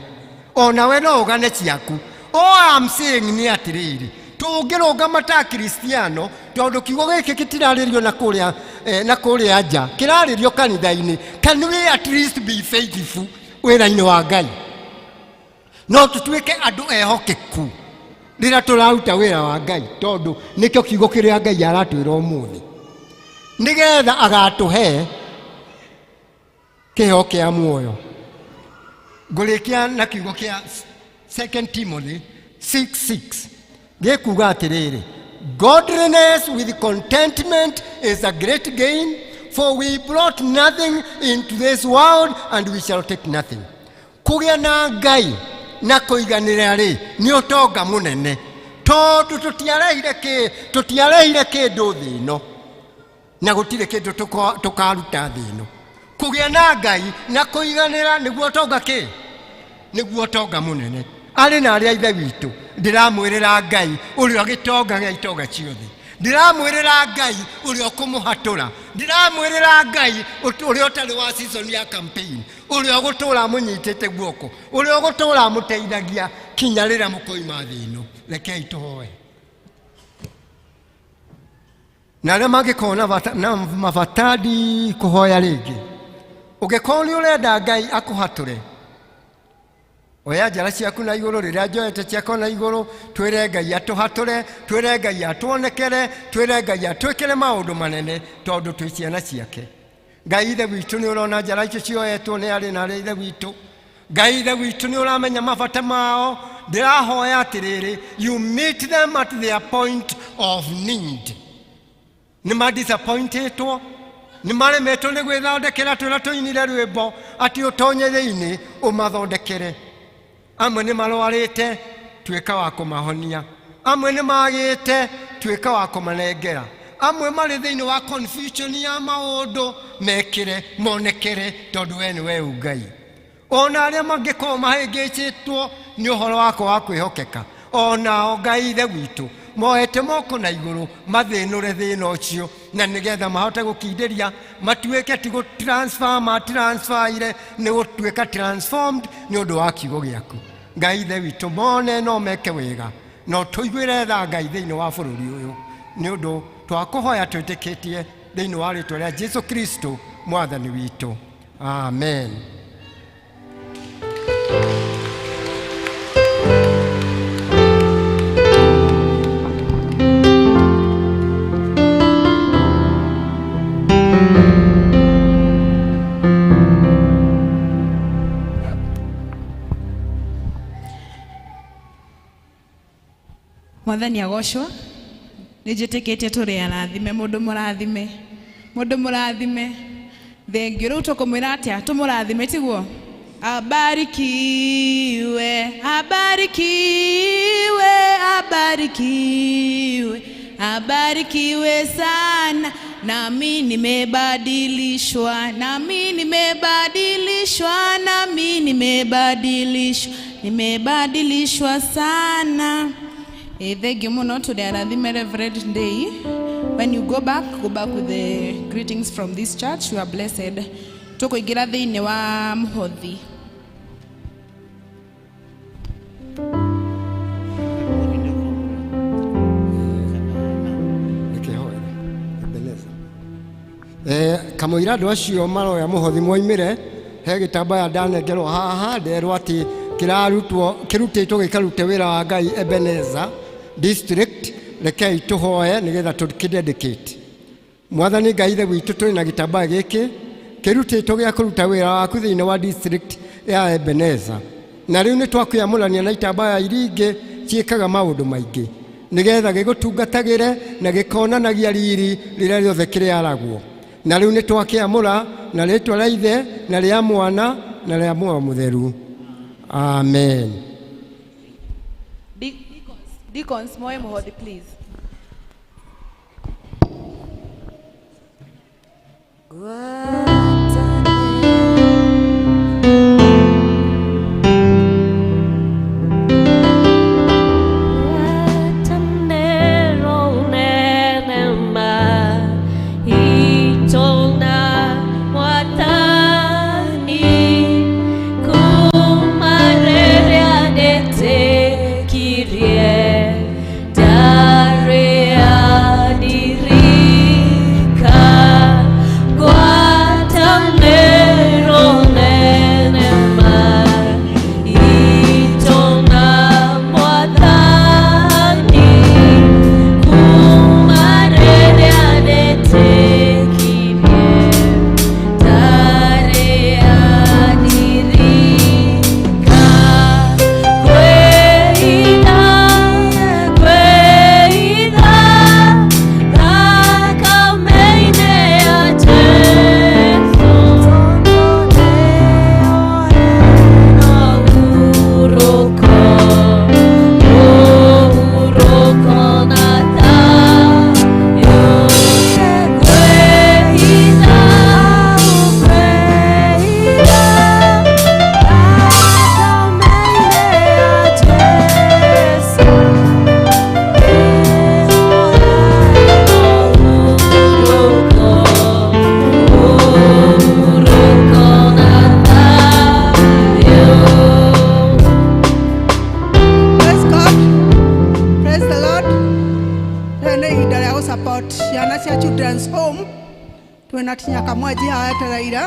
Onawe no ũgane ciaku. All I'm saying nĩ atĩrĩrĩ, tũngĩrũgama ta Kristiano, tondũ kiugo gĩkĩ gĩtirarĩrio na kũrĩa na kũrĩa nja, kĩrarĩrio kanitha-inĩ. Can we at least be faithful wĩra-inĩ wa Ngai? No tũtuĩke andũ ehokeku rĩrĩa tũraruta wĩra wa Ngai, tondũ nĩkĩo kiugo kĩrĩa Ngai aratwĩra ũmũthĩ, nĩgetha agatũhe kĩheo kĩa muoyo. Ngũrĩkia na kiugo kĩa 2 Timothy 6:6 gĩkuga atĩrĩrĩ, godliness with contentment is a great gain, for we brought nothing into this world and we shall take nothing. Kũgĩa na Ngai na kũiganĩra rĩ, nĩ ũtonga mũnene, tondũ tũtiarehire kĩndũ thĩ ĩno, na gũtirĩ kĩndũ tũkaruta thĩ ĩno. Kũgĩa na Ngai na kũiganĩra nĩguo ũtonga kĩ? Nĩguo ũtonga mũnene. Arĩ na arĩa ithe witũ, ndĩramwĩrĩra Ngai ũrĩa gĩtonga gĩa itonga ciothe, ndĩramwĩrĩra Ngai ũrĩa ũkũmũhatũra, ndĩramwĩrĩra Ngai ũrĩa ũtarĩ wa season ya campaign, ũrĩa ũgũtũra amũnyitĩte guoko, ũrĩa ũgũtũra amũteithagia kinya rĩrĩa mũkoima thĩ ĩno. Rekei tũhoe. Na arĩa mangĩkorwo na bata, na mabata ndikũhoya rĩngĩ. Ũngĩkorwo nĩ ũrenda Ngai akũhatũre, oya njara ciaku na igũrũ, rĩrĩa njoete ciakwa na igũrũ, twĩre Ngai atũhatũre, twĩre Ngai atuonekere, twĩre Ngai atwĩkĩre maũndũ manene, tondũ twĩ ciana ciake. Ngai ithe witũ, nĩ ũrona njara icio cioetwo nĩ arĩ na arĩa ithe witũ. Ngai ithe witũ, nĩ ũramenya mabata mao. Ndĩrahoya atĩrĩrĩ, you meet them at their point of need. Nĩ madisappointĩtwo, nĩ maremetwo nĩ gwĩthondekera. Twĩra tũinire rwĩmbo atĩ ũtonye thĩinĩ ũmathondekere. Amwe nĩ marwarĩte, tuĩka wa kũmahonia. Amwe nĩ magĩte, tuĩka wa kũmanengera. Amwe marĩ thĩinĩ wa confusion ya maũndũ, mekĩre monekere, tondũ we nĩ we Ngai. Ona arĩa mangĩkorwo mahĩngĩcĩtwo nĩ ũhoro wakwa wa kwĩhokeka, onao Ngai ithe witũ, moete moko na igũrũ, mathĩnũre thĩna ũcio, na nĩgetha mahote gũkindĩria, matuĩke ti gũtransfer ma transferire, nĩ gũtuĩka transformed nĩ ũndũ wa kiugo gĩaku. Ngai ithe witũ, mone no meke wega, no tũiguĩre tha Ngai thĩinĩ wa bũrũri ũyũ, nĩ ũndũ twakũhoya twĩtĩkĩtie thĩinĩ wa rĩtwa rĩa Jesu Kristo mwathani witũ, amen.
Mwathani agocwo. Nĩ njĩtĩkĩtie tũrĩ arathime. Mũndũ mũrathime, mũndũ mũrathime, thengiũ. Rĩu tũkũmwĩra atĩa? Tũmũrathime, tiguo? Abarikiwe, abarikiwe, abarikiwe, abarikiwe sana. Nami nimebadilishwa, nami nimebadilishwa, nami nimebadilishwa, nimebadilishwa sana. Thank you muno to the arathime Reverend Ndei. When you go back, go back with the greetings from this church. You are blessed. Tũkũingĩra thĩinĩ wa mũhothi.
Reke hoere. Ebeneza. Kamũira andũ acio maroya mũhothi moimĩre, he gĩtambaya ndanengerwo haha, nderwo atĩ kĩrarutwo, kĩrutĩtwo gĩkarute wĩra wa Ngai Ebeneza district. Rekei tũhoe nĩgetha tũkĩdedicate. Mwathani Ngai ithe witũ, tũrĩ na gĩtambaya gĩkĩ kĩrutĩtwo gĩa kũruta wĩra waku thĩinĩ wa district ya Ebeneza, na rĩu nĩ twakwĩamũrania na itambaya iria ingĩ ciĩkaga maũndũ maingĩ, nĩgetha gĩgũtungatagĩre na gĩkonanagia riri rĩrĩa rĩothe kĩrĩaragwo. Na rĩu nĩ twakĩamũra na rĩtwa rĩa Ithe na rĩa Mwana na rĩa Muoyo Mũtheru, amen.
Deacons, moe mũhothi, please.
Rĩu nĩ ihinda rĩa gũ-support ciana cia Children's Home. Twĩna tinya kamwenji haha etereire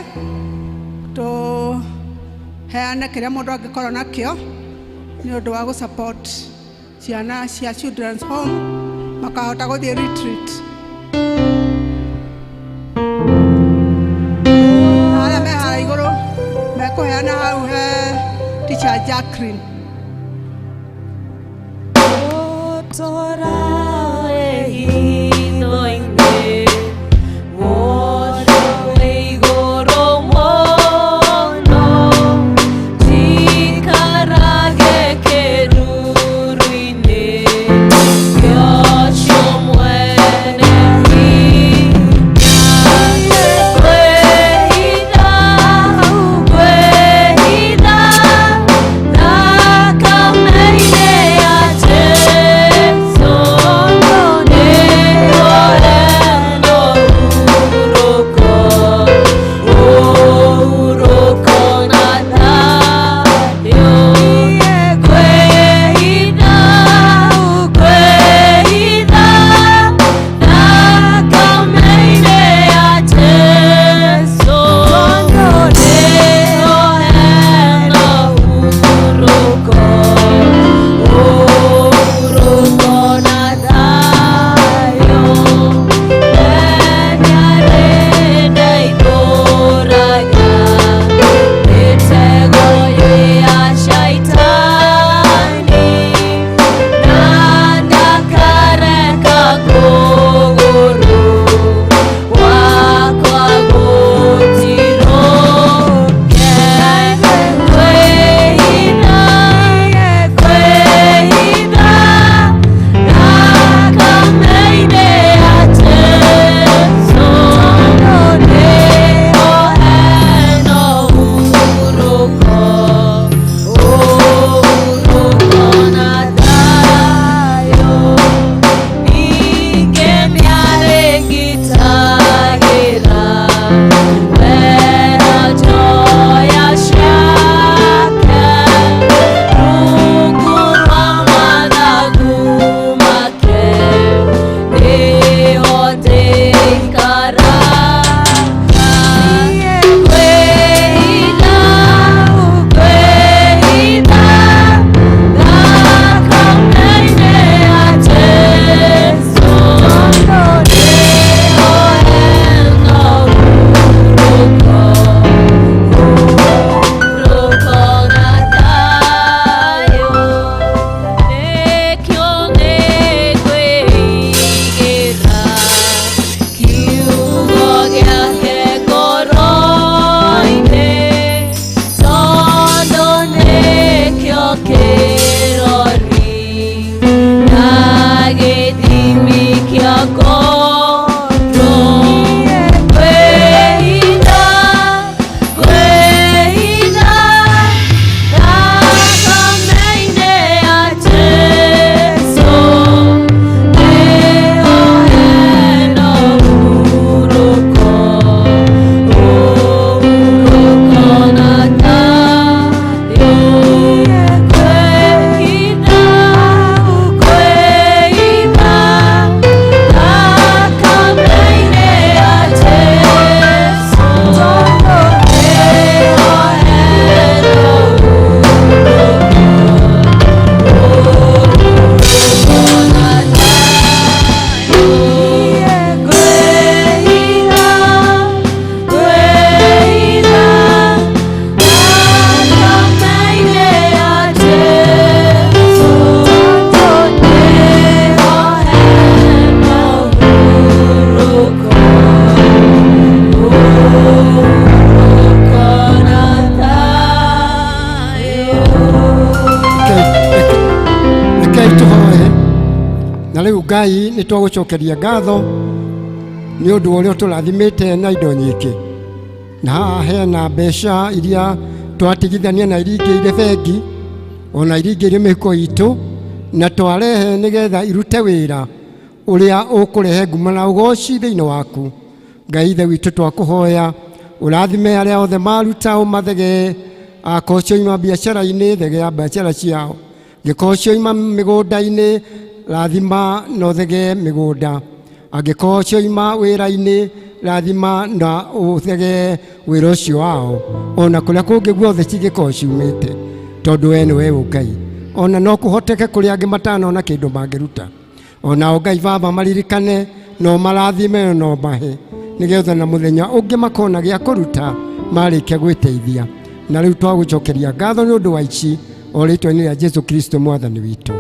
tũheane kĩrĩa mũndũ angĩkorwo nakĩo nĩ ũndũ wa gũ-support ciana cia Children's Home makahota gũthiĩ retreat. Na arĩa me harĩa igũrũ mekũheana hau he teacher Jacqueline.
Rekei tũhoe. Na rĩu Ngai, nĩ twagũcokeria ngatho nĩ ũndũ wa ũrĩa ũtũrathimĩte na indo nyingĩ, na haha hena mbeca iria twatigithania na iria ingĩ irĩ bengi, ona iria ingĩ irĩ mĩhuko itũ, na twarehe nĩgetha irute wĩra ũrĩa ũkũrehe nguma na ũgoci thĩinĩ waku. Ngai Ithe witũ, twakũhoya ũrathime arĩa othe maruta, ũmathegee. Akorwo cioima biacara-inĩ, thegea biacara ciao. Ngĩkorwo cioima mĩgũnda-inĩ, Rathima na ũthegee mĩgũnda. Angĩkorwo cioima wĩra-inĩ, rathima na ũthegee wĩra ũcio wao, ona kũrĩa kũngĩ guothe cingĩkorwo ciumĩte, tondũ we nĩwe Ngai. Ona no kũhoteke kũrĩ angĩ matanona kĩndũ mangĩruta, onao Ngai Baba maririkane no marathime no mahe, nĩgetha na mũthenya ũngĩ makona gĩa kũruta marĩkia gwĩteithia. Na rĩu twagũcokeria ngatho nĩ ũndũ wa ici o rĩtwa-inĩ rĩa Jesu Kristo mwathani witũ,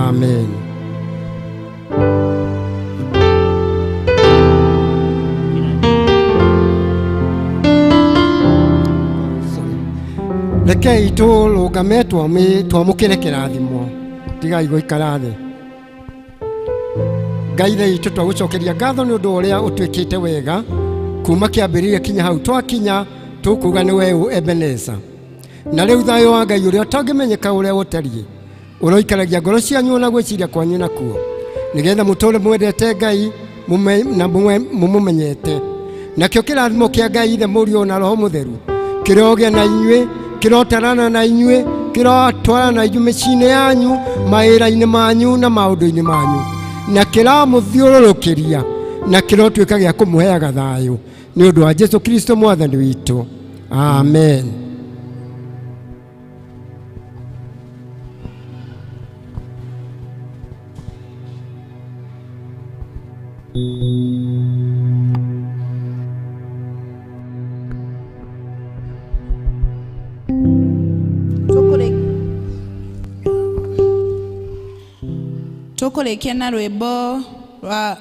amen. Rekei tũrũgame twamũkĩre kĩrathimo, tigai gũikara thĩ. Ngai ithe witũ, twagũcokeria ngatho nĩ ũndũ wa ũrĩa ũtwĩkĩte wega kuma kĩambĩrĩria kinya hau twakinya, tũkuga nĩ we ũ Ebeneza. Na rĩu thayũ wa Ngai ũrĩa ũtangĩmenyeka ũrĩa ũtariĩ ũroikaragia ngoro cianyu na gwĩciria kwanyu nakuo, nĩgetha mũtũũre mwendete Ngai na mũmũmenyete. Nakĩo kĩrathimo kĩa Ngai Ithe, Mũriũ na Roho Mũtheru kĩrogĩa na inyuĩ, kĩrotarana na inyuĩ, kĩrotwarana na inyuĩ mĩciĩ-inĩ yanyu, mawĩra-inĩ manyu na maũndũ-inĩ manyu, na kĩramũthiũrũrũkĩria, na kĩrotuĩka gĩa kũmũheaga thayũ nĩ ũndũ wa Jesu Kristo mwathani witũ, amen.
Tũkũrĩkia na rwĩmbo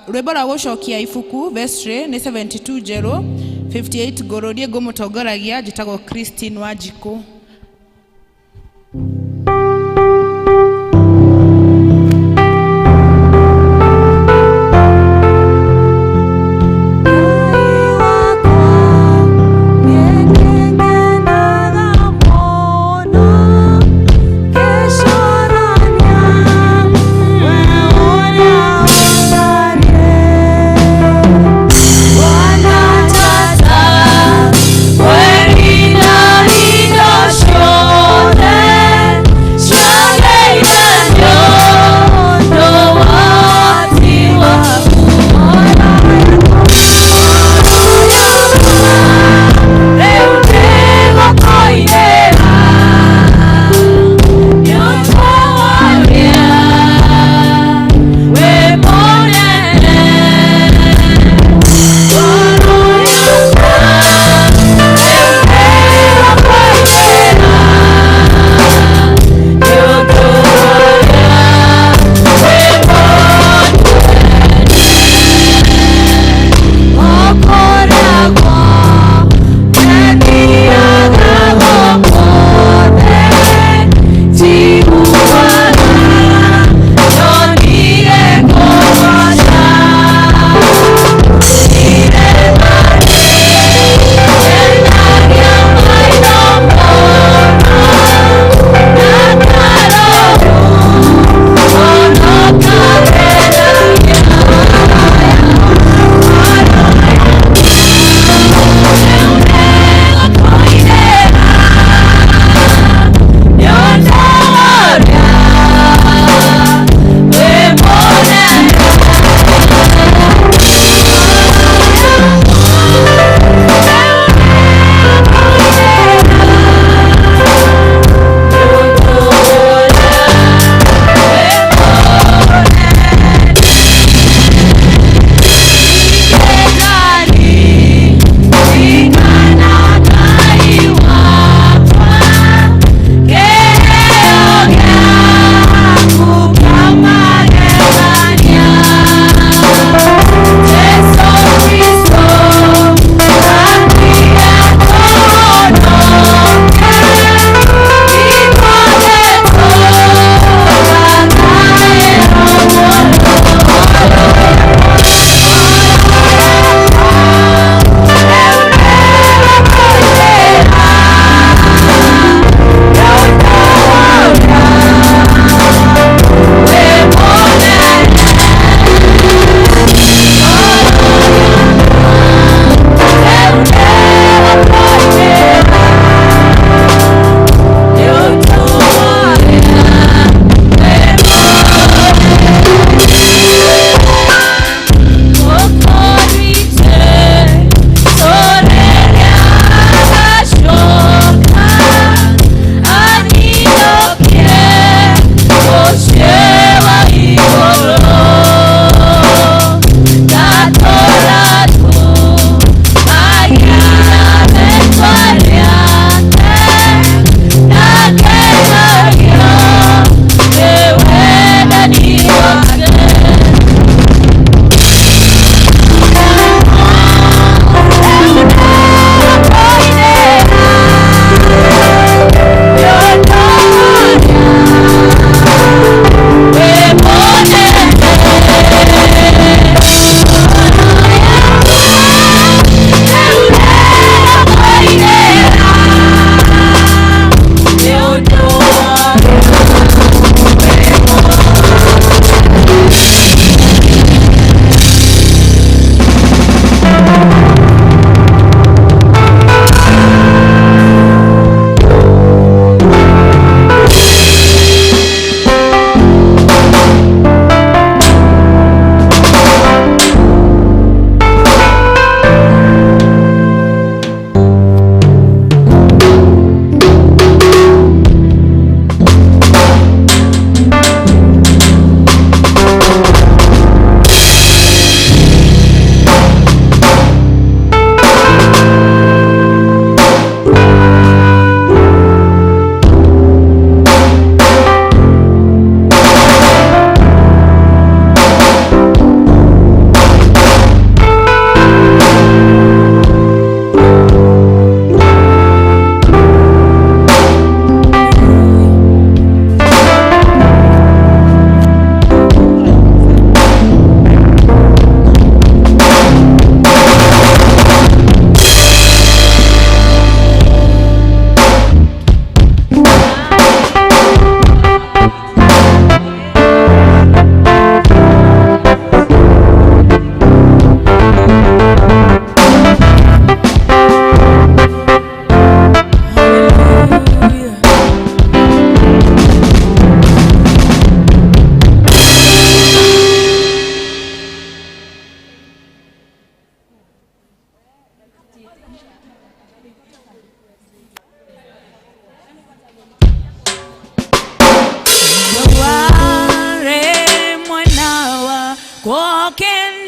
rwa gũcokia ibuku vestry nĩ 72 njerũ 58 ngũrũ. Niĩ ngũmũtongoragia njĩtagwo Christine Wanjikũ.
Tata,
Walk in